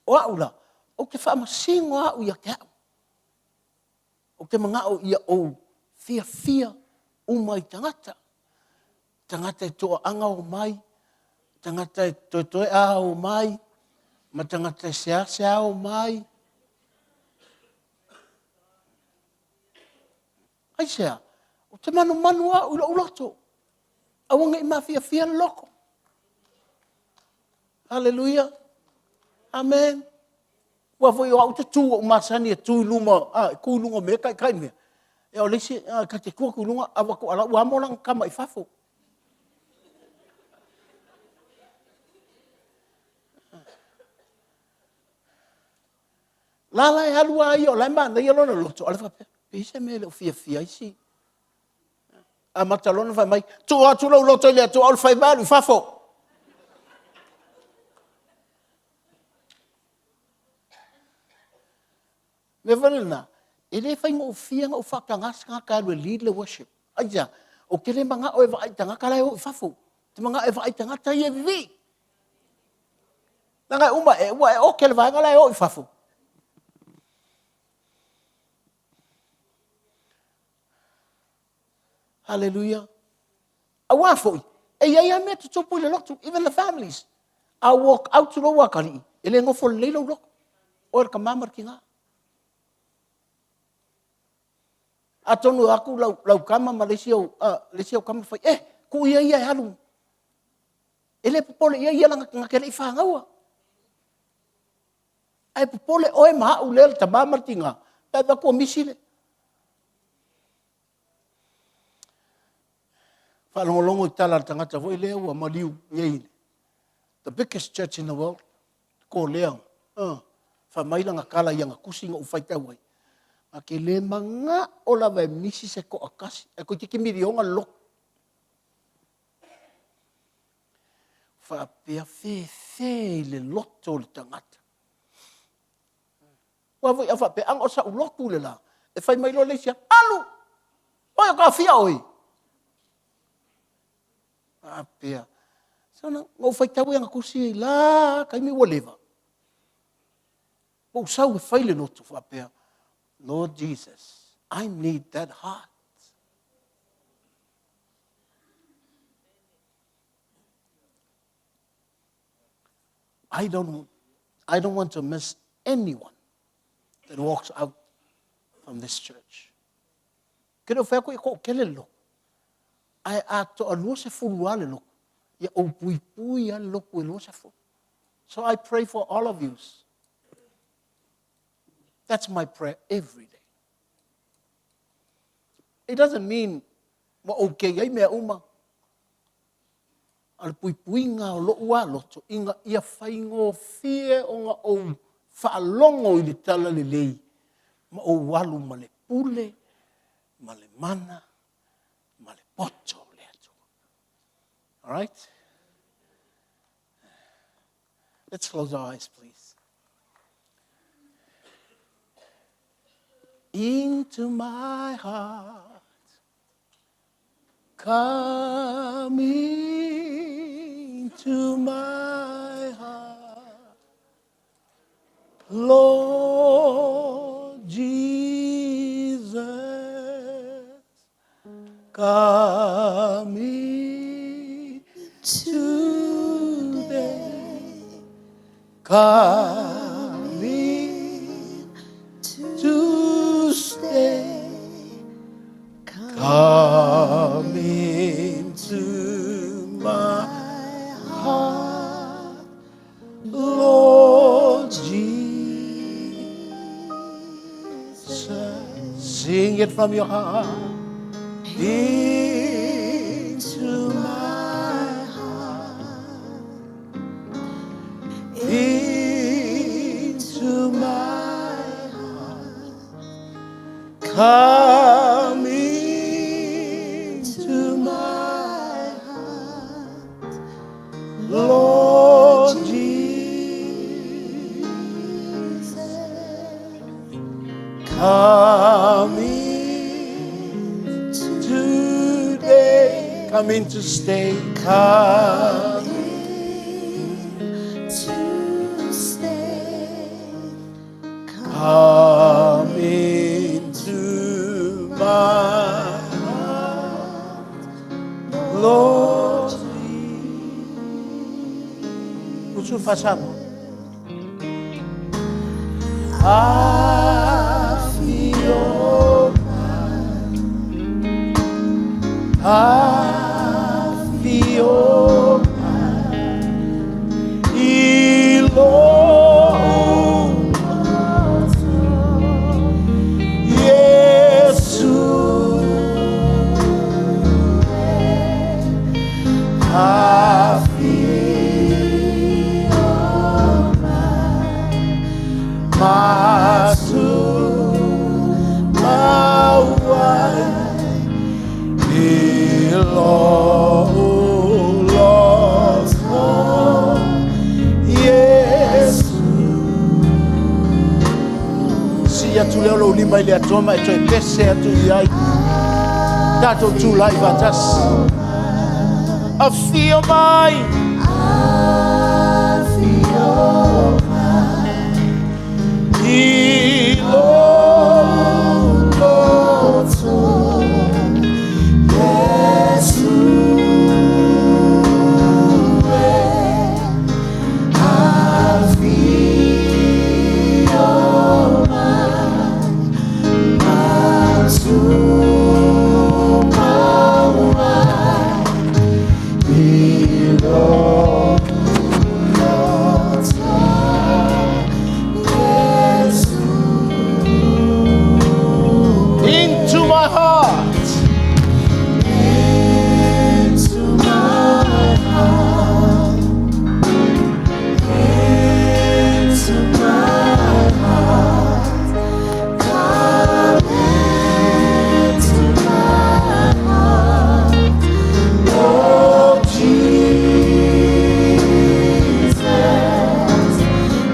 O au la, ou te faamasino au ia te au. Ou te manao ia ou fiafia uma i tagata. Tagata e toaaga o mai, tagata e toetoe a o mai, ma tagata e seasea o mai. Aisea? Ou te manumanu au i lou loto. Aua ne i mafiafia le loto. Haleluia. Amen. Aua foi o au te tu, ua ou masani e tu i luma, a, e tu i luga o mea e taitai mea. E o le isi, a, ta te tu atu i luga, avatu a la ua amo lana tama i fafo. La la e alu a ia o la e manaia lona loto, a le faapea, pe i ai se mea e le o fiafia ai si. Amata loa ona fai mai, tuu atu lou loto i le Atua, o le fai mai alu i fafo. Mea foi lena, e le faigofie ona ou faataga se tagata e alu e lead le worship. Aisea? Ou te le manao e vaai i tagata la e o i fafo. Ou te manao e vaai i tagata ia e vivii. Leaga e uma, e, ua e oke le vaega la e o i fafo. Hallelujah. Aua foi, e i ai lava mea tutupu i le lotu, even the families. A walk out lou atalii, e le nofo lelei lou loto. Oe le tama ma le tina. Atonu e o atu lau, lau tama ma le isi au, le isi au tama fai, eh, tuu ia ia e alu. E le popole i ai ia lana na te le i fangaua. Ae popole oe ma au lea le tama ma le tina, pe avatu ua misi le, Faalogologo i tala a le tagata foi lea ua maliu nei, the biggest church in the world, Kolea, fai mai lana tala i ana tusi na ou faitau ai, na te le manao lava e misi se toatasi, ae toeitiiti miliona le lotu. Faapea fefe i le loto o le tagata. Aua foi a faapea, ana o sa'u lotu le la, e fai mai loa le isi, Alu! Oi, o ka fia oe? Faapea, so na ou faitau i ana tusi i la taimi ua leva. Ua ou sau e fai le lotu faapea, Lord Jesus, I need that heart. I don't want to miss anyone that walks out from this church. Ke le o fai atu i toʻatele le lotu. Ae a toalua sefulu lava le lotu, ia ou puipui lava le lotu e 20. So I pray for all of you. That's my prayer every day. It doesn't mean ua okay ai mea uma. A o le puipuiga o lou lava loto ina ia faigofie ona ou faalogo i le talalelei ma ou alu ma le pule ma le mana ma le poto o le Atua. All right? Let's close our eyes, please. Into my heart, come into my heart, Lord Jesus, come in today, come in to stay, come into my heart, Lord Jesus. Sing it from your heart. Into my heart. Into my heart. Come into my heart, Lord Jesus. Come in today. Come in to stay. Come in to stay. Come into my heart, Lord Jesus. Facciamo. Afio afio i lou Iesu afio mai masu mau ai i lou loto Iesu. Sii atu lea o lou lima i le Atua ma e toe pese atu i ai. Tatou tulai faatasi. Afio mai. Afio mai. I lou loto Iesu e afio mai masu mau ai i lou loto Iesu. Into my heart. Into my heart, into my heart, come into my heart, Lord Jesus,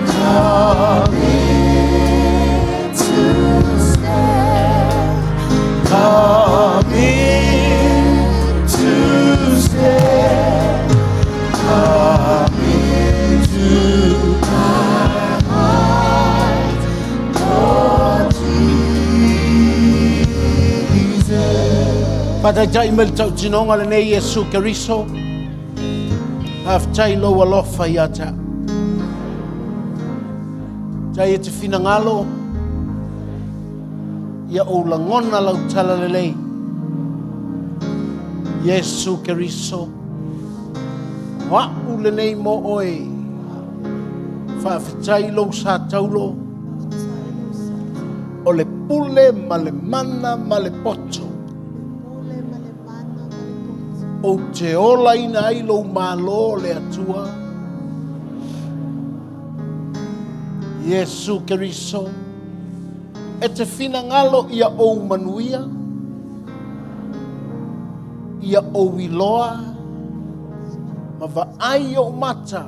come in to stay. Come in to stay. Come into my heart, Lord Jesus. Faataitai mai le tautinoga lenei Iesu Keriso, faafetai lou alofa ia te au. Tai e te finagalo, ia ou lagona lau talalelei. Iesu Keriso, o a'u lenei mo oe. Faafetai i lou sa taulo, o le pule ma le mana ma le poto. Ou te olaina ai lou Malo o le Atua. Iesu Keriso, e te finagalo ia ou manuia, ia ou iloa ma vaai ou mata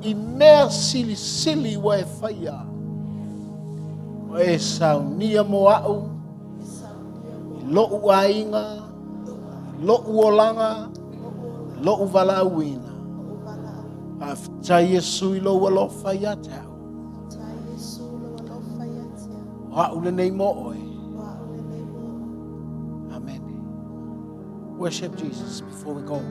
i mea silisili ua e faia. Ua e saunia mo a'u i lo'u aiga, i lo'u olaga, i lo'u valaauina. Faafetai Iesu i lou alofa ia te a'u. O a'u lenei mo oe. Amene. Worship Jesus before we go.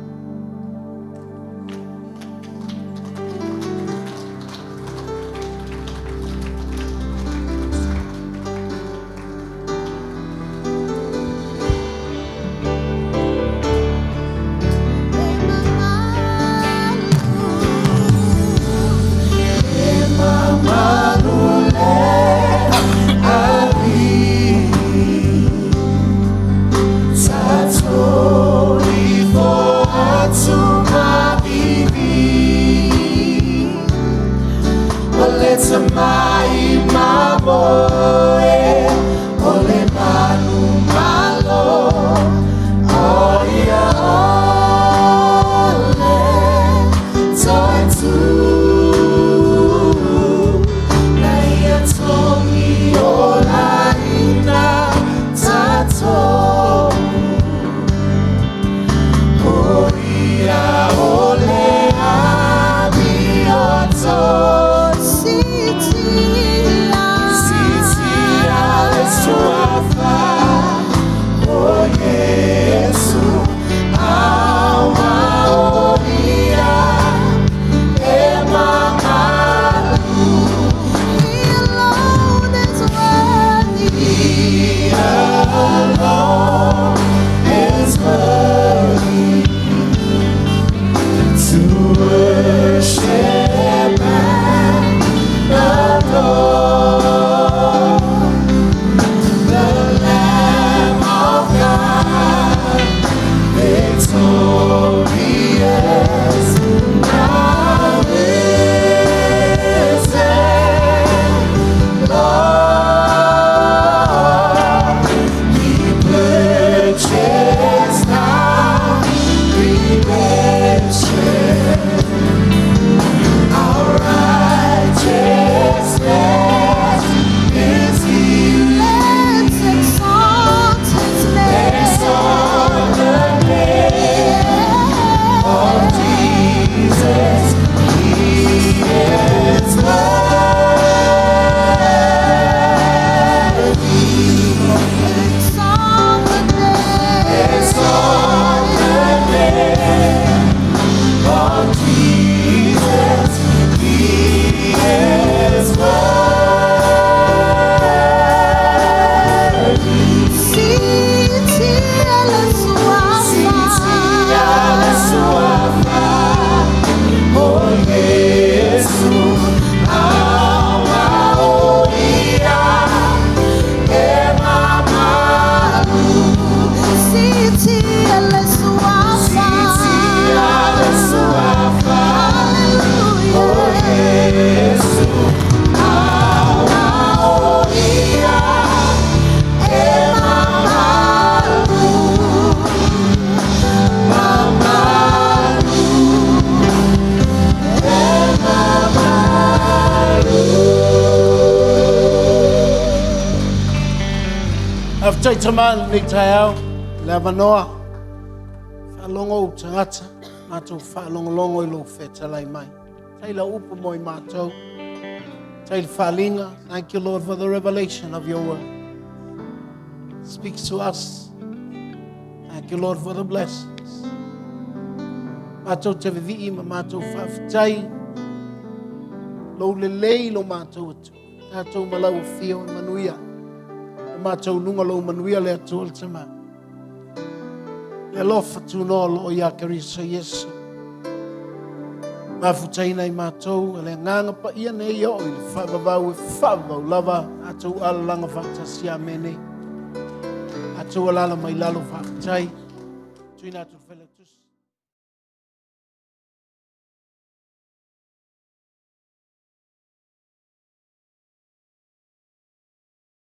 Faafetai tama lenei taeao, le avanoa, faalogo ou tagata, matou faalogologo i lou fetalai mai. Tai lau upu mo i matou, tai le faalinga. Thank you, Lord, for the revelation of your word. Speaks to us. Thank you, Lord, for the blessings. Matou te vivii ma matou faafetai, lou lelei lo matou atu. Tatou ma lau afio e manuia. O matou luga lou manuia le Atua le Tama. Le alofa tunoa o loo iā Keriso Iesu. Mafutaina i matou e le Agaga Paia nei e oo i le faavavau e faavavau lava a tou alalaga faatasi. Amene. A tou alala mai lalo faafetai. Tuina atu le